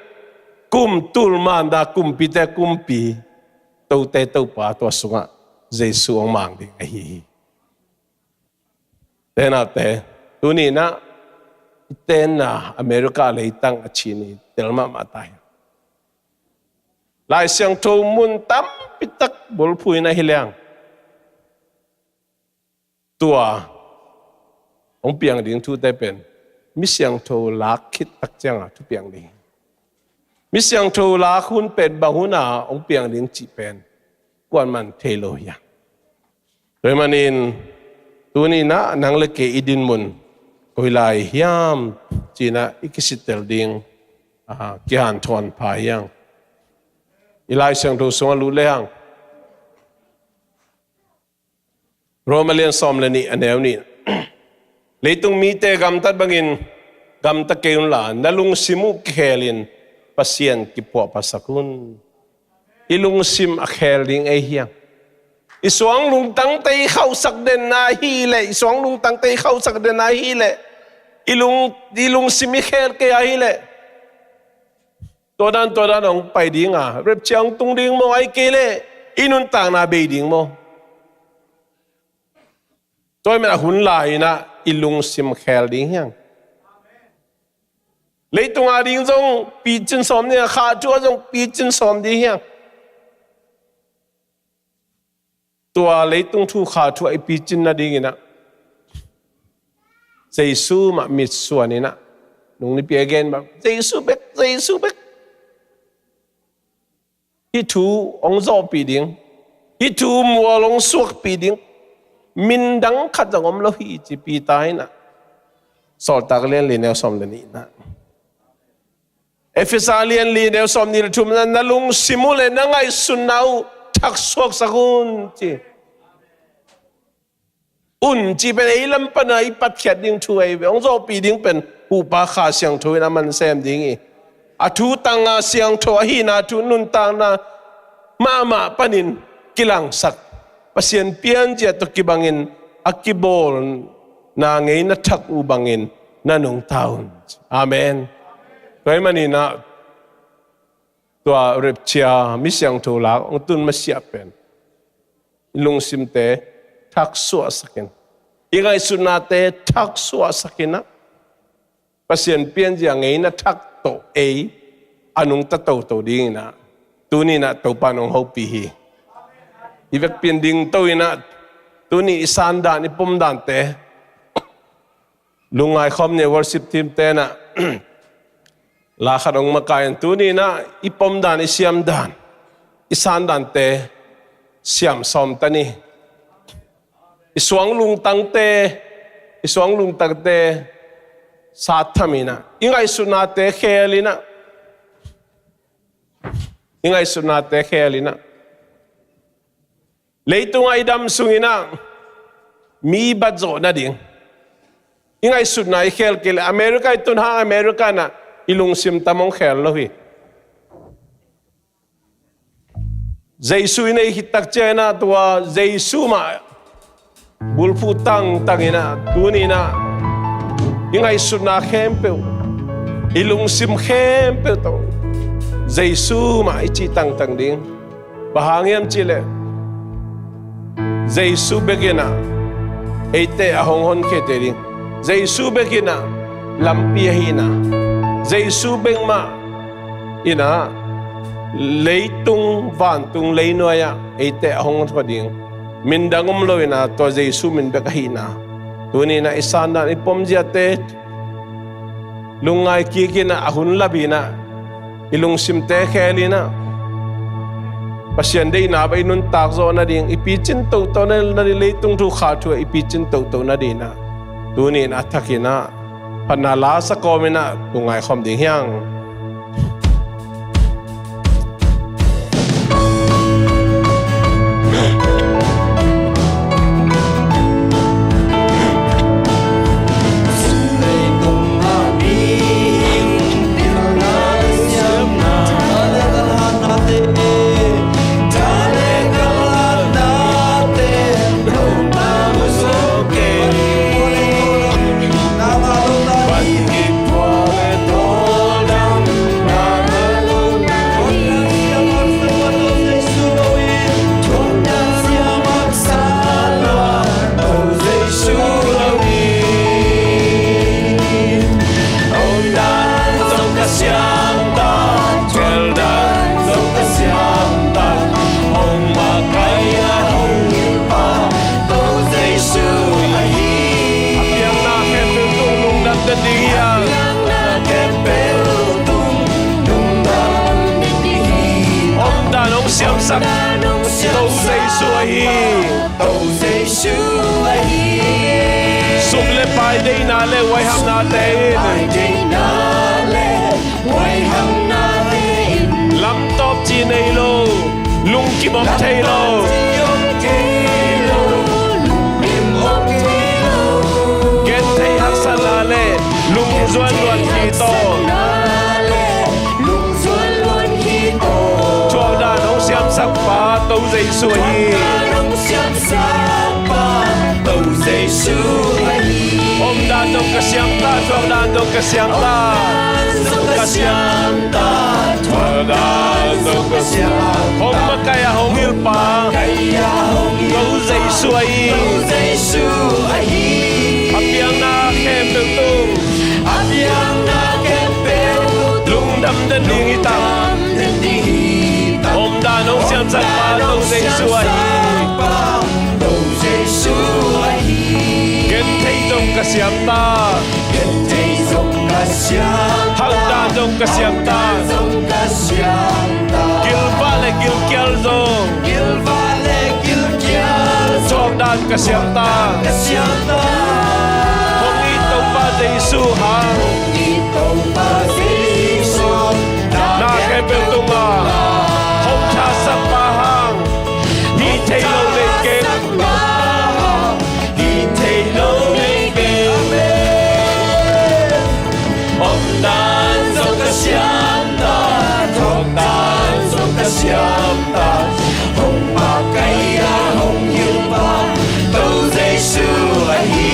kum tul manda, kumpite kumpi, tote Topa, tua sungah Jesu hong mang ding ahi hi. Te naute, tuni in ah i tenna America leitang a cih ni tel mahmah ta hi. Lai Siangtho mun tampi tak bulphuh in ah hi leng, tua hong piang ding thute pen mi siangtho lak khit tak ciang a thupiang ding hi. Mi siangtho lak hun pen bang hun a hong piang ding cih pen kuamah in thei lo hi a. Tua ahih manin tuni in ah nang le kei i dinmun koi lai hiam ci-in ah i kisittel ding, ah, kihanthawn pha hi hang. I Lai Siangtho sungah lut le hang, Roma lian sawm le nih, a neu nih, leitung mite gamtat bangin gamta kei unla, na lungsim uh kikhelin Pasian kiphuahphasak un. I lungsim a khel ding ei hiam? I suang lungtangte i khauhsak den na hi leh, i suang lungtangte i khauhsak den na hi leh, i lung, i lungsim i khel kei a hi leh, tua dan, tua dan hong pai ding a, rapture hong tung ding maw, ahih kei leh i nuntakna bei ding maw? Tua ahih manin a hun lai-in ah i lungsim khel ding hiam? Leitung a ding zong picin sawm ding a, kha thu ah zong picin sawm ding hiam? Tua leitung thu, kha thu ah i picin nadingin ah Jesu mah mitsuan in ah, nung nipi a gen mah, Jesu bek, Jesu bek. Hih thu hong zawhpih ding, Hih thu mual hong suakpih ding min dang khat zong om lo hi, ci Peter in ah. Sawltak lian li neu sawm le nih in ah. Efesa lian li neu sawm nih le thum in ah, na lungsim uh le na ngaihsutna uh thaksuaksak un, ci. Un cih pen ei lam pana i patkhiat ding thu ahi ve. Hong zawhpih ding pen Upa Kha Siangtho in a man sem ding hi. A thu tangah siangtho ahihna thu nuntakna mahmah panin kilangsak, Pasian pianzia tawh kibangin a kibawlna ngeina thak uh bangin na nungta un. Amen. Tua ahih manin ah tua rapture, mi siangtho lak hong tun masiah pen i lungsimte thaksuahsak in, i ngaihsutnate thaksuahsak in ah, Pasian pianzia ngeina thak tawh ei a nungta toto dingin ah tuni in ah Topa in hong hopih hi. I vekpi in dingto in ah tuni i sandan, i pomdante lungngai khawm ni. Worship team te in ah la khat hong makaih in, tuni in ah i pomdan, i siamdan, i sandante siam sawm ta ni. I suang lungtangte, i suang lungtangte sattham in ah, i ngaihsutnate khel in ah, i ngaihsutnate khel in ah, leitungah i dam sung in ah mi bat zawh nading i ngaihsutna i khel kei leh, America i tun hang America in ah i lungsim tam hong khel lo hi. Jesu i neih khit tak ciangin ah tua Jesu mah bulphuh tangtang in ah tuni in ah i ngaihsutna khempeuh, i lungsim khempeuh tawh Jesu mah i cih tangtang ding. Bang hang hiam cih leh Jesu bek in ah eite a hong honkhia thei ding. Jesu bek in ah lampi ahihna, Jesu bek mah in ah leitung vantung leinuai ah eite a hong honkhia ding. Min dang om lo in ah tua Jesu min bek ahihna. Tuni in ah i sandan, i pomziate lungngai kik in ah, a hun lap in ah, i lungsimte khel in ah, Pasian deihna bang i nuntak zawh nading, i picin toto nading, leitung thu kha thu ah i picin toto nading in ah tuni in a thak in ah phatna la sa kawm in ah lungngai khawm ding hi hang. A piangna khempeuh tung lungdam den ding hi a. Omdan hong siamsak To Jesu ahi. Sum le pai, deihna le huaihamnate in. Lam tawp cih nei lo, lungkim om thei lo. Genthei haksatna le lungzuan luan khit aw. Thuakdan hong siamsak pa To Jesu ahi. Omdan zong ka siam ta, thuakdan zong ka siam ta. Ka siam ta, thuakdan zong ka siam ta. Hong makaih a hong hilh pa To Jesu ahi. A piangna khempeuh tung lungdam den ding hi ta. Omdan hong siamsak pa To Jesu ahi. Genthei zong ka siam ta. Hakdan zong ka siam ta. Gilvah le gilkial zong. Siamta, hong it Topa Jesu hang, na khempeuh tungah hong thahatsak Pa hang, hih theih loh nei keng. Omdan zong ka siamta, thuakdan zong ka siamta, hong pakaih a hong hilh Pa, Topa Jesu ahi.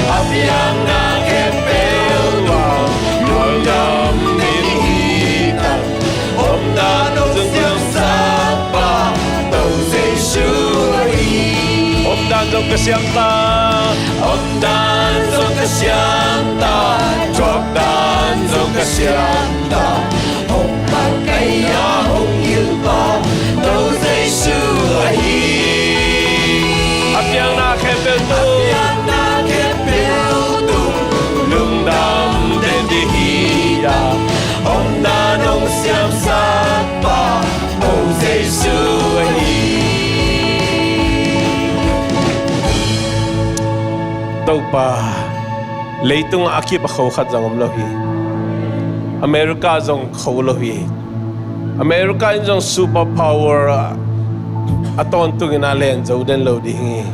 A piakna khempeuh tungah lungdam den hi ta. Omdan hong siamsak Pa, Topa Jesu ahi. Omdan zong ka siamta, omdan zong ka siamta, thuakdan zong ka siamta, hong pakaih a hong hilh Pa, Topa Jesu ahi. A piakna khempeuh tung, a piakna khempeuh tung lungdam den ding hi a, omdan hong siamsak Pa, Topa Jesu ahi. Topa, leitungah a kip a kho khat zong om lo hi. America zong kho lo hi. America in zong super power a tawntungin a len zo den lo ding hi.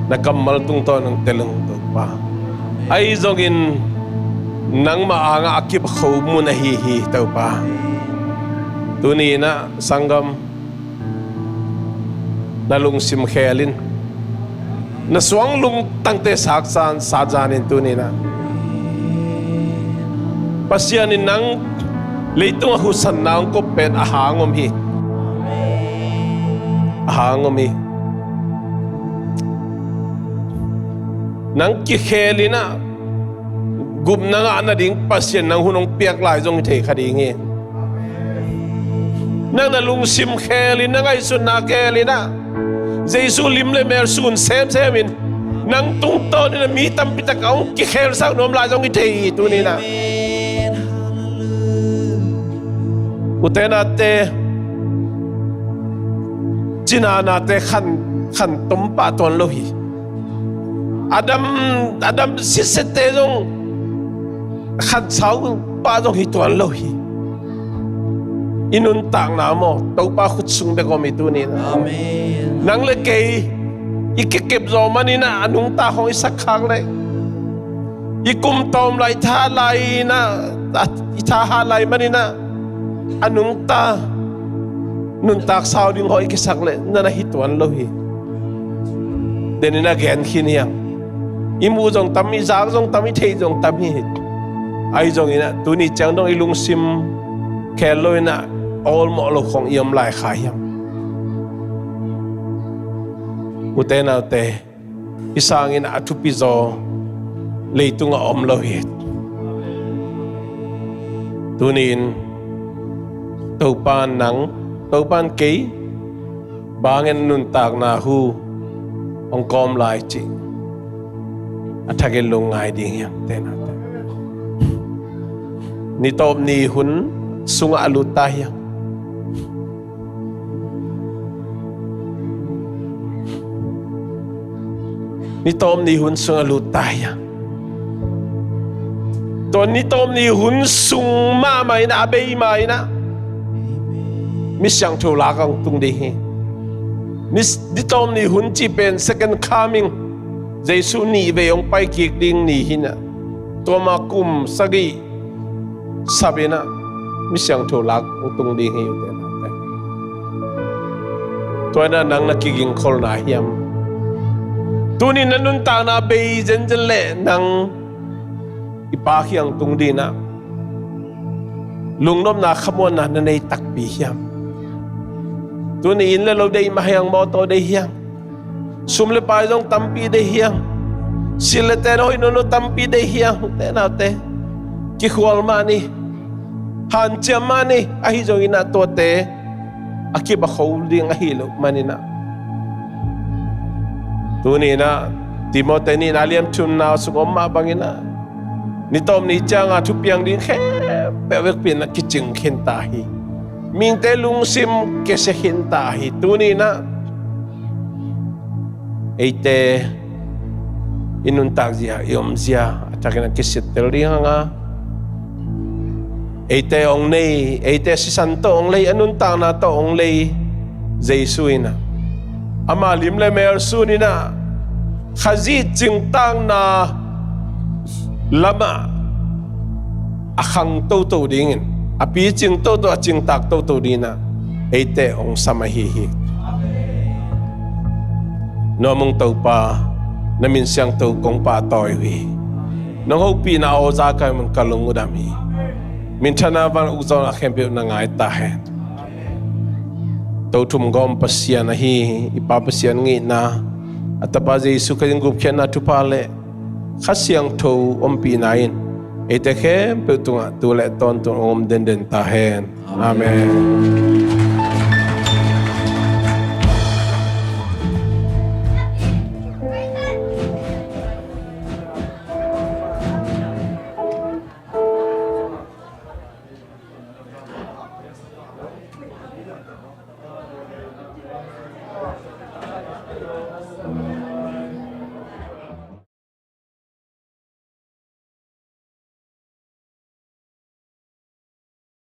Na kammal tungtawn hong tel ung Topa. Ahi zongin nangmah angah a kip a kho mun ahi hi Topa. Tuni inah sanggam, na lungsim khelin, na suang lungtangte saksan satzanin tuni inah Pasian in nang leitungah husanna hong kop pen a hang om hi. A hang om hi. Nang kikhel inah gupna ngah nading Pasian nang hun hong piak lai zong hi thei kha ding hi. Nang na lungsim khelin, na ngaihsutna khelinah Jesu lim le mel sun semsemin nang tungtawnin a mi tampi tak a hong kikhelsak nuam lai zong hi thei hi tuninah. Ute nate, cina nate khan, khan tom pah tuan lo hi. Adam, Adam sisette zong khansau pah zong hi tuan lo hi. I nuntakna maw, Topa khut sung bek om hi tuninah. Amen. Nang le kei i kikep zaw maninah a nungta khawng i sak khak leh, i kum tawm lai, i tha lai inah, i thahat lai maninah a nungta nuntak sau ding hawh i kisak leh na na hi tuan lo hi. Deninah gen khin hiang. I muh zong tam, i zak zong tam, i theih zong tam hi. Ahi zonginah tuni ciang dong i lungsim khel lo inah awlmawh lo khawng i om lai kha hiang. Ute naute, i sangin a thupi zaw leitungah om lo hi. Tuni-in Topa nang, Topa kei bangin nuntakna hu hong kawm lai cih a thakin lungngai ding hiang tenate. Ni tawp ni hun sungah a lut ta hiang. Ni tawm ni hun sung a lut ta hi a, tua ni tawm ni hun sung mahmah inah a bei mah inah mi siangtho lak a hong tung ding hi. Ni, ni tawm ni hun cih pen second coming, Jesu nih vei hong pai kik ding ni hi inah, tua mah kum sagih sap inah mi siangtho lak hong tung ding hi ute naute. Tua inah nang na kigingkholna hiam? Tuni na nuntakna bei zenzen leh nang i Pa kiang tung dinah lungnopna khamuanna na nei takpi hiam? Tuni inn le lo deih mah hiang, mawtaw deih hiang, sum le pai zong tampi deih hiang, sil le ten hoih nono tampi deih hiang, ute naute. Kikhual mah ni, hanciam mah ni, ahi zongin ah tuate a kip a kho ding ahi loh maninah, tuni inah Timoti nihna liam thumna sung om mah banginah ni tawm ni cianga thupiang ding khempeuh vekpi inah kicing khinta hi. Mihingte lungsim kesia khinta hi. Tuni inah eite i nuntak zia, i om zia a thakin a kisittel ding hanga, eite hong nei, eite sisan tawh hong lei, a nuntakna tawh hong lei Jesu in ah, ama lim le mel sun in ah, Khazih cingtakna lamah a khang toto dingin, a picing toto, a cingtak toto dingin ah eite hong sam ahi hi. Nuam ung Topa, na min siangtho kong pahtawi uh hi. Nong hopihna aw za ka hi mun, ka lung uh dam hi. Minthana van uk zawn a khempeuh na ngai ta hen. Tothum gawm Pasian ahi i Pa Pasian ngihna, a Tapa Jesu Khazih gupkhiatna thupha le Kha Siangtho ompihna in eite khempeuh tungah tu le tawntung hong om denden ta hen. Amen.